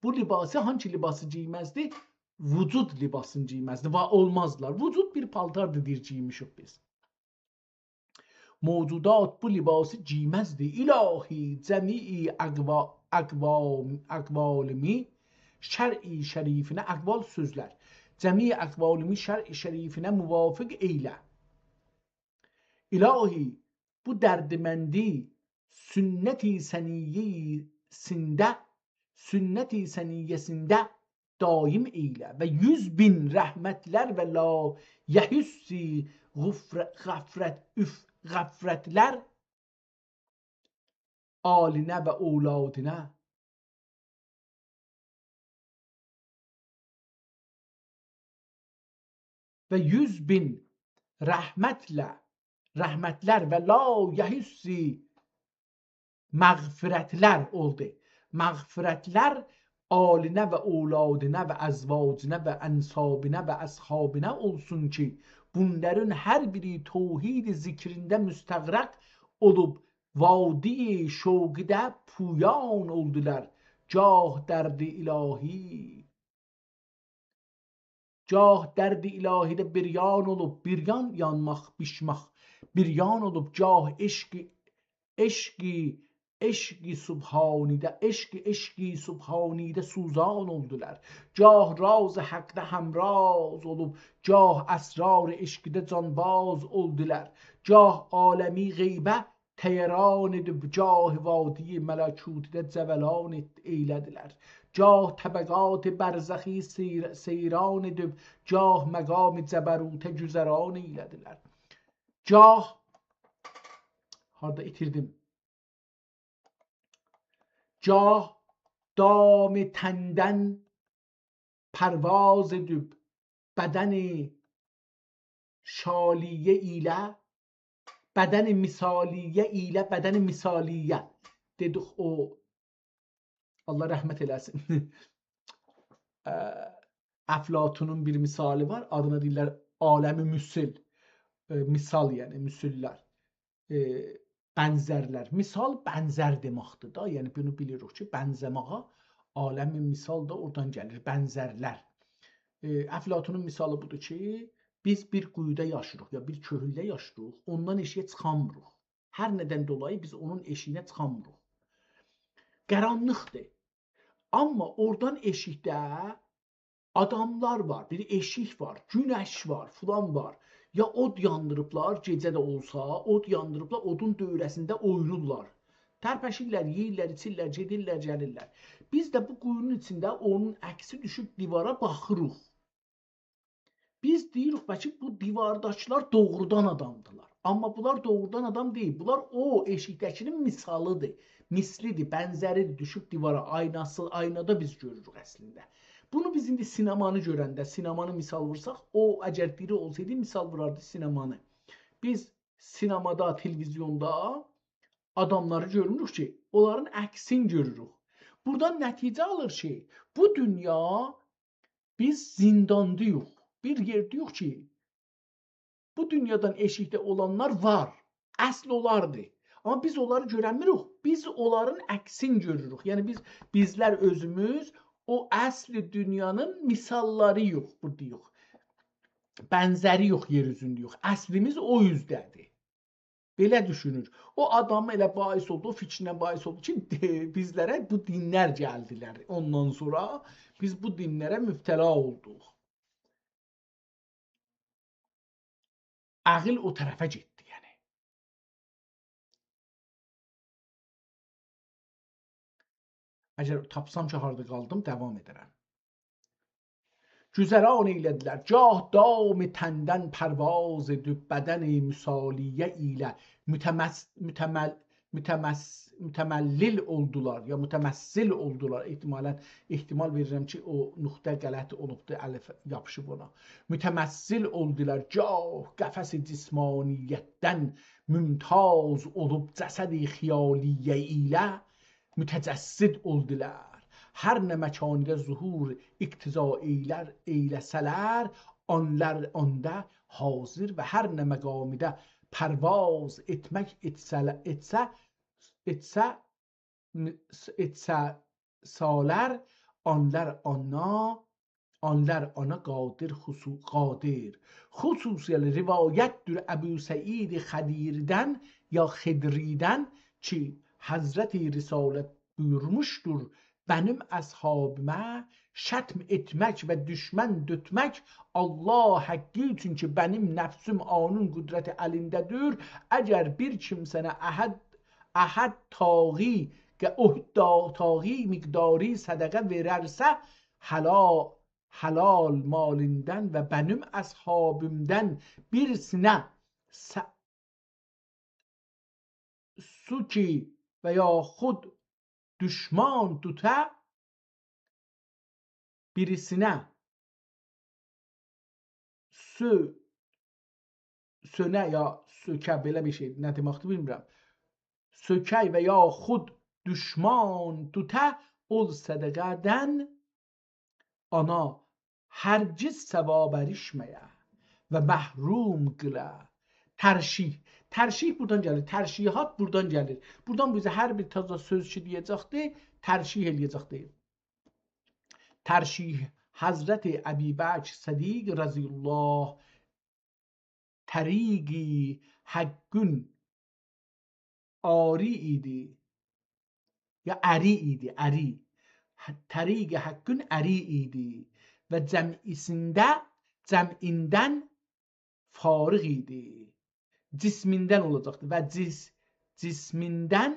بو لباسی، هانسی لباسی گئیمزدی؟ وجود لباسینی گئیمزدی. وا، اولمازلار. وجود بیر پالتاردیر، دئییر، گئیمیشیک بیز. موجودات بو لباسی گئیمزدی. الهی، جمیع اقوا-، اقوام-، اقوالیمی شرع شریفینه، اقوال سؤزلر، جمیع اقوالیمی شرع شریفینه موافق ائیله. الهی، بو دردمندی سنت سنیه‌سینده، سنت سنیه‌سینده دایم ائیله و یوز بین رحمتلر و لایحس غفر-، غفرت، عف-، غفرتلر آلینه و اولادینه و یوز بین رحمتله، رحمتلر و لایحس مغفرتلر اولدو. مغفرتلر آلینه و اولادینه و ازواجینه و انسابینه و اصحابینه اولسون کی، بونلارین هر بیری توحید ذکرینده مستغرق اولوب، وادی شوقده پویان اولدولار. گاه درد الهی، گاه درد الهیده بریان اولوب، بریان یانماق، بیشماق، بریان اولوب، گاه عشق، عشق، عشق سبحانیده، عشق، عشق سبحانیده سوزان اولدولار. گاه راز حقده همراز اولوب، گاه اسرار عشقده جانباز اولدولار. گاه عالم غیبه طیران ائدیب، گاه وادی ملکوتده جولان ائت-، ائیله‌دیلر. گاه طبقات برزخی سیر-، سیران ائدیب، گاه مقام جبروته گذران ائیله‌دیلر. گاه، هاردا ایتیردیم؟ گاه دام تندن پرواز ائدیب، بدن شالیه ایله، بدن مثالیه ایله، بدن مثالیه دئدیک او، الله رحمت ائله‌سین. اه، افلاطونون بیر مثالی وار، آدینا دئییرلر عالم مثل. اه، مثال، یعنی مثل‌لر. اه، بنزرلر. مثال بنزر دئمکدیر دا. یعنی بونو بیلیریک کی، بنزه‌مه‌یه عالم مثال دا اورادان گلیر. بنزرلر. اه، افلاطونون مثالی بودور کی، بیز بیر قویودا یاشیریق، یا بیر کؤهولده یاشیریق، اوندان ائشیگه چیخامیریق. هر ندن دولایی بیز اونون ائشیگینه چیخامیریق. قارانلیقدیر. آمما اورادان ائشیکده آداملار وار، بیر ائشیک وار، گونش وار، فلان وار. یا اود یاندیریبلار، گئجه ده اولسا، اود یاندیریبلار، اودون دؤوره‌سینده اوینورلار. ترپشیرلر، یئییرلر، ایچیرلر، گئدیرلر، گلیرلر. بیز ده بو قویونون ایچینده اونون عکسی دوشوب دیوارا باخیریق. بیز دئییریک، بلکه بو دیوارداکیلار دوغرودان آدامدیلار. آمما بونلار دوغرودان آدام دئییل. بونلار او ائشیکده‌کی‌نین مثالیدیر. مثلیدیر، بنزریدیر، دوشوب دیوارا، آیناسی، آینادا بیز گؤروروک اصلینده. بونو بیز ایندی سینمانی گؤرنده، سینمانی مثال وورساق، او اگر دیری اولسایدی، مثال ووراردی سینمانی. بیز سینمادا، تلویزیوندا آداملاری گؤرموروک کی، اونلارین عکسینی گؤروروک. بورادان نتیجه آلیر کی، بو دونیا بیز زینداندایوخ. بیر یئرده‌یوخ کی، بو دونیادان ائشیکده اولانلار وار. اصل اولاردی. آمما بیز اونلاری گؤرنمیریک. بیز اونلارین عکسینی گؤروروک. یعنی بیز، بیزلر اؤزوموز او اصل دونیانین مثاللاری‌یوخ، بورادایوخ. بنزری‌یوخ، یئر اوزونده‌یوخ. اصلیمیز او اوزده‌دیر. بئله دوشونور. او آدام ائله باعث اولدو، او فیکرینه باعث اولدو کی، بیزلره بو دینلر گلدیلر. اوندان سونرا بیز بو دینلره مبتلا اولدوق. عقل او طرفه گئتدی، یعنی. اگر تاپسام کی، هاردا قالدیم، داوام ائده‌رم. گذران ائیله‌دیلر. گاه دام تندن پرواز ائدیب، بدن مثالیه ایله متمس-، متمل-، متمس-، متملل اولدولار، یا متمثل اولدولار. احتمالاً، احتمال وئریرم کی، او نقطه غلط اولوبدور، الف یاپیشیب اونا. متمثل اولدولار، گاه قفس جسمانیتدن ممتاز اولوب، جسد خیالیه ایله متجسد اولدولار. هر نه مکانیده ظهور اقتضا ائیلر، ائیله‌سه‌لر، آنلار آندا حاضر و هر نه مقامیده پرواز ائتمک ائتسه‌له-، ائتسه، ائتسه، ائتسه سالر، آنلار آندا آنلار آنا قادر خصو-، قادر. خصوصیله روایت‌دور ابوسعید خدیردن یا خدری‌دن کی، حضرت رسالت بویورموشدور: «منیم اصحابیما شتم ائتمک و دوشمن دؤتمک الله حقی اوچون کی، منیم نفسیم اونون قدرتی الینده‌دیر. اگر بیر کیمسه‌نه احد، احد طاقی، ق-، احد دا-، طاقی مقداری صدقه وئررسه، حلا-، حلال مالیندان و منیم اصحابیمدان بیریسینه س-، سوکی و یاخود دوشمان توتا، بیریسینه سو-، سؤنه یا سؤکه، بئله بیر شئی، نه دئمکدیر بیلمیرم. سؤکه و یاخود دوشمان توتا، اول صدقه‌دن آنا هرگز ثواب اریشمه‌یه و محروم قیلا.» ترشیح. ترشیح بورادان گلیر. ترشیحات بورادان گلیر. بورادان بیزه هر بیر تازا سؤز کی دئیه‌جکدی، ترشیح ائله‌یه‌جکدی. ترشیح: حضرت ابی‌بکر صدیق رضی الله طریق حقین آری ایدی. یا اری ایدی، اری. ح-، طریق حقین اری ایدی. و جمعیسینده، جمعیندن فارغ ایدی. جسمیندن اولاجاقدی. و جس-، جسمیندن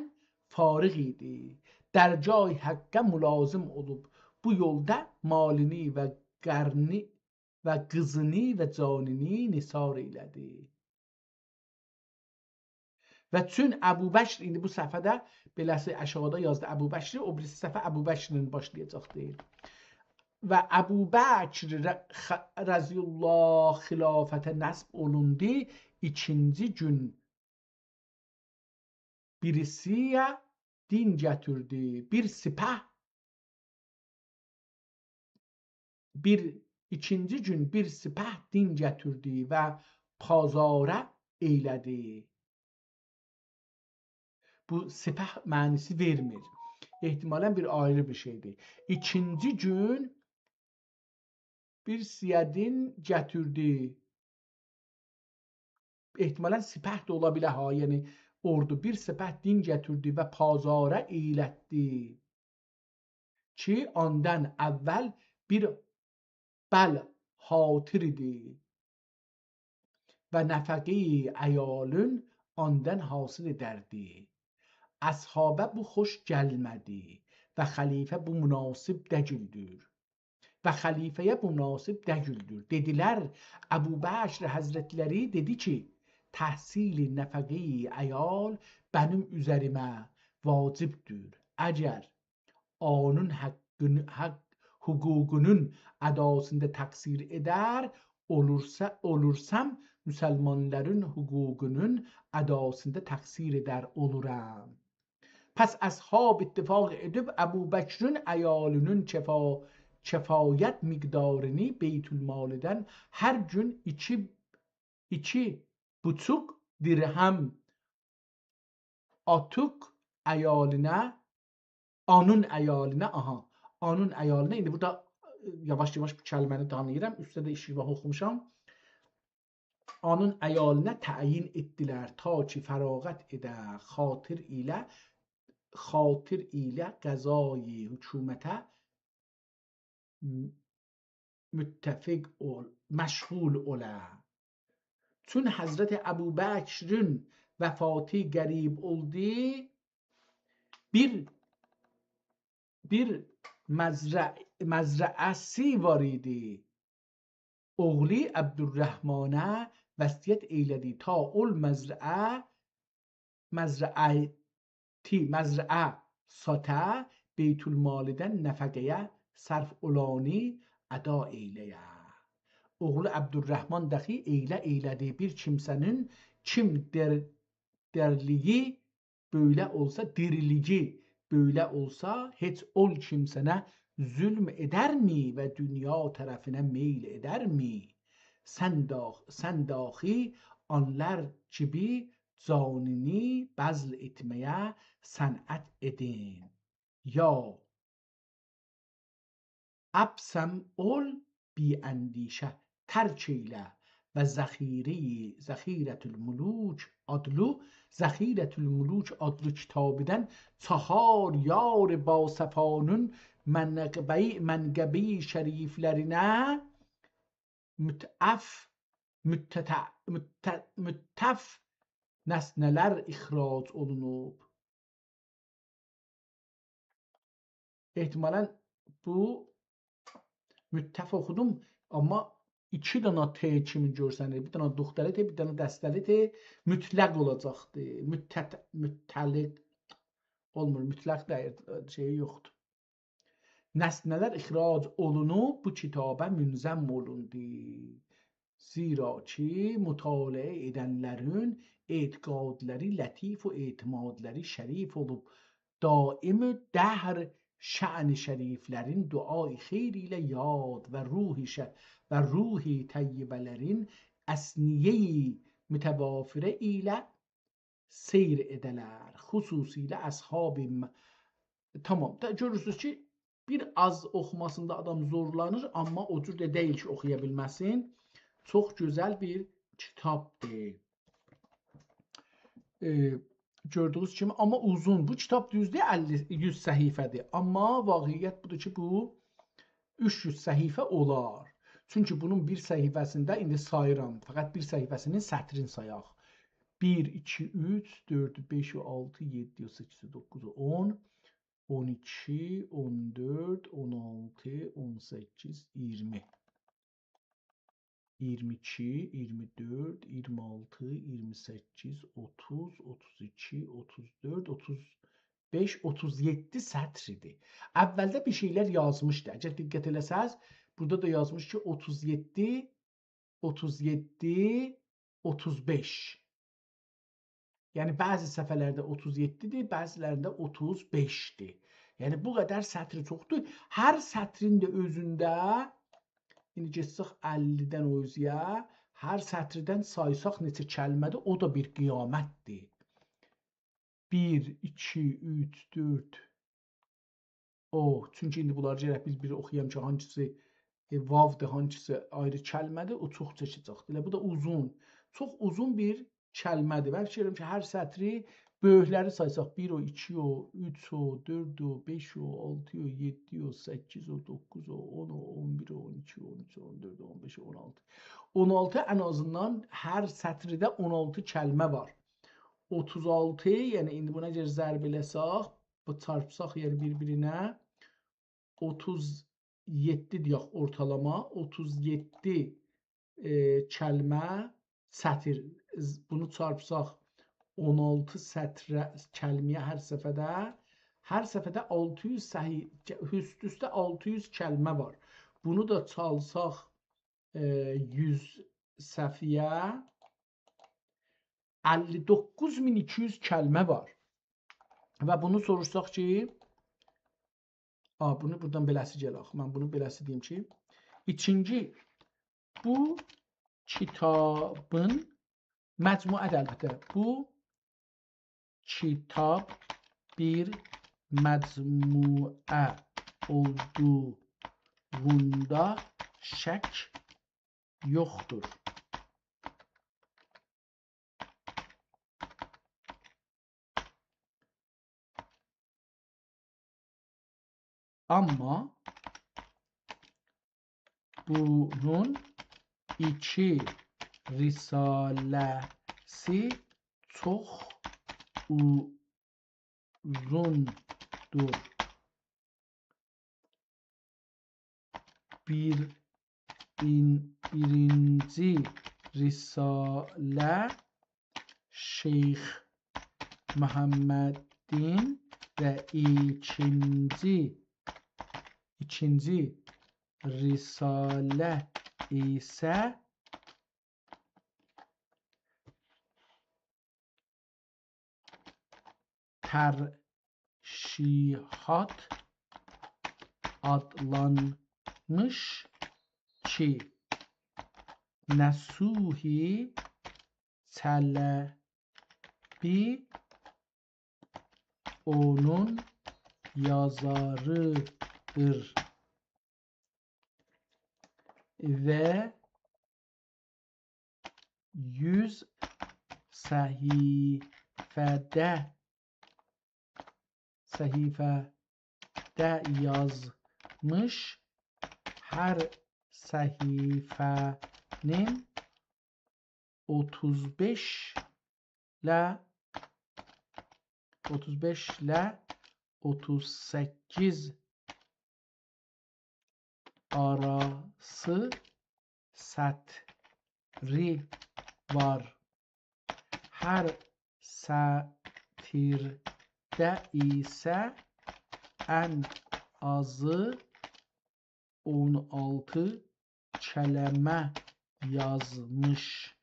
فارغ ایدی. درگاه حقه ملازم اولوب، بو یولدا مالینی و قرنی و قیزینی و جانینی نثار ائیله‌دی. و چون ابوبکر، ایندی بو صفحه‌ده بئله‌سی آشاغیدا یازدی ابوبکری، او بیریسی صفحه ابوبکرله باشلایاجاقدیر. و ابوبکر ر-، خ-، رضی الله خلافته نصب اولوندو، ایکینجی گون بیریسی‌یه دین گتیردی، بیر سپه، بیر، ایکینجی گون بیر سپه دین گتیردی و پازاره ائیله‌دی. بو سپه معنی‌سی وئرمیر. احتمالاً بیر آیری بیر شئیدیر. ایکینجی گون بیر سپه دین گتیردی. احتمالاً سپه ده اولا بیله ها، یعنی اوردو. بیر سپه دین گتیردی و پازاره ائیلتدی کی، آندان اول بیر بل حاضر ایدی و نفقه‌ی عیالین آندان حاصل ائدردی. اصحابا بو خوش گلمه‌دی و خلیفه بو مناسب دئییلدیر. و خلیفه‌یه بو مناسب دئییلدیر. دئدیلر، ابوبکر حضرتلری دئدی کی، تحصیل نفقه‌ی عیال منیم اوزریمه واجبدیر. اگر اونون حقین-، حق، حقوقونون اداسیندا تقصیر ائدر اولورسا، اولورسام، مسلمانلارین حقوقونون اداسیندا تقصیر ائدر اولورام. پس اصحاب اتفاق ائدیب ابوبکرین عیالینین کفا-، کفایت مقدارینی بیت‌المالدن هر گون ایکی، ایکی بوچوق درهم آتیق عیالینا، اونون عیالینا، آها، اونون عیالینا، ایندی بورادا یاواش-یاواش بو کلمه‌نی تانیییرام، اوستده ده اشتباه اوخوموشام. اونون عیالینا تعیین ائتدیلر، تا کی فراغت ائده، خاطر ایله، خاطر ایله قضای حکومته م-، متفق اول-، مشغول اولا. چون حضرت ابوبکرین وفاتی قریب اولدو، بیر، بیر مزرع-، مزرعه‌سی وار ایدی. اوغلو عبدالرحمنه وصیت ائیله‌دی، تا اول مزرعه، مزرعه‌تی، مزرعه ساتا، بیت‌المالدن نفقه‌یه صرف اولانی ادا ائیله‌یه. اوغلو عبدالرحمن داخی ائیله ائیله‌دی، بیر کیمسه‌نین کیم در-، درلیگی بؤیله اولسا، دیریلیگی بؤیله اولسا، هئچ اول کیمسه‌نه ظلم ائدرمی و دونیا طرفینه میل ائدرمی؟ سن داخ-، سن داخی آنلار کیمی جانینی بذل ائتمه‌یه صنعت ائدین. یا ابسم اول، بی‌اندیشه ترک ائیله و ذخیره‌ی، ذخیرةالملوک آدلی، ذخیرةالملوک آدلی کیتابیدن چهار یار باصفانین منقبه‌ی، منقبه‌ی شریفلرینه متعف، متتع-، مت-، متف نسنه‌لر اخراج اولونوب. احتمالاً بو متف اوخودوم، آمما ایکی دانا ت کیمی گؤرسنیر. بیر دانا دوخته‌لی ت، بیر دانا دسته‌لی ت، مطلق اولاجاقدی. متت-، متلق اولمور، مطلق دئییل، شئیی یوخدور. نسنه‌لر اخراج اولونوب بو کیتابا منضم اولوندو. زیرا کی، مطالعه ائدنلرین اعتقادلاری لطیف و اعتمادلاری شریف اولوب، دائم دهر شأن شریفلرین دعای خیر ایله یاد و روح ش-، و روح طیبه‌لرین اثنیه‌ی متوافره ایله سیر ائده‌لر. خصوصیله اصحاب م-، تامام. دا گؤرورسونوز کی، بیر آز اوخوماسیندا آدام زورلانیر، آمما او جور ده دئییل کی، اوخویا بیلمه‌سین. چوخ گؤزل بیر کیتابدیر. ائ، گؤردویونوز کیمی، آمما اوزون. بو کیتاب دوزدور، اللی، یوز صفحه‌دیر. آمما واقعیت بودور کی، بو اوچ یوز صفحه اولار. چونکی بونون بیر صفحه‌سینده، ایندی ساییرام، فقط بیر صفحه‌سینین سطرین سایاق. بیر، ایکی، اوچ، دؤرد، بئش، آلتی، یئددی، سککیز، دوققوز، اون، اون ایکی، اون دؤرد، اون آلتی، اون سککیز، اییرمی. اییرمی ایکی، اییرمی دؤرد، اییرمی آلتی، اییرمی سککیز، اوتوز، اوتوز ایکی، اوتوز دؤرد، اوتوز بئش، اوتوز یئددی سطر ایدی. اولده بیر شئیلر یازمیشدی. اگر دقت ائله‌سز، بورادا دا یازمیش کی، اوتوز یئددی، اوتوز یئددی، اوتوز بئش. یعنی، بعضی صفحه‌لرده اوتوز یئددی‌دیر، بعضی‌لرینده اوتوز بئشدیر. یعنی، بو قدر سطری چوخدور. هر سطرین ده اؤزونده، ایندی گئتسک اللی‌دن او اوزویه، هر سطریدن سایساق نئچه کلمه‌دیر، او دا بیر قیامتدیر. بیر، ایکی، اوچ، دؤرد، او، چونکی ایندی بونلاری گرک بیز بیر اوخویام کی، هانسیسی، ائ، واودیر، هانسیسی آیری کلمه‌دیر، او چوخ چکیجاقدیر. ائله بو دا اوزون، چوخ اوزون بیر کلمه‌دیر. من فیکیر ائدیرم کی، هر سطری بؤیوکلری سایساق، بیر او، ایکی او، اوچ او، دؤرد او، بئش او، آلتی او، یئددی او، سککیز او، دوققوز او، اون او، اون بیر او، اون ایکی او، اون اوچ او، اون دؤرد او، اون بئش او، اون آلتی. اون آلتی ان آزیندان هر سطریده اون آلتی کلمه وار. اوتوز آلتی، یعنی ایندی بونا گؤره ضرب ائله‌سک، بو چارپساق، یعنی بیر-بیرینه، اوتوز یئددی دئیک اورتالاما، اوتوز یئددی، ائ، کلمه، سطر. ز-، بونو چارپساق اون آلتی سطره، کلمه‌یه هر صفحه‌ده، هر صفحه‌ده آلتی یوز صحی-، اوست-اوسته آلتی یوز کلمه وار. بونو دا چالساق، ائ، یوز صفحه‌یه، اللی دوققوز مین ایکی یوز کلمه وار. و بونو سوروشساق کی، آ، بونو بورادان بئله‌سی گلک. من بونو بئله‌سی دئییم کی، ایکینجی، بو کیتابین مجموعه‌دیر البته. بو کیتاب بیر مجموعه اولدوغوندا شک یوخدور. آمما بونون ایکی رساله‌سی چوخ اوزوندور. بیر، بین-، بیرینجی رساله شیخ محمدین و ایکینجی، ایکینجی رساله ایسه ترشیحات آدلانمیش کی، نصوح چلبی اونون یازاریدیر. و یوز صفحه‌ده، صفحه‌ده یازمیش، هر صفحه‌نین اوتوز بئش ایله، اوتوز بئش ایله اوتوز سککیز آراسی سطری وار. هر سطیرده ایسه ان آزی اون آلتی کلمه یازمیشدیر.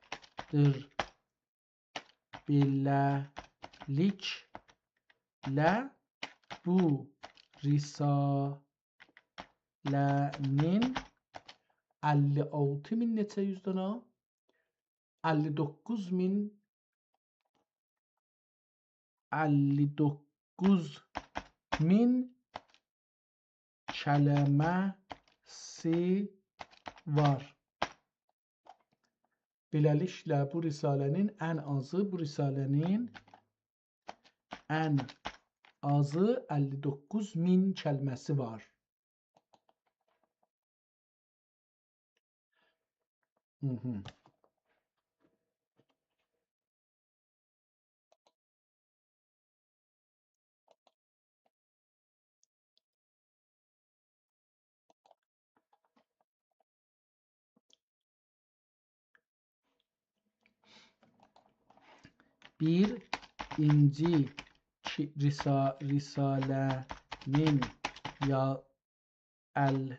بئله‌لیکله، بو رساله‌نین اللی آلتی مین نئچه یوز دانا؟ اللی دوققوز مین، اللی دوققوز مین کلمه‌سی وار. بئله‌لیکله، بو رساله‌نین ان آزی، بو رساله‌نین ان آزی اللی دوققوز مین کلمه‌سی وار. هی هی. بیرینجی کی-، رسا-، رساله‌نین یا ال-،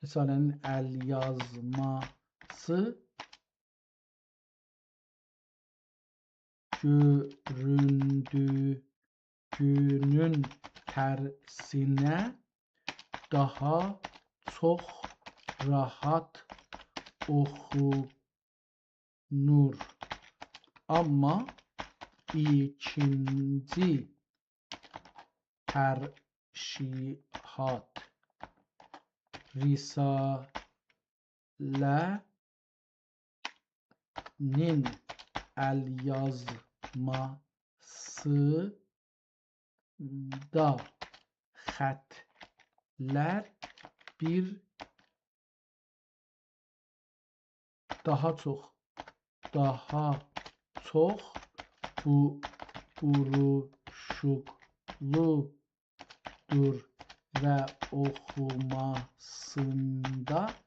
رساله‌نین ال‌یازماسی گؤروندویونون ترسینه داها چوخ راحت اوخونور. آمما ایکینجی ترشیحات رساله‌نین ال‌یازماسیندا خطلر بیر داها چوخ، داها چوخ بو-، بوروشوقلودور و اوخوماسیندا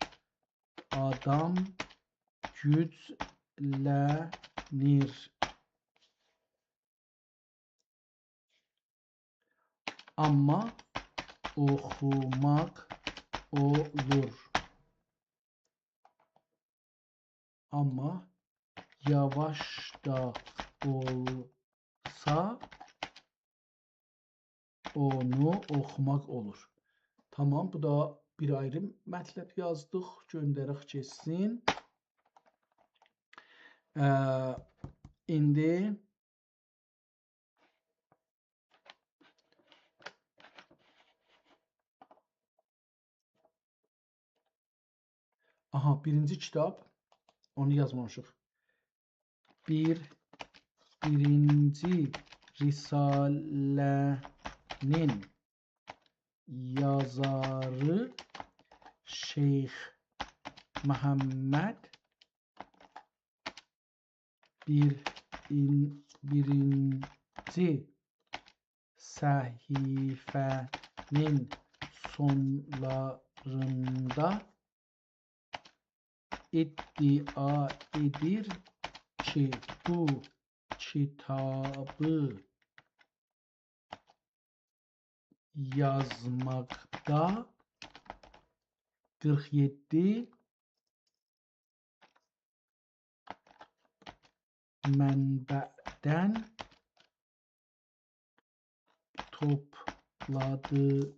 آدام گوجله‌نیر. آمما اوخوماق اولور. آمما یاواش دا اولسا، اونو اوخوماق اولور. تامام، بو دا بیر آیری مطلب یازدیق. گؤندرک گئتسین. ا، ایندی آها، بیرینجی کیتاب، اونو یازمامیشیق. بیر، بیرینجی رساله‌نین یازاری شیخ محمد بیر، این، بیرینجی صفحه‌نین سونلاریندا ادعا ائدیر کی، بو کیتابی یازماقدا قیرخ یئددی منبعدن توپلادیغی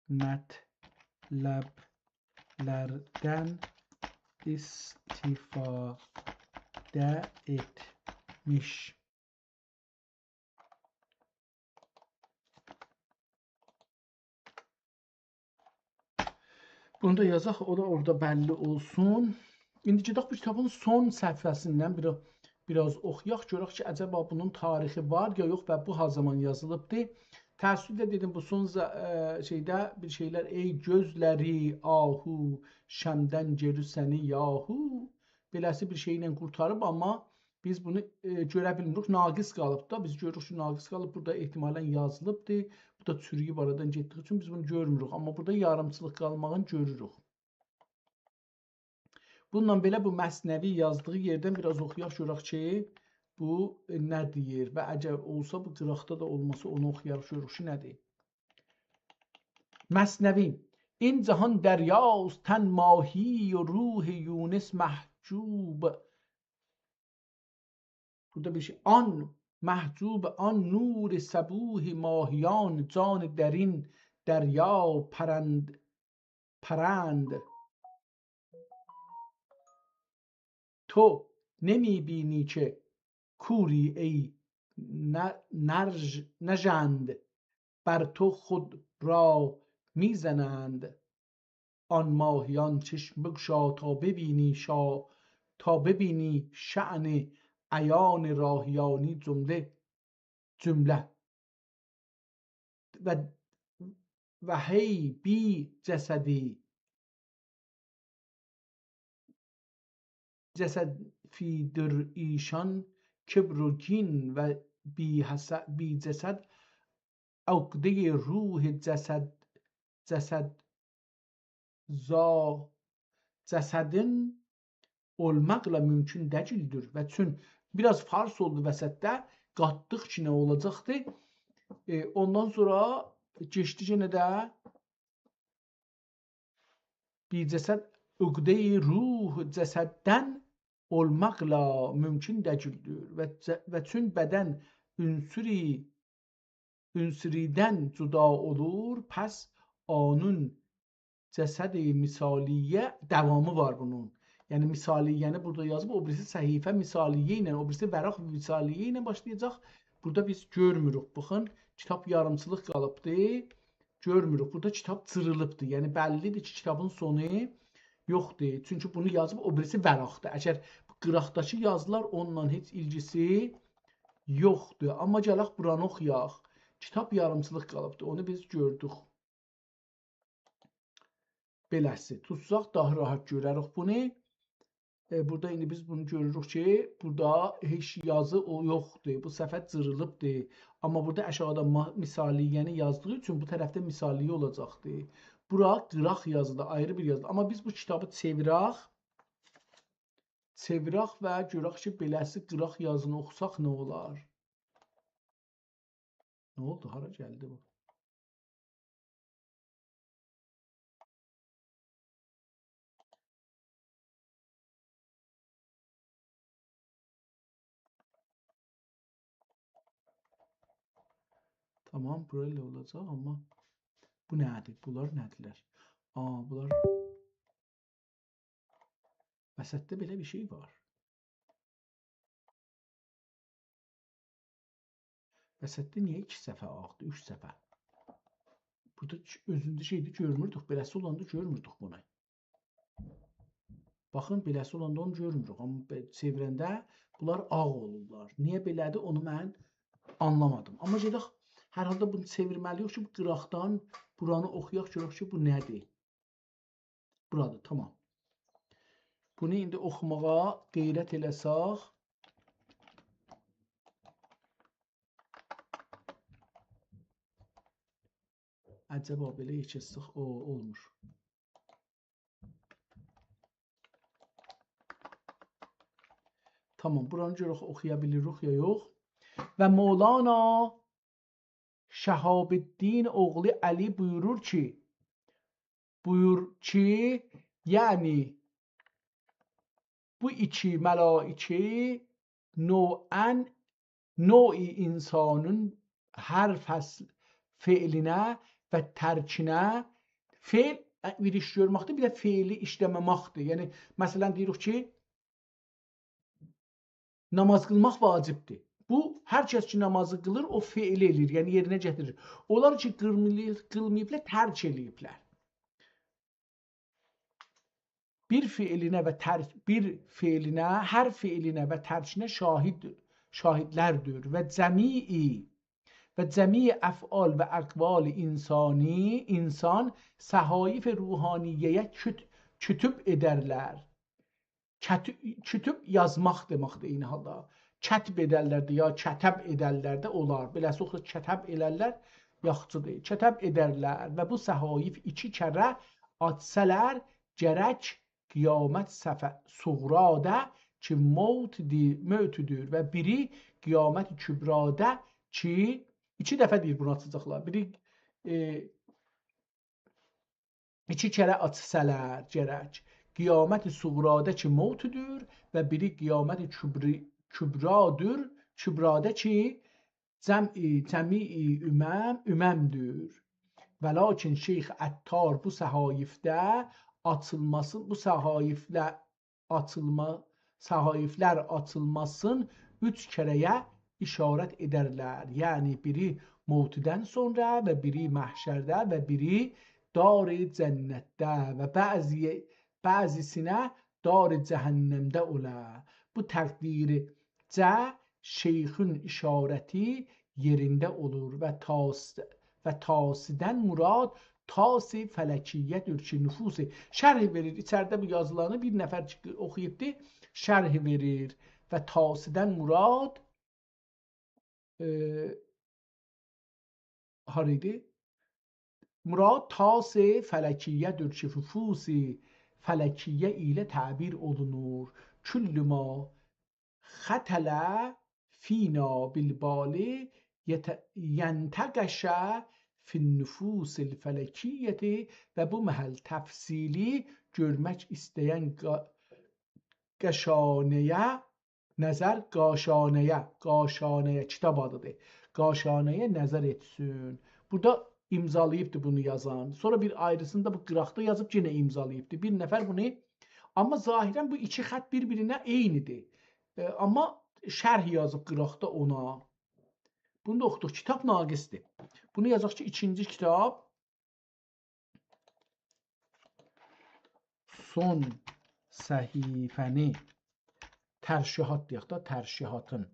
مطلبلردن استفاده ائتمیش. بونو دا یازاق، او دا اورادا بللی اولسون. ایندی گئدک بو کیتابین سون صفحه‌سیندن بیر، بیر آز اوخویاق، گؤرک کی، عجبا بونون تاریخی وار یا یوخ و بو ها زامان یازیلیبدی. تأسفله دئدیم، بو سون ز-، ائ، شئیده بیر شئیلر، «ای گؤزلری آهو، شمعدن گئری سنی یاهو.» بئله‌سی بیر شئی ایله قورتاریب، آمما بیز بونو، ائ، گؤره بیلمیریک. ناقص قالیب دا. بیز گؤروروک کی، ناقص قالیب. بورادا احتمالاً یازیلیبدی. بو دا چورویوب آرادان گئتدیگی اوچون بیز بونو گؤرموروک. آمما بورادا یاریمچیلیق قالماغینی گؤروروک. بونونلا بئله بو مثنوی یازدیغی یئردن بیر آز اوخویاق، گؤرک کی، بو، ائ، نه دئییر و اگر اولسا بو قیراقدا دا اولماسا اونو اوخویاریق، گؤروروک کی، نه دئییر. مثنوی. «این جهان دریاست تن ماهی و روح یونس محجوب.» بورادا بیر شئی. «آن محجوب، آن نور صبوح ماهیان، جان درین دریا پرند، پرند. تو نمی‌بینی که کوری ای ن-، نرژ-، نژند، بر تو خود را می‌زنند.» آن ماهیان چشم بگشا تا ببینی شا-، تا ببینی شأن عیان راهیانی جمله، جمله. و، و هی بی جسدی، جسد فی‌در ایشان کبر و کین و بی حس-، بی جسد عقدهٔ روح جسد، جسد زا-، جسدین اولماقلا مومکون دئییلدیر. و چون بیر آز فارس اولدو وسطده، قاتدیق کی، نه اولاجاقدی؟ ائ، اوندان سونرا کئچدی یئنه ده بی جسد، عقدهٔ روح جسددن اولماقلا مومکون دئییلدیر. و ج-، و چون بدن عنصری، عنصریدن جدا اولور، پس اونون جسد مثالیه داوامی وار بونون. یعنی مثالیه‌نی بورادا یازیب، او بیریسی صفحه مثالیه ایله، او بیریسی ورق مثالیه ایله باشلایاجاق. بورادا بیز گؤرموروک. باخین، کیتاب یاریمچیلیق قالیبدی. گؤرموروک. بورادا کیتاب جیریلیبدی. یعنی بللیدیر کی، کیتابین سونو یوخدور. چونکی بونو یازیب او بیریسی ورقده. اگر بو قیراقداکی یازیلار، اونونلا هئچ ایلگیسی یوخدور. آمما گلک بورانی اوخویاق. کیتاب یاریمچیلیق قالیبدی. اونو بیز گؤردوک. بئله‌سی. توتساق داها راحت گؤرریک بونو. ائ، بورادا ایندی بیز بونو گؤروروک کی، بورادا هئچ یازی او یوخدور. بو صفحه جیریلیبدیر. آمما بورادا آشاغیدا ما-، مثالیه‌نی یازدیغی اوچون بو طرفده مثالیه اولاجاقدیر. بورا قیراق یازیدیر، آیری بیر یازیدیر. آمما بیز بو کیتابی چئویرک، چئویرک و گؤرک کی، بئله‌سی قیراق یازینی اوخوساق نه اولار؟ نه اولدو؟ هارا گلدی بو؟ تامام، بورا ائله اولاجاق، آمما بو نه‌دیر؟ بونلار نه‌دیرلر؟ آ، بونلار وسطده بئله بیر شئی وار. وسطده نییه ایکی صفحه آغدیر، اوچ صفحه؟ بورادا چ-، اؤزونده شئیدیر، گؤرموردوک. بئله‌سی اولاندا گؤرموردوک بونو. باخین، بئله‌سی اولاندا اونو گؤرموروک. آمما بئ-، چئویرنده بونلار آغ اولورلار. نییه بئله‌دیر، اونو من آنلامادیم. آمما گئدک، هر حالدا بونو چئویرمه‌لی‌ییک کی، بو قیراقدان بورانی اوخویاق، گؤرک کی، بو نه‌دیر؟ بورادیر، تامام. بونو ایندی اوخوماغا غیرت ائله‌ساق، عجبا بئله یئکه‌لتسک، او، اولمور. تامام، بورانی گؤرک اوخویا بیلیریک یا یوخ. و مولانا شهاب‌الدین اوغلو علی بویورور کی، بویور کی، یعنی بو ایکی ملائکه نوعاً، نوع انسانین هر فصل فعلینه و ترکینه، فعل، ائ، بیر ایش گؤرمکدیر، بیر ده فعلی ایشله‌مه‌مکدیر. یعنی، مثلاً، دئییریک کی، نماز قیلماق واجبدیر. بو، هر کس کی، نمازی قیلیر، او فعلی ائله‌ییر، یعنی یئرینه گتیریر. اونلار کی، قیلماییب-، قیلماییبلار، ترک ائله‌ییبلر. بیر فعلینه و ترک، بیر فعلینه، هر فعلینه و ترکینه شاهد، شاهدلردیر و جمیع، و جمیع افعال و اقوال انسانی، انسان صحایف روحانیه‌یه کت-، کتب ائدرلر. کت-، کتب یازماق دئمکدیر عینی حالدا. کتب ائدرلر ده، یا کتب ائدرلر ده اولار. بئله‌سی اوخو کتب ائلرلر، یاخشی دئییل. کتب ائدرلر و بو صحایف ایکی کره آچسالار، گرک قیامت صف-، صغرادا کی موتدی-، موتودور و بیری قیامت کبرادا کی، ایکی دفعه دئییر بونو آچاجاقلار. بیری، ائ، ایکی کره آچسالار گرک. قیامت صغرادا کی موتودور و بیری قیامت کبری-، کبرادور، کبرادا کی جمع، جمیع امم، اممدیر. ولکن شیخ عطار بو صحایفده آچیلماسی، بو صحایفله آچیلما-، صحایفلر آچیلماسین اوچ کره‌یه اشارت ائدرلر. یعنی بیری موتودن سونرا و بیری محشرده و بیری دار جنتده و بعضی، بعضیسینه دار جهنمده اولا. بو تقدیرجه شیخین اشارتی یئرینده اولور و طاس-، و طاسدن مراد طاس فلکیه‌دیر کی، نفوس، شرح وئریر. ایچریده بو یازیلانی بیر نفر چیخ-، اوخویوبدو، شرح وئریر. و طاسدن مراد، ائ، هارا ایدی؟ مراد طاس فلکیه‌دیر کی، نفوس فلکیه ایله تعبیر اولونور. کل ما ختل فینا بالبال یت-، ینتقش فی النفوس الفلکیة. و بو محل تفصیلی گؤرمک ایسته‌ین قا-، قاشانه‌یه نظر، قاشانه‌یه، قاشانه‌یه، کیتاب آدیدیر. قاشانه‌یه نظر ائتسین. بورادا امضالاییبدی بونو یازان. سونرا بیر آیریسینی دا بو قیراقدا یازیب یئنه امضالاییبدی. بیر نفر بونو، آمما ظاهراً بو ایکی خط بیر-بیرینه عینیدیر. ائ، آمما شرح یازیب قیراقدا اونا. بونو دا اوخودوق. کیتاب ناقصدیر. بونو یازاق کی، ایکینجی کیتاب. سون صحیفه‌نی، ترشیحات دئیک ده، ترشیحاتین.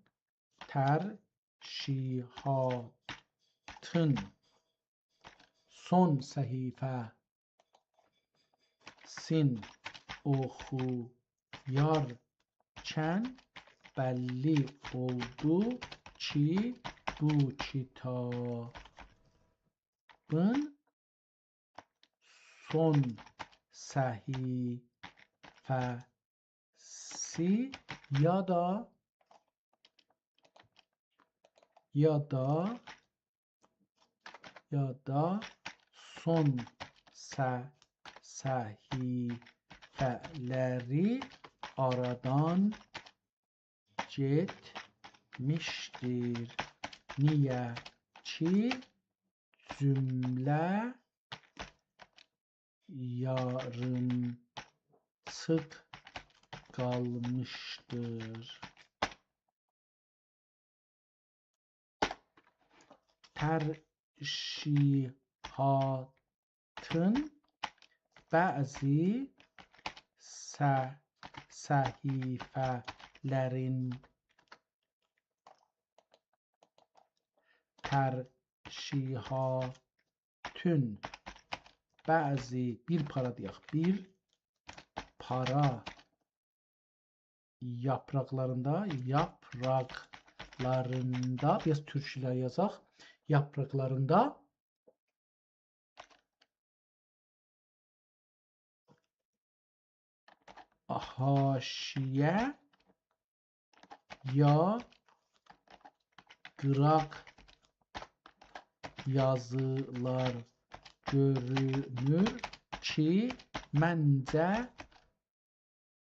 ترشیحاتین سون صحیفه‌سین اوخویارکن بللی اولدو کی، بو کیتابین سون صحیفه‌سی یا دا، یا دا، یا دا سون ص-، صحیفه‌لری آرادان گئتمیشدیر. نییه کی، جمله یاریمچیق قالمیشدیر. ترشیحاتین بعضی ص-، صحیفه‌لرین ترشیحاتین بعضی، بیر پارا دئیک، بیر پارا یاپراقلاریندا، یاپراقلاریندا، بیر آز تورکجه یازاق، یاپراقلاریندا حاشیه یا قیراق یازیلار گؤرونور کی، منجه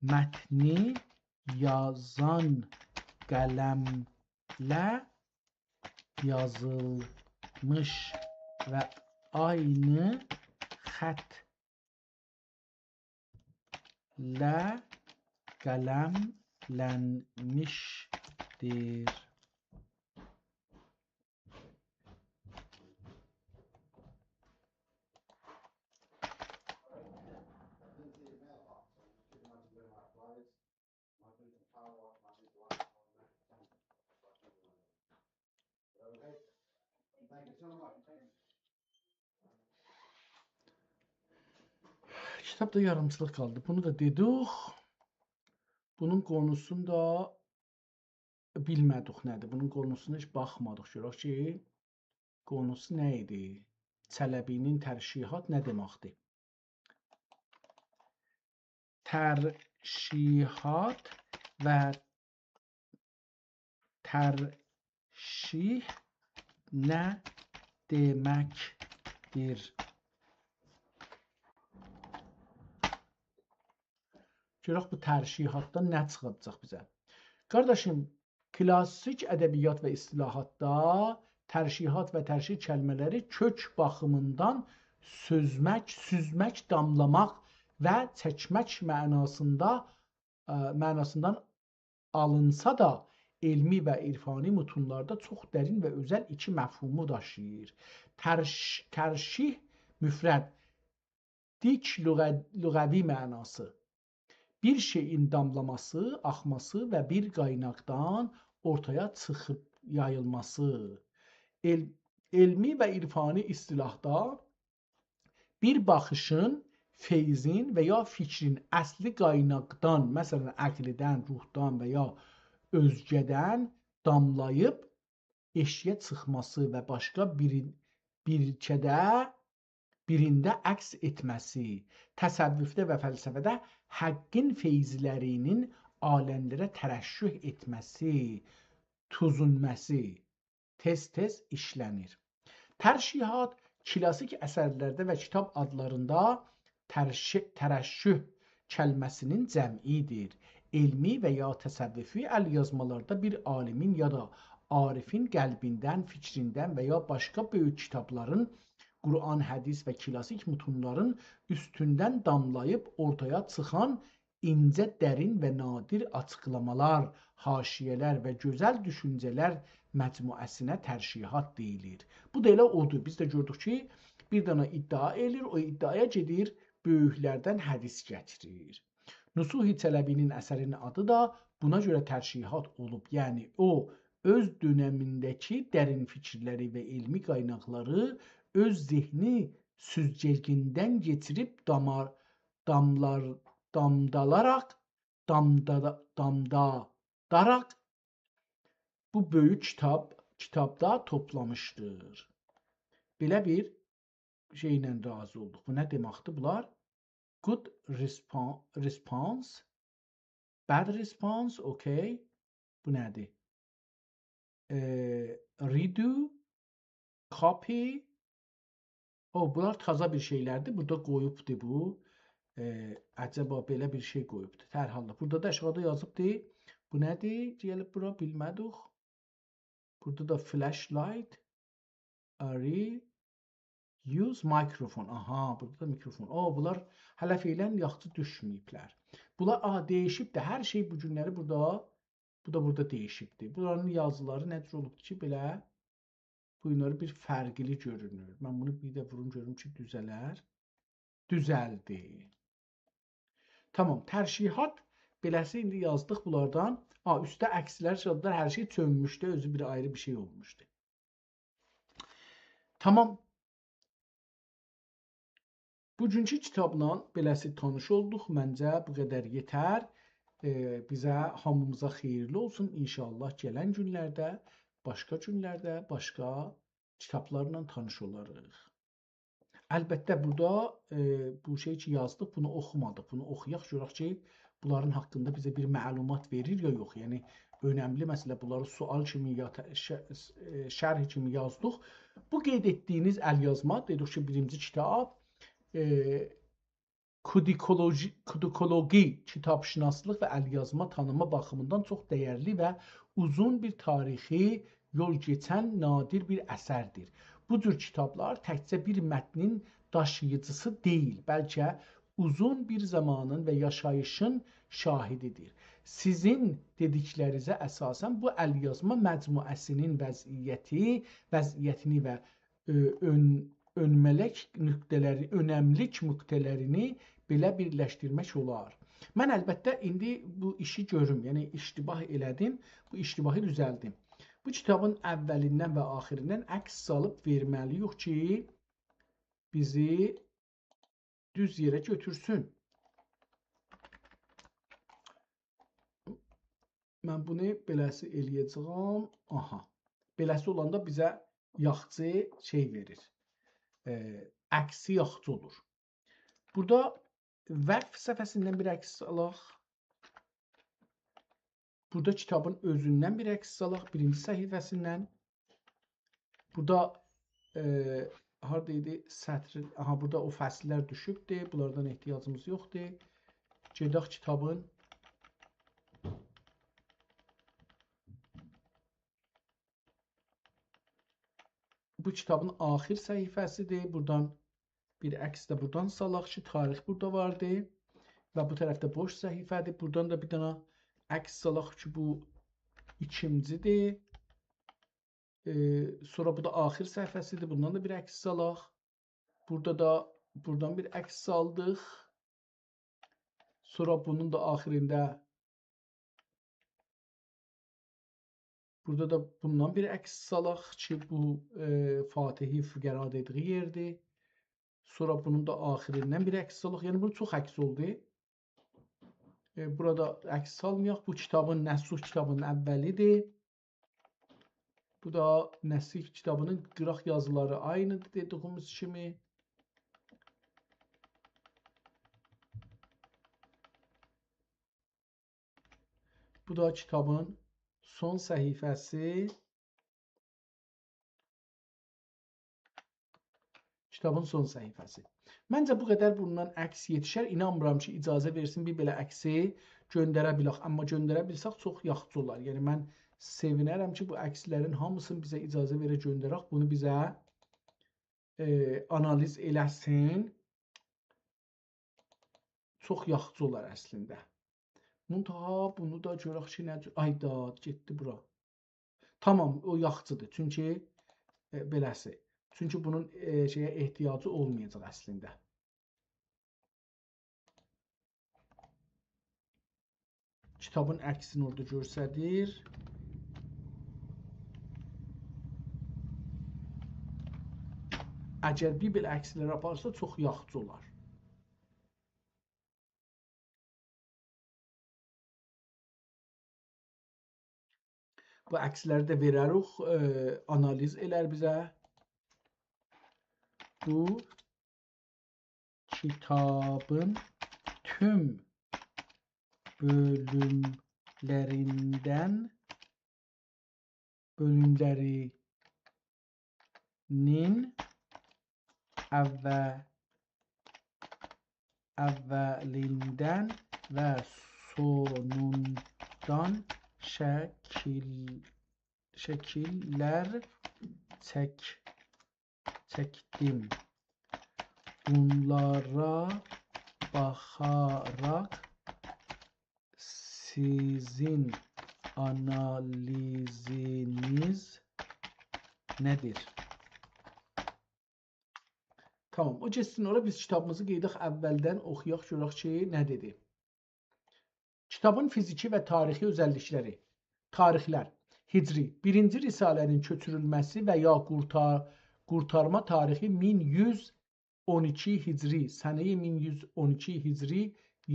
متنی یازان قلمله یازیلمیش و عینی خطله قلملنمیشدیر. کیتابدا یاریمچیلیق قالدی. بونو دا دئدیک. بونون قونوسونو دا بیلمه‌دیک نه‌دیر. بونون قونوسونا هئچ باخمادیق. گؤرک کی، قونوسو نه ایدی؟ چلبی‌نین ترشیحات نه دئمکدیر؟ ترشیحات و ترشیح نه دئمکدیر؟ گؤرک بو ترشیحاتدان نه چیخاجاق بیزه. قارداشیم، کلاسیک ادبیات و اصطلاحاتدا ترشیحات و ترشیح کلمه‌لری کؤک باخیمیندان سوزمک، سوزمک، داملاماق و چکمک معناسیندا، ائ، معناسیندان آلینسا دا، علمی و عرفانی متونلاردا چوخ درین و اؤزل ایکی مفهومو داشیییر. ترش-، ترشیح مفرد، دیک لغه-، لغوی معناسی. بیر شئیین داملاماسی، آخماسی و بیر قایناقدان اورتایا چیخیب یاییلماسی. عل-، علمی و عرفانی اصطلاحدا بیر باخیشین، فیضین و یا فیکرین اصلی قایناقدان، مثلا، عقلدن، روحدان و یا اؤزگه‌دن داملاییب ائشییه چیخماسی و باشقا بیر، بیر کده، بیرینده عکس ائتمه‌سی، تصوفده و فلسفه‌ده حقین فیضلری‌نین عالملره ترشح ائتمه‌سی، توزونماسی تئز-تئز ایشله‌نیر. ترشیحات کلاسیک اثرلرده و کیتاب آدلاریندا ترش-، ترشح کلمه‌سی‌نین جمعی‌دیر. علمی و یا تصوفی ال‌یازمالاردا بیر عالیمین یا دا عارفین قلبیندن، فیکریندن و یا باشقا بؤیوک کیتابلارین، قرآن، حدیث و کلاسیک متونلارین اوستوندن داملاییب اورتایا چیخان اینجه، درین و نادر آچیقلامالار، حاشیه‌لر و گؤزل دوشونجه‌لر مجموعه‌سینه ترشیحات دئییلیر. بو دا ائله اودور. بیز ده گؤردوک کی، بیر دنه ادعا ائله‌ییر، او ادعایا گئدیر، بؤیوکلردن حدیث گتیریر. نصوح چلبی‌نین اثری‌نین آدی دا بونا گؤره ترشیحات اولوب. یعنی، او، اؤز دؤنمینده‌کی درین فیکیرلری و علمی قایناقلاری اؤز ذهنی سوزگه‌جیندن کئچیریب دامار-، داملار-، دامدالاراق، دامدا-، دامداداراق بو بؤیوک کیتاب، کیتابدا توپلامیشدیر. بئله بیر شئیله راضی اولدوق. بو نه دئمکدیر بونلار؟ Good respon-، response, bad response, okay. بو نه‌دیر؟ ائ، redo, copy. او، بونلار تازا بیر شئیلردیر. بورادا قویوبدور بو. ائ، عجبا بئله بیر شئی قویوبدور. هر حالدا. بورادا دا آشاغیدا یازیبدیر. بو نه‌دیر؟ گلیب بورا بیلمه‌دیک. بورادا دا flashlight. Ari, use microphone. آها، بورادا دا میکروفون. او، بونلار هله فعلاً یاخشی دوشمه‌ییبلر. بونلار، آها، دییشیبدیر. هر شئی بو گونلری بورادا، بو دا بورادا دییشیبدیر. بونلارین یازیلاری نه جور اولوبدور کی، بئله بو گونلری بیر فرقلی گؤرونور. من بونو بیر ده ووروم گؤروم کی، دوزه‌لر. دوزلدی. تامام، ترشیحات بئله‌سی ایندی یازدیق بونلاردان. آ، اوسته عکسلر، شادلار، هر شئی چؤنموشدو، اؤزو بیر آیری بیر شئی اولموشدو. تامام. بوگونکو کیتابلا بئله‌سی تانیش اولدوق. منجه بو قدر یئتر. ائ، بیزه، هامیمیزا خئییرلی اولسون. انشاءالله گلن گونلرده، باشقا گونلرده، باشقا کیتابلارلا تانیش اولاریق. البته، بورادا، ائ، بو شئی کی یازدیق، بونو اوخومادیق. بونو اوخویاق، گؤرک کی، بونلارین حاقیندا بیزه بیر معلومات وئریر یا یوخ. یعنی، اؤنملی مسئله، بونلاری سؤال کیمی یا ت-، ش-، ائ، شرح کیمی یازدیق. بو قید ائتدیگینیز ال‌یازما، دئدیک کی، بیرینجی کیتاب، ائ، کودیکولوژی، کودیکولوژی، کیتاب‌شناسلیق و ال‌یازما تانیما باخیمیندان چوخ دَیرلی و اوزون بیر تاریخی یول کئچن نادر بیر اثردیر. بو جور کیتابلار تکجه بیر متنین داشیییجیسی دئییل، بلکه اوزون بیر زامانین و یاشاییشین شاهدیدیر. سیزین دئدیکلرینیزه اساساً بو ال‌یازما مجموعه‌سی‌نین وضعیتی، وضعیتینی و، ائ، اؤن-، اؤنملیک نقطه‌لری، اؤنملیک نقطه‌لرینی بئله بیرلشدیرمک اولار. من البته ایندی بو ایشی گؤروم، یعنی اشتباه ائله‌دیم، بو اشتباهی دوزلدیم. بو کیتابین اوّلیندن و آخیریندن عکس سالیب وئرمه‌لی‌ییک کی، بیزی دوز یئره گؤتورسون. من بونو بئله‌سی ائله‌یه‌جه‌یم. آها. بئله‌سی اولاندا بیزه یاخشی شئی وئریر. ائ، عکسی یاخشی اولور. بورادا وقف صفحه‌سیندن بیر عکس آلاق. بورادا کیتابین اؤزوندن بیر عکس آلاق، بیرینجی صفحه‌سیندن. بورادا، ائ، هاردا ایدی؟ سطر، آها، بورادا او فصل‌لر دوشوبدور. بونلاردان احتیاجیمیز یوخدور. گئدک کیتابین، بو کیتابین آخیر صفحه‌سیدیر. بورادان بیر عکس ده بورادان سالاق کی، تاریخ بورادا واردی. و بو طرفده بوش صفحه‌دیر. بورادان دا بیر دنه عکس سالاق کی، بو ایکینجی‌دیر. ائ، سونرا بو دا آخیر صفحه‌سیدیر. بوندان دا بیر عکس سالاق. بورادا دا، بورادان بیر عکس سالدیق. سونرا بونون دا آخیرینده بورادا دا بوندان بیر عکس سالاق کی، بو، ائ، فاتحی فقرا دئدیگی یئردیر. سونرا بونون دا آخیریندن بیر عکس سالاق. یعنی، بونو چوخ عکس اولدو. ائ، بورادا عکس سالمایاق. بو کیتابین، نصوح کیتابین اوّلی‌دیر. بو دا نصوح کیتابینین قیراق یازیلاری عینی‌دیر، دئدیگیمیز کیمی. بو دا کیتابین سون صفحه‌سی. کیتابین سون صفحه‌سی. منجه، بو قدر بوندان عکس یئتیشر. اینانمیرام کی، اجازه وئرسین بیر بئله عکسی گؤندره بیلک. آمما گؤندره بیلسک، چوخ یاخشی اولار. یعنی، من سئوینرم کی، بو عکس‌لرین هامیسینی بیزه اجازه وئره گؤندرک. بونو بیزه، ائ، آنالیز ائله‌سین. چوخ یاخشی اولار اصلینده. منتها بونو دا گؤرک کی، نه جور، آی دا، گئتدی بورا. تامام، او یاخشی‌دیر. چونکی، ائ، بئله‌سی. چونکی بونون، ائ، شئیه احتیاجی اولمایاجاق اصلینده. کیتابین عکسینی اورادا گؤستریر. اگر بیر بئله عکس‌لر آپارسا، چوخ یاخشی اولار. بو عکس‌لری ده وئرریک، ائ، آنالیز ائلر بیزه. بو کیتابین توم بؤلوملریندن، بؤلوملرینین اوّ-، اوّلیندن و سونوندان شکیل-، شکیل‌لر چک-، چکدیم. بونلارا باخاراق سیزین آنالیزینیز نه‌دیر؟ تامام، او گئتسین اورا، بیز کیتابیمیزی قئییدک، اوّلدن اوخویاق، گؤرک کی، نه دئدی. کیتابین فیزیکی و تاریخی اؤزللیک‌لری. تاریخ‌لر: هجری، بیرینجی رساله‌نین کؤچورولمه‌سی و یا قورتا-، قورتارما تاریخی مین یوز اون ایکی هجری، سنه‌ی مین یوز اون ایکی هجری،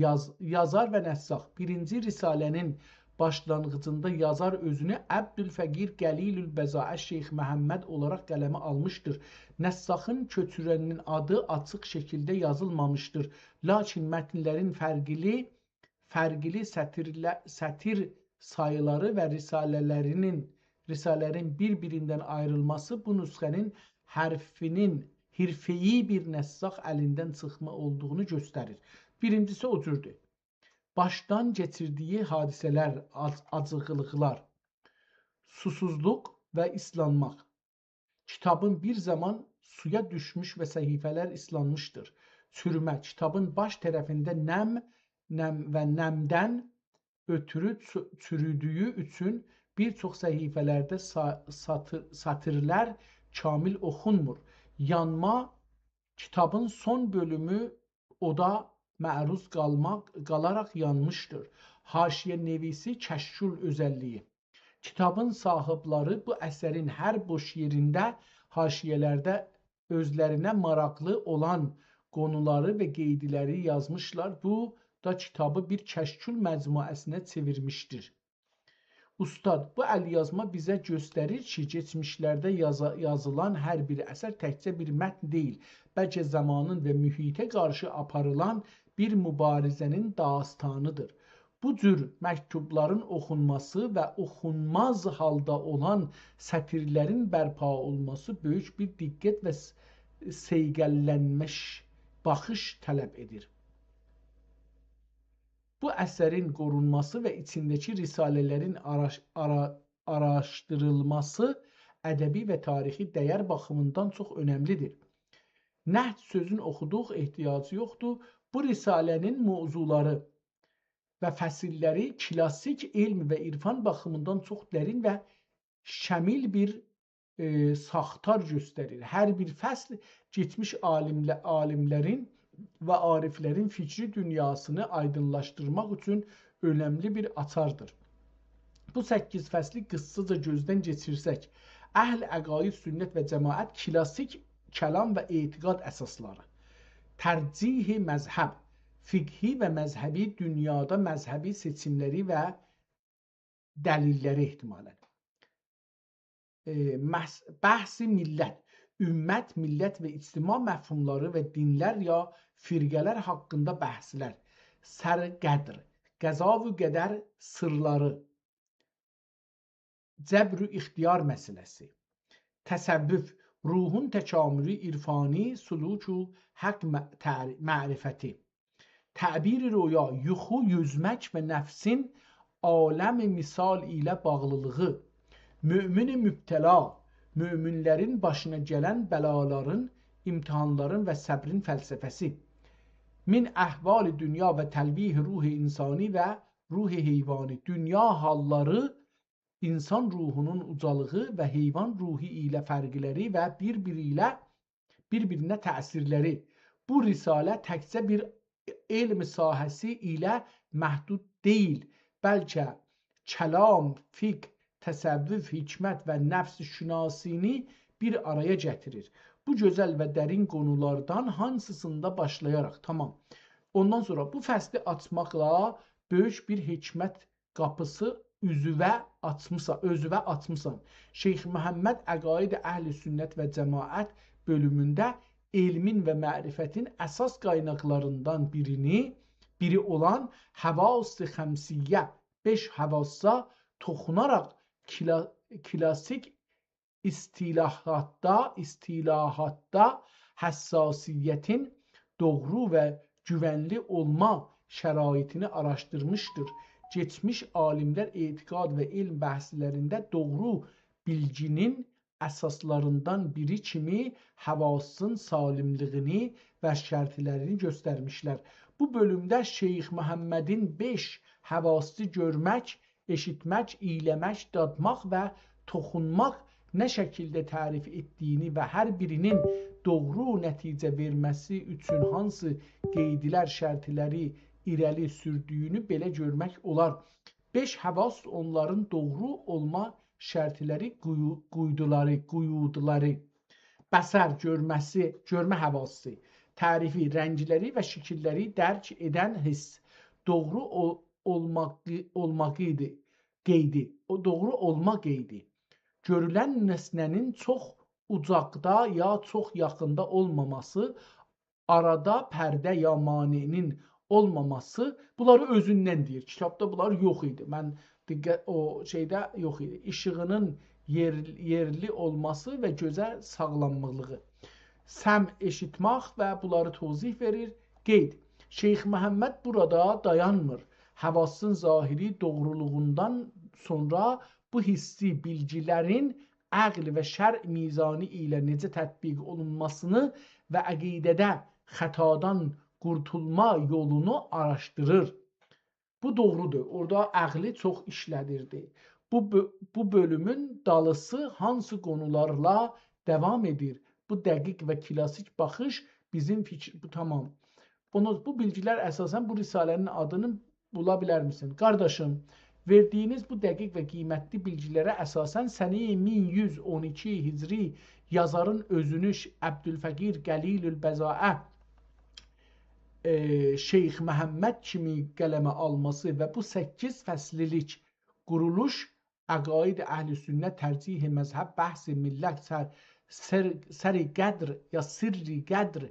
یاز-، یازار و نساخ. بیرینجی رساله‌نین باشلانغیجیندا یازار اؤزونو عبدالفقیر قلیل‌البضاعه شیخ محمد اولاراق قلمه آلمیشدیر. نساخین کؤچورنین آدی آچیق شکیلده یازیلمامیشدیر. لاکین متن‌لرین فرقلی، فرقلی سطیرله-، سطیر ساییلاری و رساله‌لرینین، رساله‌لرین بیر-بیریندن آیریلماسی بو نسخه‌نین حرفینین حرفه‌ای بیر نساخ الیندن چیخما اولدوغونو گؤستریر. بیرینجیسی او جوردور. باشدان کئچیردیگی حادثه‌لر، آج-، آجیقلیقلار، سوسوزلوق و ایسلانماق. کیتابین بیر زامان سویا دوشموش و صفحه‌لر ایسلانمیشدیر. چورومه، کیتابین باش طرفینده نم، نم و نمدن اؤتورو چو-، چورودویو اوچون بیر چوخ صفحه‌لرده سا-، ساتیر-، سطیرلر کامل اوخونمور. یانما، کیتابین سون بؤلومو اودا معروض قالماق، قالاراق یانمیشدیر. حاشیه‌نویسی کشکول اؤزللیگی. کیتابین صاحیبلری بو اثرین هر بوش یئرینده، حاشیه‌لرده اؤزلرینه ماراقلی اولان قونولاری و قیدلری یازمیشلار. بو دا کیتابی بیر کشکول مجموعه‌سینه چئویرمیشدیر. اوستاد، بو ال‌یازما بیزه گؤستریر کی، کئچمیشلرده یازا-، یازیلان هر بیر اثر تکجه بیر متن دئییل، بلکه زامانین و محیطه قارشی آپاریلان بیر مبارزه‌نین داستانیدیر. بو جور مکتوبلارین اوخونماسی و اوخونماز حالدا اولان سطیرلرین برپا اولماسی بؤیوک بیر دقت و س-، صیقللنمیش باخیش طلب ائدیر. بو اثرین قورونماسی و ایچینده‌کی رساله‌لرین آراش-، آرا-، آراشدیریلماسی ادبی و تاریخی دَیر باخیمیندان چوخ اؤنملیدیر. نهج سؤزون اوخودوق، احتیاجی یوخدور. بو رساله‌نین موضوعلاری و فصیللری کلاسیک علم و عرفان باخیمیندان چوخ درین و شمیل بیر، ائ، ساختار گؤستریر. هر بیر فصل کئچمیش عالیمله-، عالیملرین و عارفلرین فکری دونیاسینی آیدینلاشدیرماق اوچون اؤنملی بیر آچاردیر. بو سککیز فصلی قیسساجا گؤزدن کئچیرسک، اهل عقاید سنت و جماعت کلاسیک کلام و اعتقاد اساسلاری، ترجیح مذهب، فقهی و مذهبی دونیادا مذهبی سئچیملری و دلیللری احتمالاً. ائ، محس-، بحث ملت، امت، ملت و اجتماع مفهوملاری و دینلر یا فرقه‌لر حاقیندا بحثلر، سر قدر، قضا و قدر سرلری، جبر و اختیار مسئله‌سی، تصوف، روحون تکاملی، عرفانی، سلوک و حق م-، تعر-، معرفتی، تعبیر رؤیا، یوخو، یوزمک و نفسین عالم مثال ایله باغلیلیغی، مؤمن مبتلا، مؤمنلرین باشینا گلن بلالارین، امتحانلارین و صبرین فلسفه‌سی، من احوال دنیا و تلویح روح انسانی و روح حیوانی، دونیا حاللاری، انسان روحونون اوجالیغی و حیوان روحو ایله فرقلری و بیر-بیری ایله، بیر-بیرینه تأثیرلری. بو رساله تکجه بیر علم ساحه‌سی ایله محدود دئییل، بلکه کلام، فقه، تصوف، حکمت و نفس شناسینی بیر آرایا گتیریر. بو گؤزل و درین قونولاردان هانسیسیندا باشلایاراق، تامام. اوندان سونرا بو فصلی آچماقلا بؤیوک بیر حکمت قاپیسی اوزووه آچمیسان، اؤزووه آچمیسان. شیخ محمد عقاید اهل سنت و جماعت بؤلومونده علمین و معرفتین اساس قایناقلاریندان بیرینی، بیری اولان حواس خمسیه، بئش حواسا توخوناراق کلا-، کلاسیک اصطلاحاتدا، اصطلاحاتدا حساسیتین دوغرو و گوونلی اولما شرایطینی آراشدیرمیشدیر. کئچمیش عالیملر اعتقاد و علم بحثلرینده دوغرو بیلگینین اساسلاریندان بیری کیمی حواسین سالملیگینی و شرطلرینی گؤسترمیشلر. بو بؤلومده شیخ محمدین بئش حواسی گؤرمک، ائشیتمک، اییله‌مک، دادماق و توخونماق نه شکیلده تعریف ائتدیگینی و هر بیرینین دوغرو نتیجه وئرمه‌سی اوچون هانسی قئیدلر، شرطلری ایره‌لی سوردویونو بئله گؤرمک اولار. بئش حواس اونلارین دوغرو اولما شرطلری، قویو-، قویدولاری، قویودلاری. بصر، گؤرمه‌سی، گؤرمه حواسی، تعریفی، رنگلری و شکیللری درک ائدن حس. دوغرو اول-، اولماق، اولماغیدی، قئیدی. او دوغرو اولما قئیدی. گؤرولن نسنه‌نین چوخ اوجاقدا یا چوخ یاخیندا اولماماسی، آرادا پرده یا مانعین اولماماسی، بونلاری اؤزوندن دئییر. کیتابدا بونلار یوخ ایدی. من دقت، او شئیده یوخ ایدی. ایشیغینین یئر-، یئرلی اولماسی و گؤزه ساغلانمالیغی. سمع، ائشیتمک و بونلاری توضیح وئریر. قید. شیخ محمد بورادا دایانمیر. حواسین ظاهری دوغرولوغوندان سونرا بو حسی بیلگیلرین عقل و شرع میزانی ایله نئجه تطبیق اولونماسینی و عقیده‌ده خطادان قورتولما یولونو آراشدیریر. بو دوغرودور. اورادا عقلی چوخ ایشله‌دیردی. بو بؤ-، بو بؤلومون دالیسی هانسی قونولارلا داوام ائدیر؟ بو دقیق و کلاسیک باخیش بیزیم فیکیر، بو تامام. بونو، بو بیلگیلر اساساً بو رساله‌نین آدینی بولا بیلرمیسن؟ قارداشیم، وئردیگینیز بو دقیق و قیمتلی بیلگی‌لره اساساً سنه‌ی مین یوز اون ایکی هجری یازارین اؤزونو ش-، عبدالفقیر قلیل البضاعه، ائ، شیخ محمد کیمی قلمه آلماسی و بو سککیز فصللیک قورولوش، عقاید اهل سنت، ترجیح مذهب، بحث ملت، سر، سر، سر قدر یا سر قدر،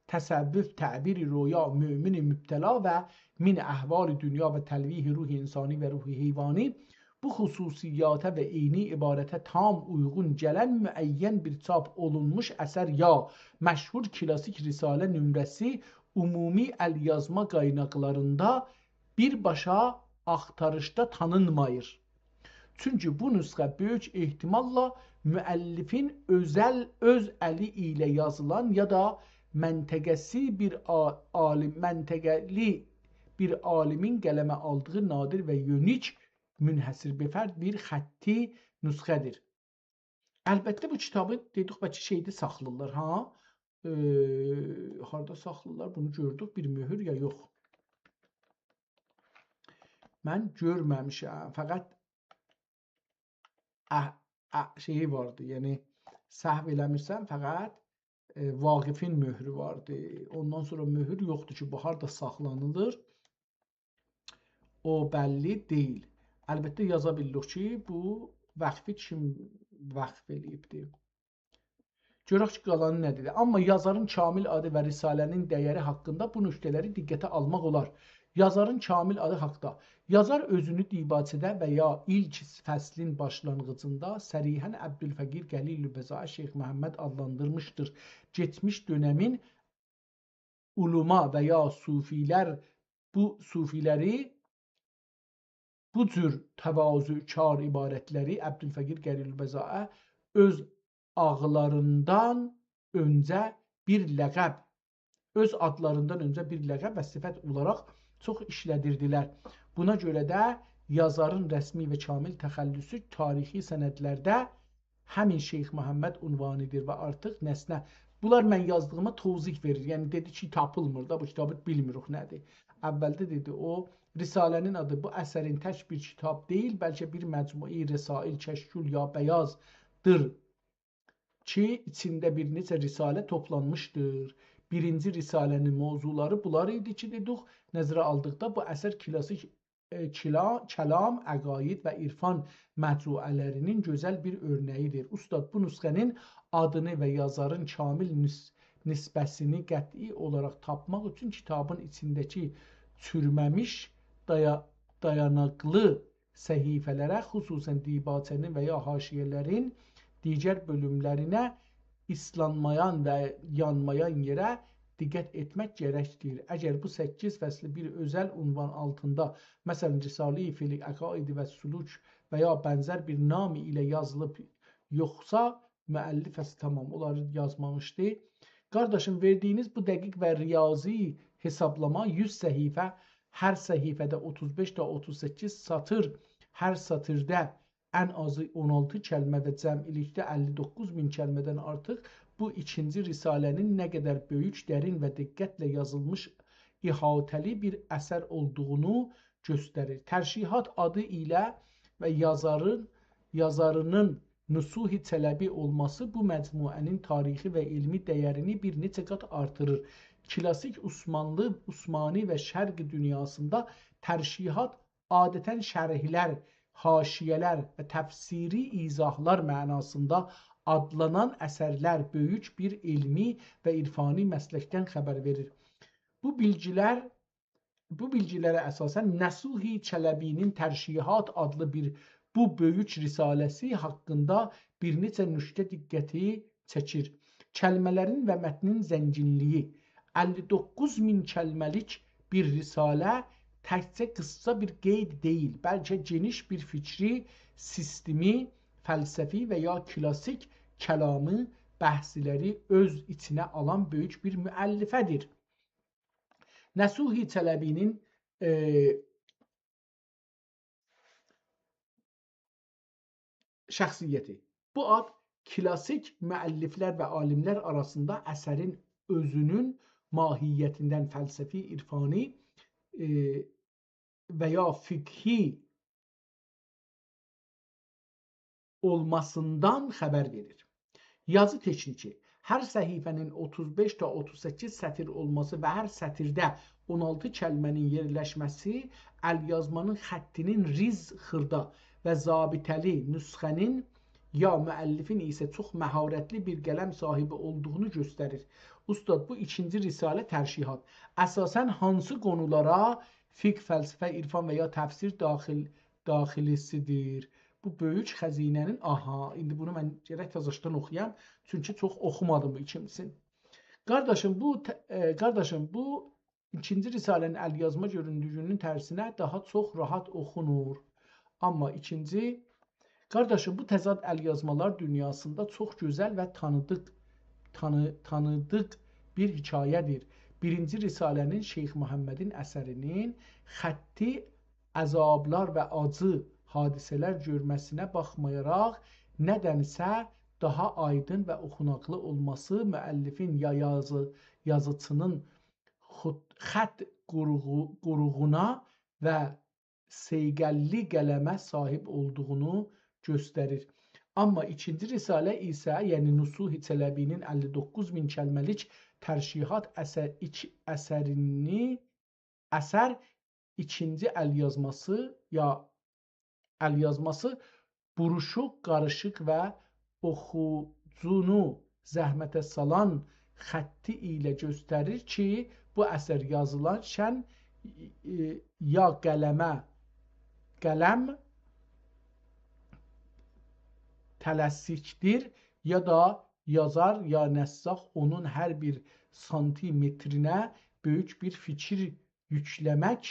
تصوف، تعبیر رؤیا، مؤمن مبتلا و من احوال دنیا و تلویح روح انسانی و روح حیوانی، بو خصوصیاته و عینی عبارته تام اویغون گلن معین بیر چاپ اولونموش اثر یا مشهور کلاسیک رساله نمره‌سی عمومی ال‌یازما قایناقلاریندا بیرباشا آختاریشدا تانینماییر. چونکی بو نسخه بؤیوک احتماللا مؤلفین اؤزل، اؤز الی ایله یازیلان یا دا منطقه‌سی بیر عا-، عالیم، منطقه‌لی بیر عالیمین قلمه آلدیغی نادر و یونیک، منحصر به فرد بیر خطی نسخه‌دیر. البته، بو کیتابی دئدیک، بلکه شئیده ساخلاییرلار، ها؟ ائ، هاردا ساخلاییرلار، بونو گؤردوک، بیر مؤهور یا یوخ. من گؤرمه‌میشم، فقط اه، اه، شئیی واردی، یعنی سهو ائله‌میرسم، فقط، ائ، واقفین مؤهرو واردی. اوندان سونرا مؤهور یوخدور کی، بو هاردا ساخلانیلیر. او بللی دئییل. البته، یازا بیلیریک کی، بو وقفی کیم وقف ائله‌ییبدی. گؤرک کی، قالانی نه دئدی. آمما یازارین کامل آدی و رساله‌نین دیری حاقیندا بو نکته‌لری دقته آلماق اولار. یازارین کامل آدی حاقدا. یازار اؤزونو دیباچه‌ده و یا ایلک فصلین باشلانغیجیندا صریحاً عبدالفقیر قلیل البضاعه شیخ محمد آدلاندیرمیشدیر. کئچمیش دؤنمین علما و یا صوفی‌لر بو صوفی‌لری بو جور تواضع‌کار عبارت‌لری عبدالفقیر قلیل البضاعه اؤز آغلاریندان اؤنجه بیر لقب، اؤز آدلاریندان اؤنجه بیر لقب و صفت اولاراق چوخ ایشله‌دیردیلر. بونا گؤره ده یازارین رسمی و کامل تخلصو تاریخی سندلرده همین شیخ محمد عنوانی‌دیر و آرتیق نسنه. بونلار من یازدیغیما توضیح وئریر. یعنی دئدی کی، تاپیلمیر دا، بو کیتابی بیلمیریک نه‌دیر. اولده دئدی، او رساله‌نین آدی بو اثرین تک بیر کیتاب دئییل، بلکه بیر مجموعه‌ی رسائل، کشکول یا بیازدیر کی، ایچینده بیر نئچه رساله توپلانمیشدیر. بیرینجی رساله‌نین موضوعلاری بونلار ایدی کی، دئدیک، نظره آلدیقدا بو اثر کلاسیک ائ، کلا-، کلام، عقاید و عرفان مجموعه‌لرینین گؤزل بیر اؤرنه‌یی‌دیر. اوستاد بو نسخه‌نین آدینی و یازارین کامل نس-، نسبه‌سینی قطعی اولاراق تاپماق اوچون کیتابین ایچینده‌کی چورمه‌میش دایا-، دایاناقلی صفحه‌لره، خصوصاً دیباچه‌نین و یا حاشیه‌لرین دیگر بؤلوملرینه ایسلانمایان و یانمایان یئره دقت ائتمک گرکدیر. اگر بو سککیز فصلی بیر اؤزل عنوان آلتیندا، مثلاً، رساله‌ی فقه، عقاید و سلوک و یا بنزر بیر نام ایله یازیلیب یوخسا، مؤلف اصلی تمام اونلاری یازمامیشدی. قارداشیم، وئردیگینیز بو دقیق و ریاضی حسابلاما، یوز صفحه، هر صفحه‌ده اوتوز بئش تا اوتوز سککیز سطیر، هر سطیرده ان آزی اون آلتی کلمه و جمعی‌لیکده اللی دوققوز مین کلمه‌دن آرتیق، بو ایکینجی رساله‌نین نه قدر بؤیوک، درین و دقتله یازیلمیش احاطه‌لی بیر اثر اولدوغونو گؤستریر. ترشیحات آدی ایله و یازارین، یازارینین نصوح چلبی اولماسی بو مجموعه‌نین تاریخی و علمی دیرینی بیر نئچه قات آرتیریر. کلاسیک عثمانلی، عثمانی و شرق دونیاسیندا ترشیحات عادتاً شرح‌لر، حاشیه‌لر و تفسیری ایضاح‌لار معناسیندا آدلانان اثرلر بؤیوک بیر علمی و عرفانی مسلکدن خبر وئریر. بو بیلگی‌لر، بو بیلگی‌لره اساساً نصوح چلبی‌نین ترشیحات آدلی بیر بو بؤیوک رساله‌سی حاقیندا بیر نئچه نکته دقتی چکیر. کلمه‌لرین و متنین زنگینلیگی. اللی دوققوز مین کلمه‌لیک بیر رساله تکجه قیسا بیر قید دئییل، بلکه گئنیش بیر فکری، سیستمی، فلسفی و یا کلاسیک کلامی، بحث‌لری اؤز ایچینه آلان بؤیوک بیر مؤلفه‌دیر. نصوح چلبی‌نین، ائ، شخصیتی. بو آد کلاسیک مؤلف‌لر و عالیم‌لر آراسیندا اثرین اؤزونون ماهیتیندن فلسفی، عرفانی، ائ، و یا فقهی اولماسیندان خبر وئریر. یازی تکنیکی. هر صفحه‌نین اوتوز بئش تا اوتوز سککیز سطیر اولماسی و هر سطیرده اون آلتی کلمه‌نین یئرلشمه‌سی الیازمانین خطینین ریز، خیردا و ضابطه‌لی، نسخه‌نین یا مؤلفین ایسه چوخ مهارتلی بیر قلم صاحیبی اولدوغونو گؤستریر. اوستاد، بو ایکینجی رساله ترشیحات اساساً هانسی قونولارا، فقه، فلسفه، عرفان و یا تفسیر داخیل، داخلیسی‌دیر؟ بو بؤیوک خزینه‌نین، آها، ایندی بونو من گرک تازاشدان اوخویام، چونکی چوخ اوخومادیم بو ایکینجیسینی. قارداشیم، بو ت-، ائ، قارداشیم، بو ایکینجی رساله‌نین الیازما گؤروندویونون ترسینه داها چوخ راحت اوخونور. آمما ایکینجی، قارداشیم، بو تضاد الیازمالار دونیاسیندا چوخ گؤزل و تانیدیق، تانی-، تانیدیق بیر حکایه‌دیر. بیرینجی رساله‌نین، شیخ محمدین اثرینین خطی عذابلار و آجی حادثه‌لر گؤرمه‌سینه باخمایاراق، ندنسه داها آیدین و اوخوناقلی اولماسی مؤلفین یا یازی-، یازیچینین خود-، خط قوروغو-، قوروغونا و صیقللی قلمه صاحیب اولدوغونو گؤستریر. آمما ایکینجی رساله ایسه، یعنی نصوح چلبی‌نین اللی دوققوز مین کلمه‌لیک ترشیحات اثر-، ایک-، اثرینی، اثر ایکینجی الیازماسی یا الیازماسی بوروشوق، قاریشیق و اوخوجونو زحمته سالان خطی ایله گؤستریر کی، بو اثر یازیلارکن، ائ، یا قلمه، قلم تلسیکدیر، یا دا یازار یا نساخ اونون هر بیر سانتیمترینه بؤیوک بیر فیکیر یوکله‌مک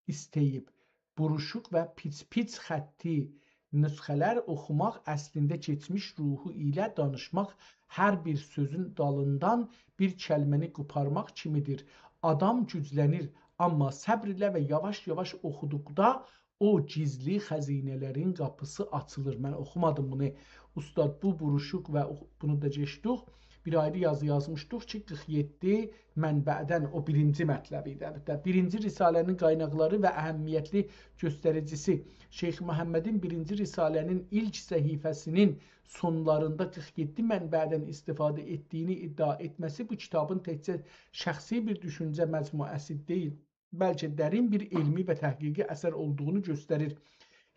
ایسته‌ییب. بوروشوق و پیچ-پیچ خطی نسخه‌لر اوخوماق اصلینده کئچمیش روحو ایله دانیشماق، هر بیر سؤزون دالیندان بیر کلمه‌نی قوپارماق کیمی‌دیر. آدام گوجله‌نیر، آمما صبر ایله و یاواش-یاواش اوخودوقدا او گیزلی خزینه‌لرین قاپیسی آچیلیر. من اوخومادیم بونو. اوستاد، بو بوروشوق و اوخ-، بونو دا کئچدیک. بیر آیری یازی یازمیشدیق کی، قیرخ یئددی منبعدن، او بیرینجی مطلب ایدی، البته. بیرینجی رساله‌نین قایناقلاری و اهمیتلی گؤستریجیسی. شیخ محمدین بیرینجی رساله‌نین ایلک صفحه‌سینین سونلاریندا قیرخ یئددی منبعدن استفاده ائتدیگینی ادعا ائتمه‌سی بو کیتابین تکجه شخصی بیر دوشونجه مجموعه‌سی دئییل، بلکه درین بیر علمی و تحقیقی اثر اولدوغونو گؤستریر.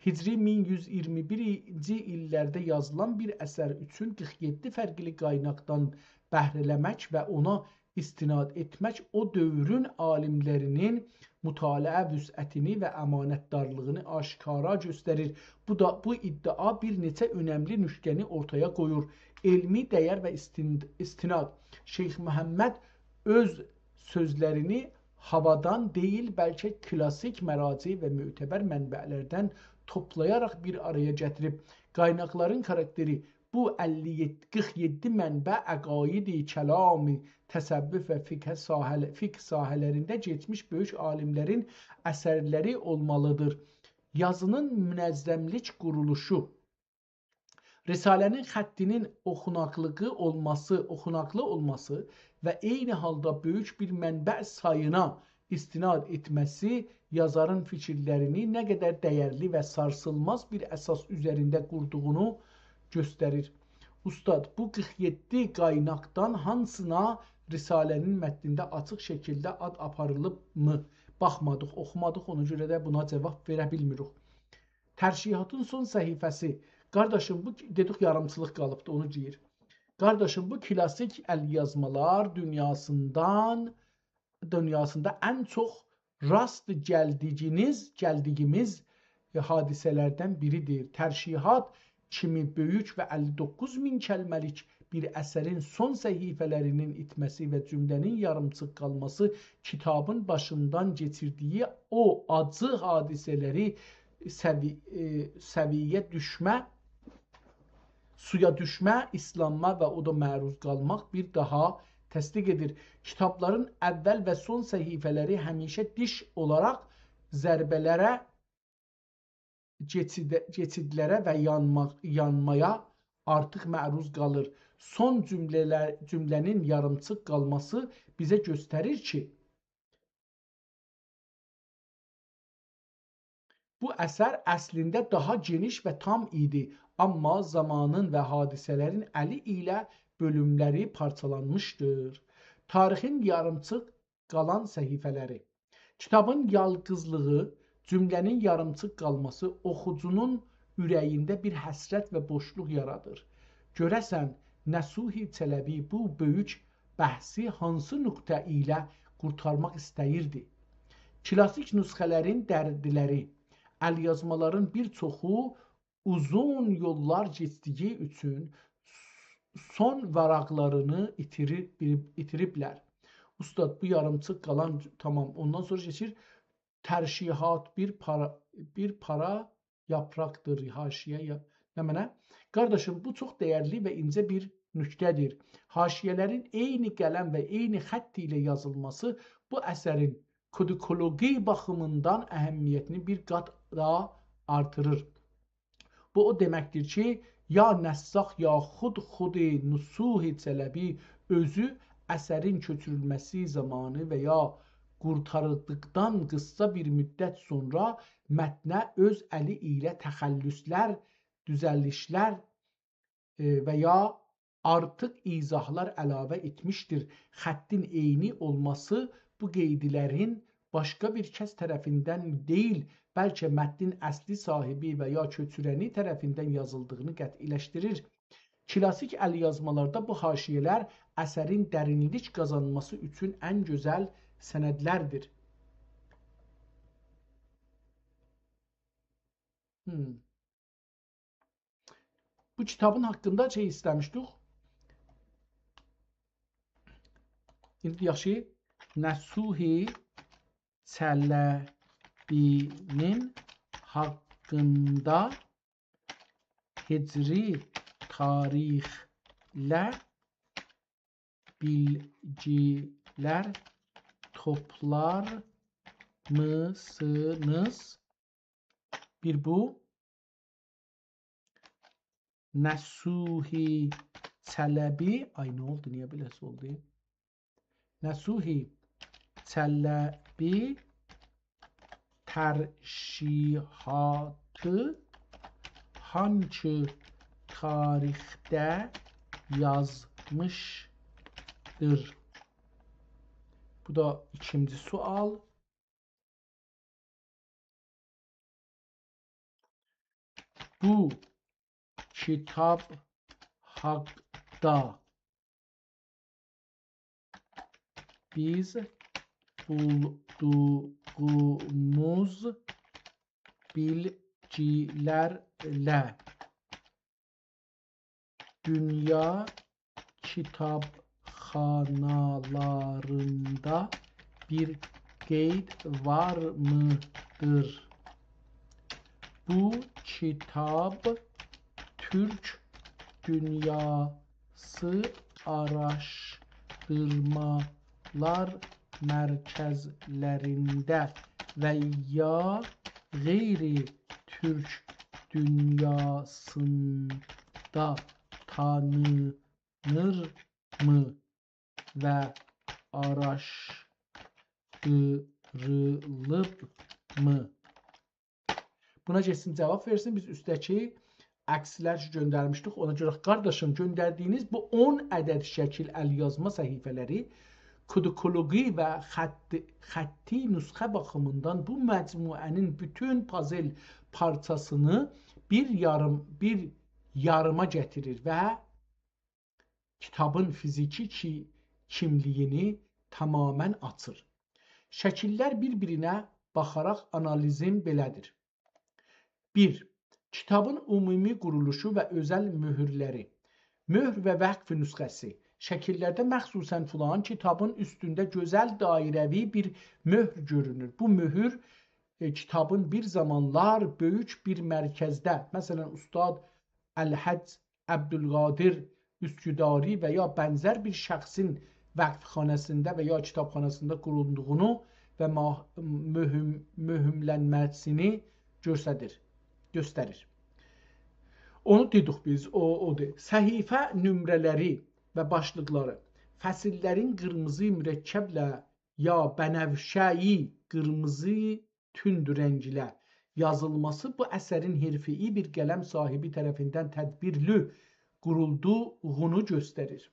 هجری مین یوز ایگیرمی بیرینجی ایللرده یازیلان بیر اثر اوچون قیرخ یئددی فرقلی قایناقدان بهره‌له‌مک و اونا استناد ائتمک او دؤورون عالیملرینین مطالعه وسعتینی و امانتدارلیغینی آشکارا گؤستریر. بو دا، بو ادعا بیر نئچه اؤنملی نکته‌نی اورتایا قویور. علمی دیر و استن-، استناد. شیخ محمد اؤز سؤزلرینی هاوادان دئییل، بلکه کلاسیک مراجع و معتبر منبع‌لردن توپلایاراق بیر آرایا گتیریب. قایناقلارین کاراکتری. بو اللی یئددی، قیرخ یئددی منبع عقاید، کلام، تصوف و فقه ساحه‌ل-، فقه ساحه‌لرینده کئچمیش بؤیوک عالیملرین اثرلری اولمالیدیر. یازینین منظملیک قورولوشو. رساله‌نین خطینین اوخوناقلیغی اولماسی، اوخوناقلی اولماسی و عینی حالدا بؤیوک بیر منبع سایینا استناد ائتمه‌سی یازارین فیکیرلرینی نه قدر دیرلی و سارسیلماز بیر اساس اوزرینده قوردوغونو گؤستریر. اوستاد، بو قیرخ یئددی قایناقدان هانسینا رساله‌نین متنینده آچیق شکیلده آد آپاریلیبمی؟ باخمادیق، اوخومادیق، اونا گؤره ده بونا جاواب وئره بیلمیریک. ترشیحاتین سون صفحه‌سی. قارداشیم، بو، دئدیک، یاریمچیلیق قالیبدی، اونو دئییر. قارداشیم، بو کلاسیک الیازمالار دونیاسیندان، دونیاسیندا ان چوخ راست گلدیگینیز، گلدیگیمیز، ائ، حادثه‌لردن بیریدیر. ترشیحات کیمی بؤیوک و اللی دوققوز مین کلمه‌لیک بیر اثرین سون صفحه‌لرینین ایتمه‌سی و جمله‌نین یاریمچیق قالماسی کیتابین باشیندان کئچیردیگی او آجی حادثه‌لری سوی-، ائ، سویه دوشمه، سویا دوشمه، ایسلانما و او دا معروض قالماق بیر داها تصدیق ائدیر. کیتابلارین اول و سون صفحه‌لری همیشه دیش اولاراق ضربه‌لره، کئچیده-، کئچیدلره و یانما-، یانمایا آرتیق معروض قالیر. سون جمله‌لر، جمله‌نین یاریمچیق قالماسی بیزه گؤستریر کی، بو اثر اصلینده داها گئنیش و تام ایدی، آمما زامانین و حادثه‌لرین الی ایله بؤلوملری پارچالانمیشدیر. تاریخین یاریمچیق قالان صفحه‌لری. کیتابین یالقیزلیغی، جمله‌نین یاریمچیق قالماسی اوخوجونون اوره‌یینده بیر حسرت و بوشلوق یارادیر. گؤره‌سن، نصوحی چلبی بو بؤیوک بحثی هانسی نقطه ایله قورتارماق ایسته‌ییردی؟ کلاسیک نسخه‌لرین دردلری، الیازمالارین بیر چوخو اوزون یوللار کئچدیگی اوچون سون واراقلارینی ایتیری-، ایتیریبلر. اوستاد، بو یاریمچیق قالان، تامام. اوندان سونرا کئچیر، ترشیحات بیر پارا، بیر پارا یاپراقدیر، حاشیه یا، نمنه؟ قارداشیم، بو چوخ دَیرلی و اینجه بیر نکته‌دیر. حاشیه‌لرین عینی قلم و عینی خط ایله یازیلماسی بو اثرین کودیکولوژی باخیمیندان اهمیتینی بیر قات داها آرتیریر. بو او دئمکدیر کی، یا نساخ، یاخود خود نصوحی چلبی اؤزو اثرین کؤچورولمه‌سی زامانی و یا قورتاریلدیقدان قیسا بیر مدت سونرا متنه اؤز الی ایله تخلصلر، دوزلیشلر، ائ، و یا آرتیق ایضاحلار علاوه ائتمیشدیر. خطین عینی اولماسی بو قیدلرین باشقا بیر کس طرفیندن دئییل، بلکه متنین اصلی صاحبی و یا کؤچورنی طرفیندن یازیلدیغینی قطعی‌لشدیریر. کلاسیک الیازمالاردا بو حاشیه‌لر اثرین درینلیک قازانماسی اوچون ان گؤزل سندلردیر. هم. بو کیتابین حاقیندا شئی ایسته‌میشدیک. ایندی یاخشی، نصوحی چلبی‌نین حاقیندا هجری تاریخله بیلگیلر توپلامیسینیز. بیر بو. نصوحی چلبی. آی، نه اولدو؟ نییه بئله‌سی اولدو؟ نصوحی چلبی ترشیحاتی هانسی تاریخده یازمیشدیر؟ بو دا ایکینجی سؤال. بو کیتاب حاقدا بیز بولدوغوموز بیلگیلرله دونیا کیتابخانالاریندا بیر قید وارمیدیر؟ بو کیتاب تورک دونیاسی آراشدیرمالار مرکزلرینده و یا غیر تورک دونیاسیندا تانینیرمی و آراشدیریلیبمی؟ بونا گئتسین، جاواب وئرسین. بیز اوستده‌کی عکسلر کی گؤندرمیشدیک، اونا گؤره، قارداشیم، گؤندردیگینیز بو اون عدد شکیل الیازما صفحه‌لری کودیکولوژی و خط، خطی نسخه باخیمیندان بو مجموعه‌نین بوتون پازل پارچاسینی بیر یاریم، بیر یاریما گتیریر و کیتابین فیزیکی کی، کیملیگینی تمامیله آچیر. شکیللر بیر-بیرینه باخاراق آنالیزیم بئله‌دیر. بیر. کیتابین عمومی قورولوشو و اؤزل مؤهورلری. مؤهر و وقف نسخه‌سی. شکیللرده مخصوصاً فلان کیتابین اوستونده گؤزل دایره‌وی بیر مؤهر گؤرونور. بو مؤهور، ائ، کیتابین بیر زامانلار بؤیوک بیر مرکزده، مثلاً، اوستاد الحاج عبدالقادر اسکداری و یا بنزر بیر شخصین وقفخانه‌سینده و یا کیتابخانه‌سینده قورولدوغونو و ما، مهم، مهملنمه‌سینی گؤستریر، گؤستریر. اونو دئدیک بیز، او، اودور. صفحه نمره‌لری و باشلیقلاری. فصیللرین قیرمیزی مرکبله یا بنفشه‌یی قیرمیزی توند رنگله یازیلماسی بو اثرین حرفه‌ای بیر قلم صاحیبی طرفیندن تدبیرلی قورولدوغونو گؤستریر.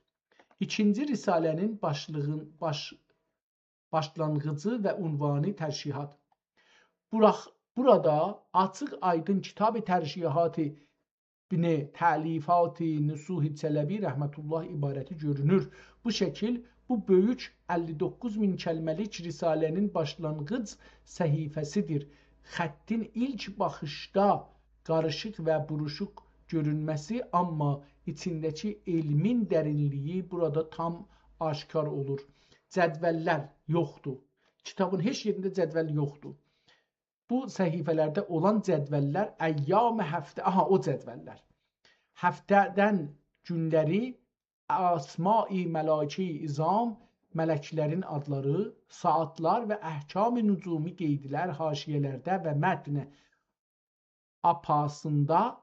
ایکینجی رساله‌نین باشلیغین، باش، باشلانغیجی و عنوانی ترشیحات. بوراخ، بورادا آچیق آیدین کتاب ترشیحات ابن تألیفات نصوح چلبی رحمة الله عبارتی گؤرونور. بو شکیل، بو بؤیوک اللی دوققوز مین کلمه‌لیک رساله‌نین باشلانغیج صفحه‌سیدیر. خطین ایلک باخیشدا قاریشیق و بوروشوق گؤرونمه‌سی، آمما ایچینده‌کی علمین درینلیگی بورادا تام آشکار اولور. جدوللر یوخدور. کیتابین هئچ یئرینده جدول یوخدور. بو صفحه‌لرده اولان جدوللر، ایام هفته، آها، او جدوللر. هفته‌دن گونلری، اسماء ملائکه عظام، ملکلرین آدلاری، ساعاتلار و احکام نجومی قئیدلر حاشیه‌لرده و متن آپاسیندا،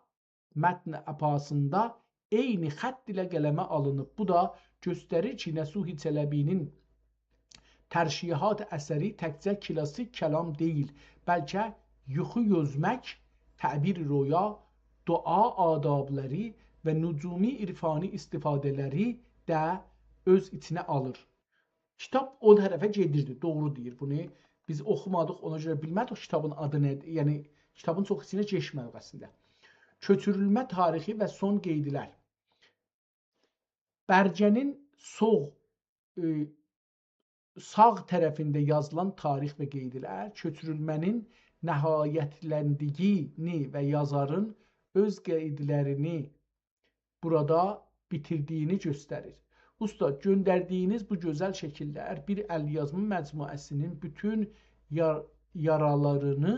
متن آپاسیندا عینی خط ایله قلمه آلینیب. بو دا گؤستریر کی، نصوح چلبی‌نین ترشیحات اثری تکجه کلاسیک کلام دئییل، بلکه یوخو یوزمک، تعبیر رؤیا، دعا آدابلاری و نجومی عرفانی استفاده‌لری ده اؤز ایچینه آلیر. کیتاب او طرفه گئدیردی، دوغرو دئییر. بونو بیز اوخومادیق، اونا گؤره بیلمه‌دیک کیتابین آدی نه‌دیر. یعنی، کیتابین چوخ ایچینه کئچمه‌دیک اصلینده. کؤچورولمه تاریخی و سون قئیدلر. برگه‌نین سوغ، ائ، ساغ طرفینده یازیلان تاریخ و قئیدلر کؤچورولمه‌نین نهایتلندیگینی و یازارین اؤز قئیدلرینی بورادا بیتیردیگینی گؤستریر. اوستاد، گؤندردیگینیز بو گؤزل شکیللر بیر ال‌یازما مجموعه‌سینین بوتون یار-، یارالارینی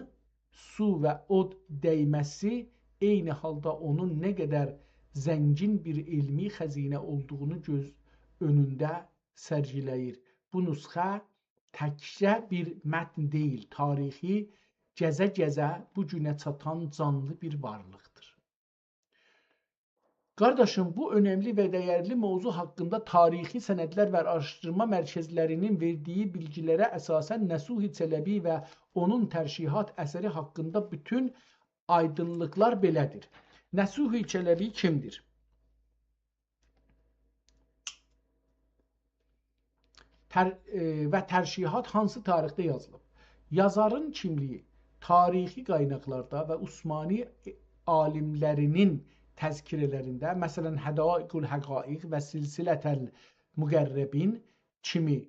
سو و اود دَیمه‌سی، عینی حالدا اونون نه قدر زنگین بیر علمی خزینه اولدوغونو گؤز اؤنونده سرگیله‌ییر. بو نسخه تکجه بیر متن دئییل، تاریخی گزه-گزه بو گونه چاتان جانلی بیر وارلیقدیر. قارداشیم، بو اؤنملی و دَیرلی موضوع حاقیندا تاریخی سندلر و آراشدیرما مرکزلرینین وئردیگی بیلگیلره اساساً نصوح چلبی و اونون ترشیحات اثری حاقیندا بوتون آیدینلیقلار بئله‌دیر. نصوح چلبی کیمدیر؟ تر-، ائ، و ترشیحات هانسی تاریخده یازیلیب؟ یازارین کیملیگی تاریخی قایناقلاردا و عثمانی عالیملرینین تذکره‌لرینده، مثلاً، حدائق الحقائق و سلسلة المقربین کیمی،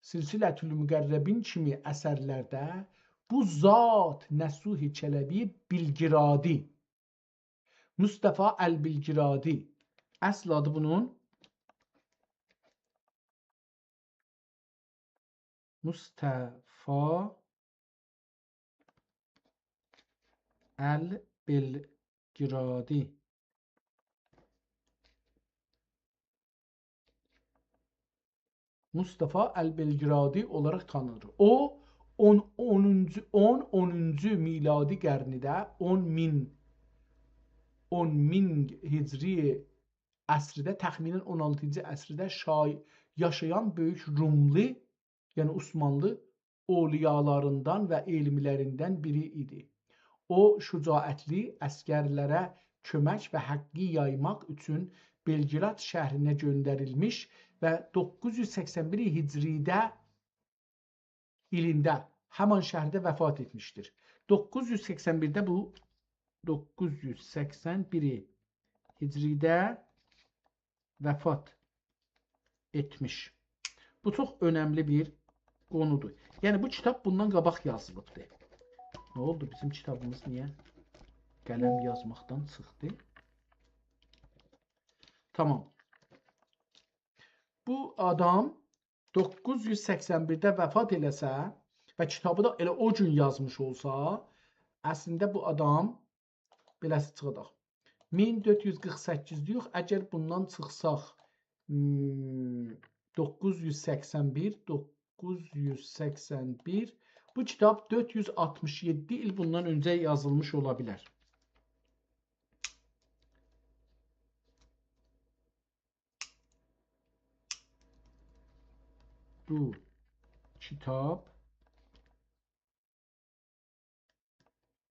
سلسلة المقربین کیمی اثرلرده بو ذات نصوح چلبی بلگرادی، مصطفی البلگرادی. اصل آدی بونون مصطفی البلگرادی. مصطفی البلگرادی اولاراق تانینیر. او، اون، اونونجو، اون، اونونجو میلادی قرنده، اون مین، اون مین هجری عصرده، تخمیناً اون آلتینجی عصرده شای-، یاشایان بؤیوک روملو، یعنی عثمانلی اولیالاریندان و علملریندن بیری ایدی. او، شجاعتلی عسگرلره کؤمک و حقی یایماق اوچون بلگراد شهرینه گؤندریلمیش و دوققوز یوز سکسن بیر هجریده ایلینده همان شهرده وفات ائتمیشدیر. دوققوز یوز سکسن بیرده بو، دوققوز یوز سکسن بیر هجریده وفات ائتمیش. بو چوخ اؤنملی بیر قونودور. یعنی، بو کیتاب بوندان قاباق یازیلیبدیر. نه اولدو؟ بیزیم کیتابیمیز نییه قلم یازماقدان چیخدی؟ تامام. بو آدام دوققوز یوز سکسن بیرده وفات ائله‌سه و کیتابی دا ائله او گون یازمیش اولسا، اصلینده بو آدام، بئله‌سی چیخاداق، مین دؤرد یوز قیرخ سککیز دئیوخ، اگر بوندان چیخساق، هوم، دوققوز یوز سکسن بیر، دوققوز یوز سکسن بیر، بو کیتاب دؤرد یوز آلتمیش یئددی ایل بوندان اؤنجه یازیلمیش اولا بیلر. بو کیتاب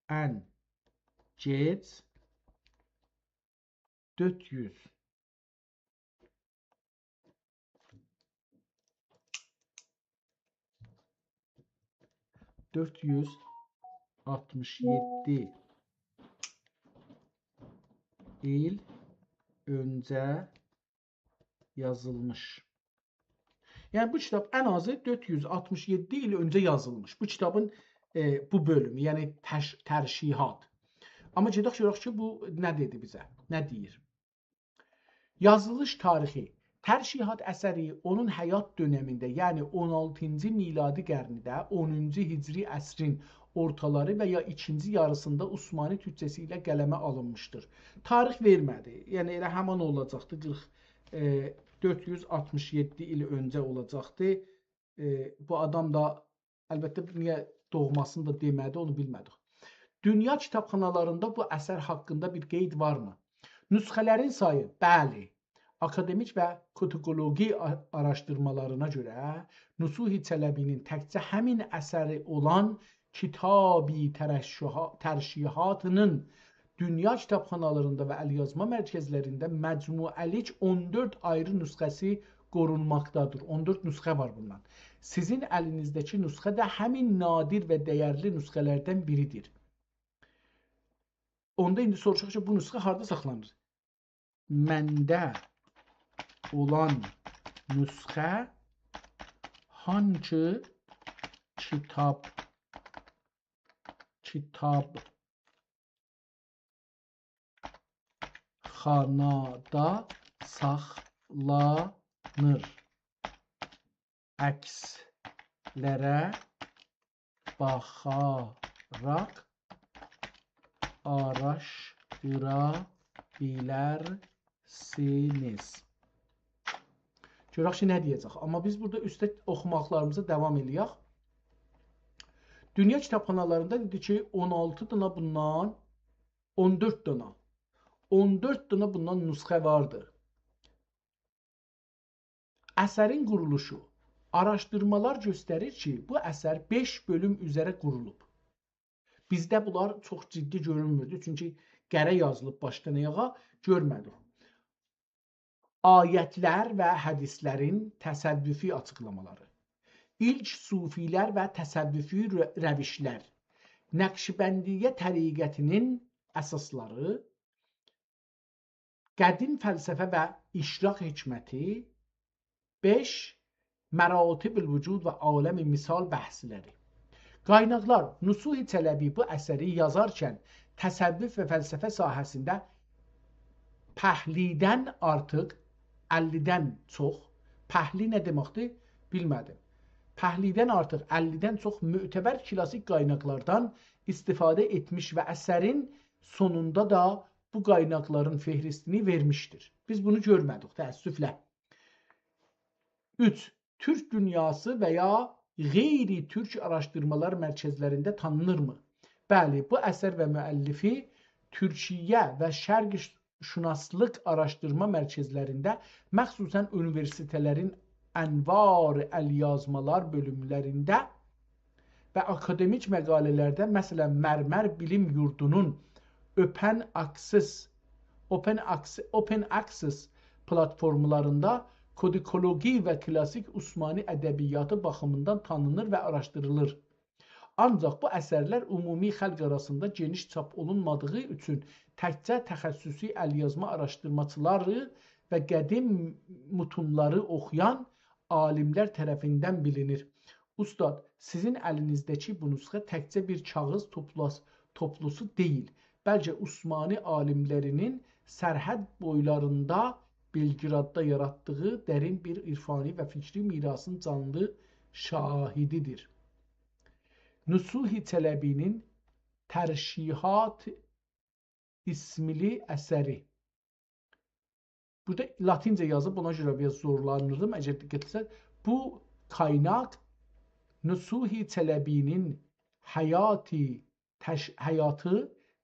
ان گئج دؤرد یوز، دؤرد یوز آلتمیش یئددی ایل اؤنجه یازیلمیش. یعنی بو کیتاب ان آزی دؤرد یوز آلتمیش یئددی ایل اؤنجه یازیلمیش. بو کیتابین، ائ، بو بؤلومو، یعنی تش-، ترشیحات. آمما گئدک گؤرک کی، بو نه دئدی بیزه، نه دئییر. یازیلیش تاریخی. ترشیحات اثری اونون حیات دؤنمینده، یعنی اون آلتینجی میلادی قرنده، اونونجو هجری عصرین اورتالاری و یا ایکینجی یاریسیندا عثمانی تورکجه‌سی ایله قلمه آلینمیشدیر. تاریخ وئرمه‌دی. یعنی ائله همان اولاجاقدی، قیرخ، ائ، دؤرد یوز آلتمیش یئددی ایل اؤنجه اولاجاقدی. ائ، بو آدام دا، البته، نییه دوغماسینی دا دئمه‌دی، اونو بیلمه‌دیک. دونیا کیتابخانالاریندا بو اثر حاقیندا بیر قید وارمی؟ نسخه‌لرین سایی، بلی. آکادمیک و کودیکولوژی آ-، آراشدیرمالارینا گؤره نصوحی چلبی‌نین تکجه همین اثری اولان کتابی ترشحا-، ترشیحاتی‌نین دونیا کیتابخانالاریندا و ال‌یازما مرکزلرینده مجموعه‌لیک اون دؤرد آیری نسخه‌سی قورونماقدادیر. اون دؤرد نسخه وار بوندان. سیزین الینیزده‌کی نسخه ده همین نادر و دَیرلی نسخه‌لردن بیریدیر. اوندا ایندی سوروشاق کی، بو نسخه هاردا ساخلانیر؟ منده اولان نسخه هانسی کیتاب، کیتابخانادا ساخلانیر؟ عکسلره باخاراق آراشدیرا بیلرسینیز. گؤرک کی، نه دئیه‌جک. آمما بیز بورادا اوسته اوخوماقلاریمیزا داوام ائله‌یک. دونیا کیتابخانالاریندا دئدی کی، اون آلتی دانا بوندان، اون دؤرد دانا، اون دؤرد دانا بوندان نسخه واردی. اثرین قورولوشو. آراشدیرمالار گؤستریر کی، بو اثر بئش بؤلوم اوزره قورولوب. بیزده بونلار چوخ جدی گؤرونموردو، چونکی قره یازیلیب باشدان آیاغا، گؤرمه‌دیک. آیت‌لر و حدیث‌لرین تصوفی آچیقلامالاری، ایلک صوفی‌لر و تصوفی رو-، روش‌لر، نقشبندیه طریقتی‌نین اساسلاری، قدیم فلسفه و اشراق حکمتی، بئش، مراتب الوجود و عالم مثال بحث‌لری. قایناقلار. نصوحی چلبی بو اثری یازارکن تصوف و فلسفه ساحه‌سینده پهلیدن آرتیق، اللی‌دن چوخ، پهلی نه دئمکدیر؟ بیلمه‌دیم. پهلیدن آرتیق، اللی‌دن چوخ معتبر کلاسیک قایناقلاردان استفاده ائتمیش و اثرین سونوندا دا بو قایناقلارین فهرستینی وئرمیشدیر. بیز بونو گؤرمه‌دیک، تأسفله. اوچ، تورک دونیاسی و یا غیر تورک آراشدیرمالار مرکزلرینده تانینیرمی؟ بلی، بو اثر و مؤلفی تورکیه و شرق‌شناسلیق آراشدیرما مرکزلرینده، مخصوصاً اونیوئرسیته‌لرین انوار ال‌یازمالار بؤلوملرینده و آکادمیک مقاله‌لرده، مثلاً، مرمر بیلیم یوردونون open access، open access، open access پلاتفورملاریندا کودیکولوژی و کلاسیک عثمانی ادبیاتی باخیمیندان تانینیر و آراشدیریلیر. آنجاق بو اثرلر عمومی خلق آراسیندا گئنیش چاپ اولونمادیغی اوچون تکجه تخصصی ال‌یازما آراشدیرماچیلاری و قدیم متونلاری اوخویان عالیملر طرفیندن بیلینیر. اوستاد، سیزین الینیزده‌کی بو نسخه تکجه بیر کاغیذ توپلاس-، توپلوسو دئییل، بلکه عثمانی عالیملری‌نین سرحد بویلاریندا، بلگراددا یاراتدیغی درین بیر عرفانی و فکری میراثین جانلی شاهدیدیر. نصوحی چلبی‌نین ترشیحات ایسملی اثری. بورادا لاتینجه یازیب، اونا گؤره بیر آز زورلانیردیم. اگر دقت ائتسز، بو قایناق نصوحی چلبی‌نین حیاتی تش-، حیاتی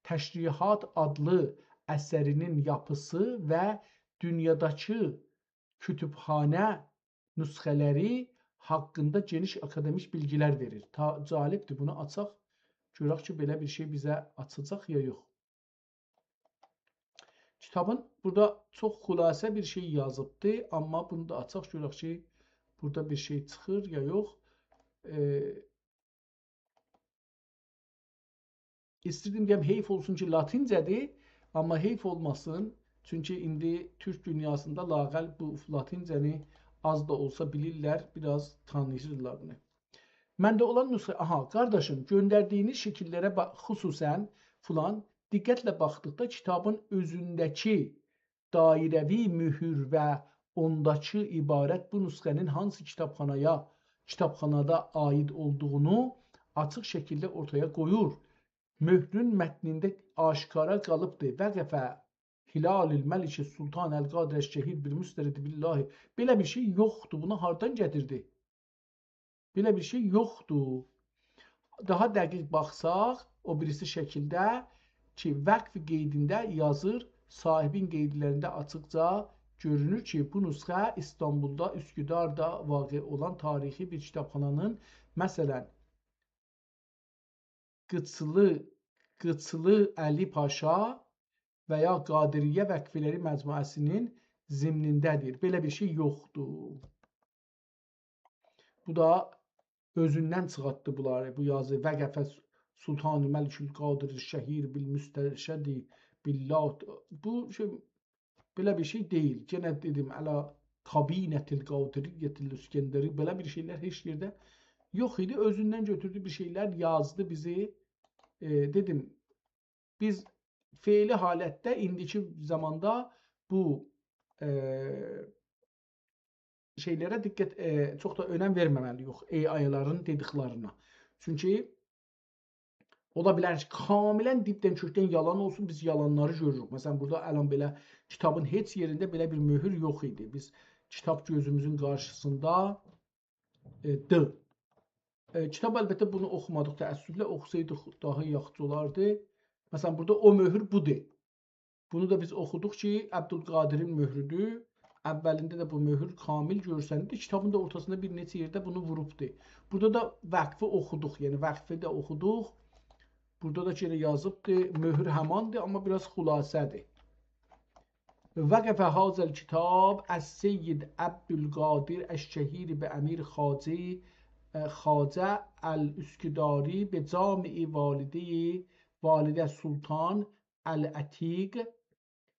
تشریحات آدلی اثری‌نین یاپیسی و دونیاداکی کتبخانه نسخه‌لری حاقیندا گئنیش آکادمیک بیلگیلر وئریر. تا-، جالبدیر، بونو آچاق گؤرک کی، بئله بیر شئی بیزه آچاجاق یا یوخ. کیتابین بورادا چوخ خلاصه بیر شئی یازیبدی، آمما بونو دا آچاق گؤرک کی، بورادا بیر شئی چیخیر یا یوخ. ائ، ایستیردیم دئیم، حیف اولسون کی، لاتینجه‌دیر، آمما حیف اولماسین، چونکی ایندی تورک دونیاسیندا لااقل بو لاتینجه‌نی آز دا اولسا بیلیرلر، بیر آز تانیییرلار بونو. منده اولان نسخه، آها، قارداشیم، گؤندردیگینیز شکیللره با-، خصوصاً فلان، دقتله باخدیقدا کیتابین اؤزونده‌کی دایره‌وی مؤهور و اونداکی عبارت بو نسخه‌نین هانسی کیتابخانایا، کیتابخانادا عایید اولدوغونو آچیق شکیلده اورتایا قویور. مؤهرون متنینده آشکارا قالیبدیر. «وقف هلال الملک سلطان القادر الشهیر بالمسترد بالله». بئله بیر شئی یوخدور. بونو هاردان گتیردی؟ بئله بیر شئی یوخدور. داها دقیق باخساق، او بیریسی شکیلده کی، وقف قیدینده یازیر، صاحبین قیدلرینده آچیقجا گؤرونور کی، بو نسخه ایستانبولدا، اسکوداردا واقع اولان تاریخی بیر کیتابخانانین، مثلاً، قیچلی، قیچلی علی پاشا و یا قادریه وقفلری مجموعه‌سینین ضمنینده‌دیر. بئله بیر شئی یوخدور. بو دا اؤزوندن چیخارتدی بونلاری، بو یازی: «وقف سلطان ملک القادر الشهیر بالمسترشد بالله». بو شئی، بئله بیر شئی دئییل. یئنه دئدیم، «علی کابینة القادریة الاسکندری». بئله بیر شئیلر هئچ یئرده یوخ ایدی. اؤزوندن گؤتوردو، بیر شئیلر یازدی بیزی. ائ، دئدیم، بیز فعلی حالتده، ایندیکی زاماندا بو، ائ، شئیلره دقت، ائ، چوخ دا اؤنم وئرمه‌مه‌لی‌ییک، AI-لارین دئدیکلرینه. چونکی اولا بیلر کی، کاملاً دیبدن کؤکدن یالان اولسون، بیز یالانلاری گؤروروک. مثلاً، بورادا الان بئله کیتابین هئچ یئرینده بئله بیر مؤهور یوخ ایدی. بیز کیتاب گؤزوموزون قارشیسیندا، ائ، دی. ائ، کیتاب، البته، بونو اوخومادیق تأسفله، اوخوسایدیق داها یاخشی اولاردی. مثلاً، بورادا او مؤهور بودور. بونو دا بیز اوخودوق کی، عبدالقادرین مؤهرودور. اولینده ده بو مؤهور کامل گؤرسنیردی. کیتابین دا اورتاسیندا بیر نئچه یئرده بونو ووروبدو. بورادا دا وقفی اوخودوق، یعنی وقفی ده اوخودوق. بورادا دا کی، ائله یازیبدی، مؤهور هماندیر، آمما بیر آز خلاصه‌دیر. «وقف هذا الکتاب السید عبدالقادر الشهیر بامیر خواجه، اه، خواجه الاسکداری بجامع والده، والده سلطان العتیق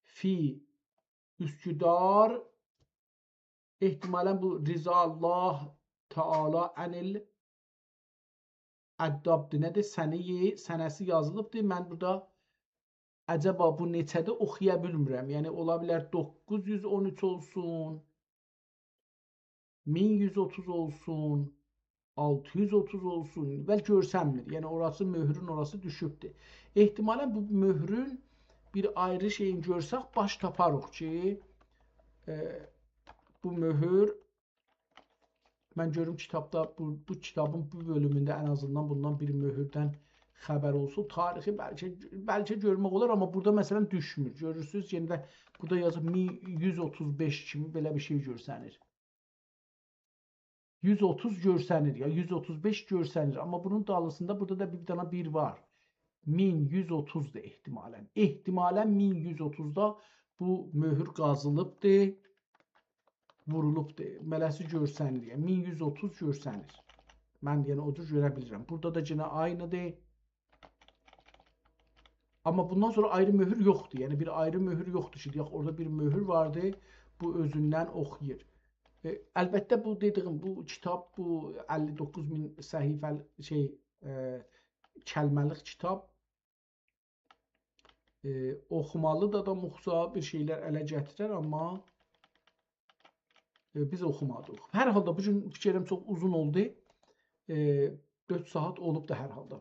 فی اسکدار». احتمالاً بو رضی الله تعالی عن الاربابدیر. نه‌دیر؟ سنه‌یی، سنه‌سی یازیلیبدیر. من بورادا عجبا بو نئچه‌دیر، اوخویا بیلمیرم. یعنی، اولا بیلر دوققوز یوز اون اوچ اولسون، مین یوز اوتوز اولسون، آلتی یوز اوتوز اولسون، ولی گؤرسنمیر. یعنی، اوراسی، مؤهرون اوراسی دوشوبدور. احتمالاً بو مؤهرون بیر آیری شئیین گؤرسک، باش تاپاریق کی، ائ، بو مؤهور، من گؤروم کیتابدا، بو، بو کیتابین بو بؤلومونده ان آزیندان بوندان بیر مؤهوردن خبر اولسون. تاریخی بلکه، بلکه گؤرمک اولار، آمما بورادا، مثلاً، دوشمور. گؤرورسونوز، یئنه ده بورادا یازیب مین یوز اوتوز بئش کیمی بئله بیر شئی گؤرسنیر. یوز اوتوز گؤرسنیر، یا یوز اوتوز بئش گؤرسنیر. آمما بونون دالیسیندا بورادا دا بیر دنه بیر وار. مین یوز اوتوزدور احتمالاً. احتمالاً مین یوز اوتوزدا بو مؤهور قازیلیبدیر، وورولوبدور. مله‌سی گؤرسنیر، یعنی مین یوز اوتوز گؤرسنیر. من، یعنی، او جور گؤره بیلیرم. بورادا دا یئنه عینی‌دیر. آمما بوندان سونرا آیری مؤهور یوخدور. یعنی، بیر آیری مؤهور یوخدور کی، دئیک، اورادا بیر مؤهور واردی، بو اؤزوندن اوخویور. ائ، البته، بو دئدیگیم، بو کیتاب، بو اللی دوققوز مین صفحه، شئی، ائ، کلمه‌لیک کیتاب. ائ، اوخومالی دا آدام اوخوسا، بیر شئیلر اله گتیرر، آمما، ائ، بیز اوخومادیق. هر حالدا، بو گون فیکریم چوخ اوزون اولدو. ائ، دؤرد ساعات اولوبدو هر حالدا.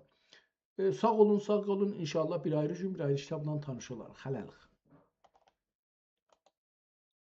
ائ، ساغ اولون، ساغ قالین. انشاءالله بیر آیری گون، بیر آیری کیتابلا تانیش اولاریق. هله‌لیک.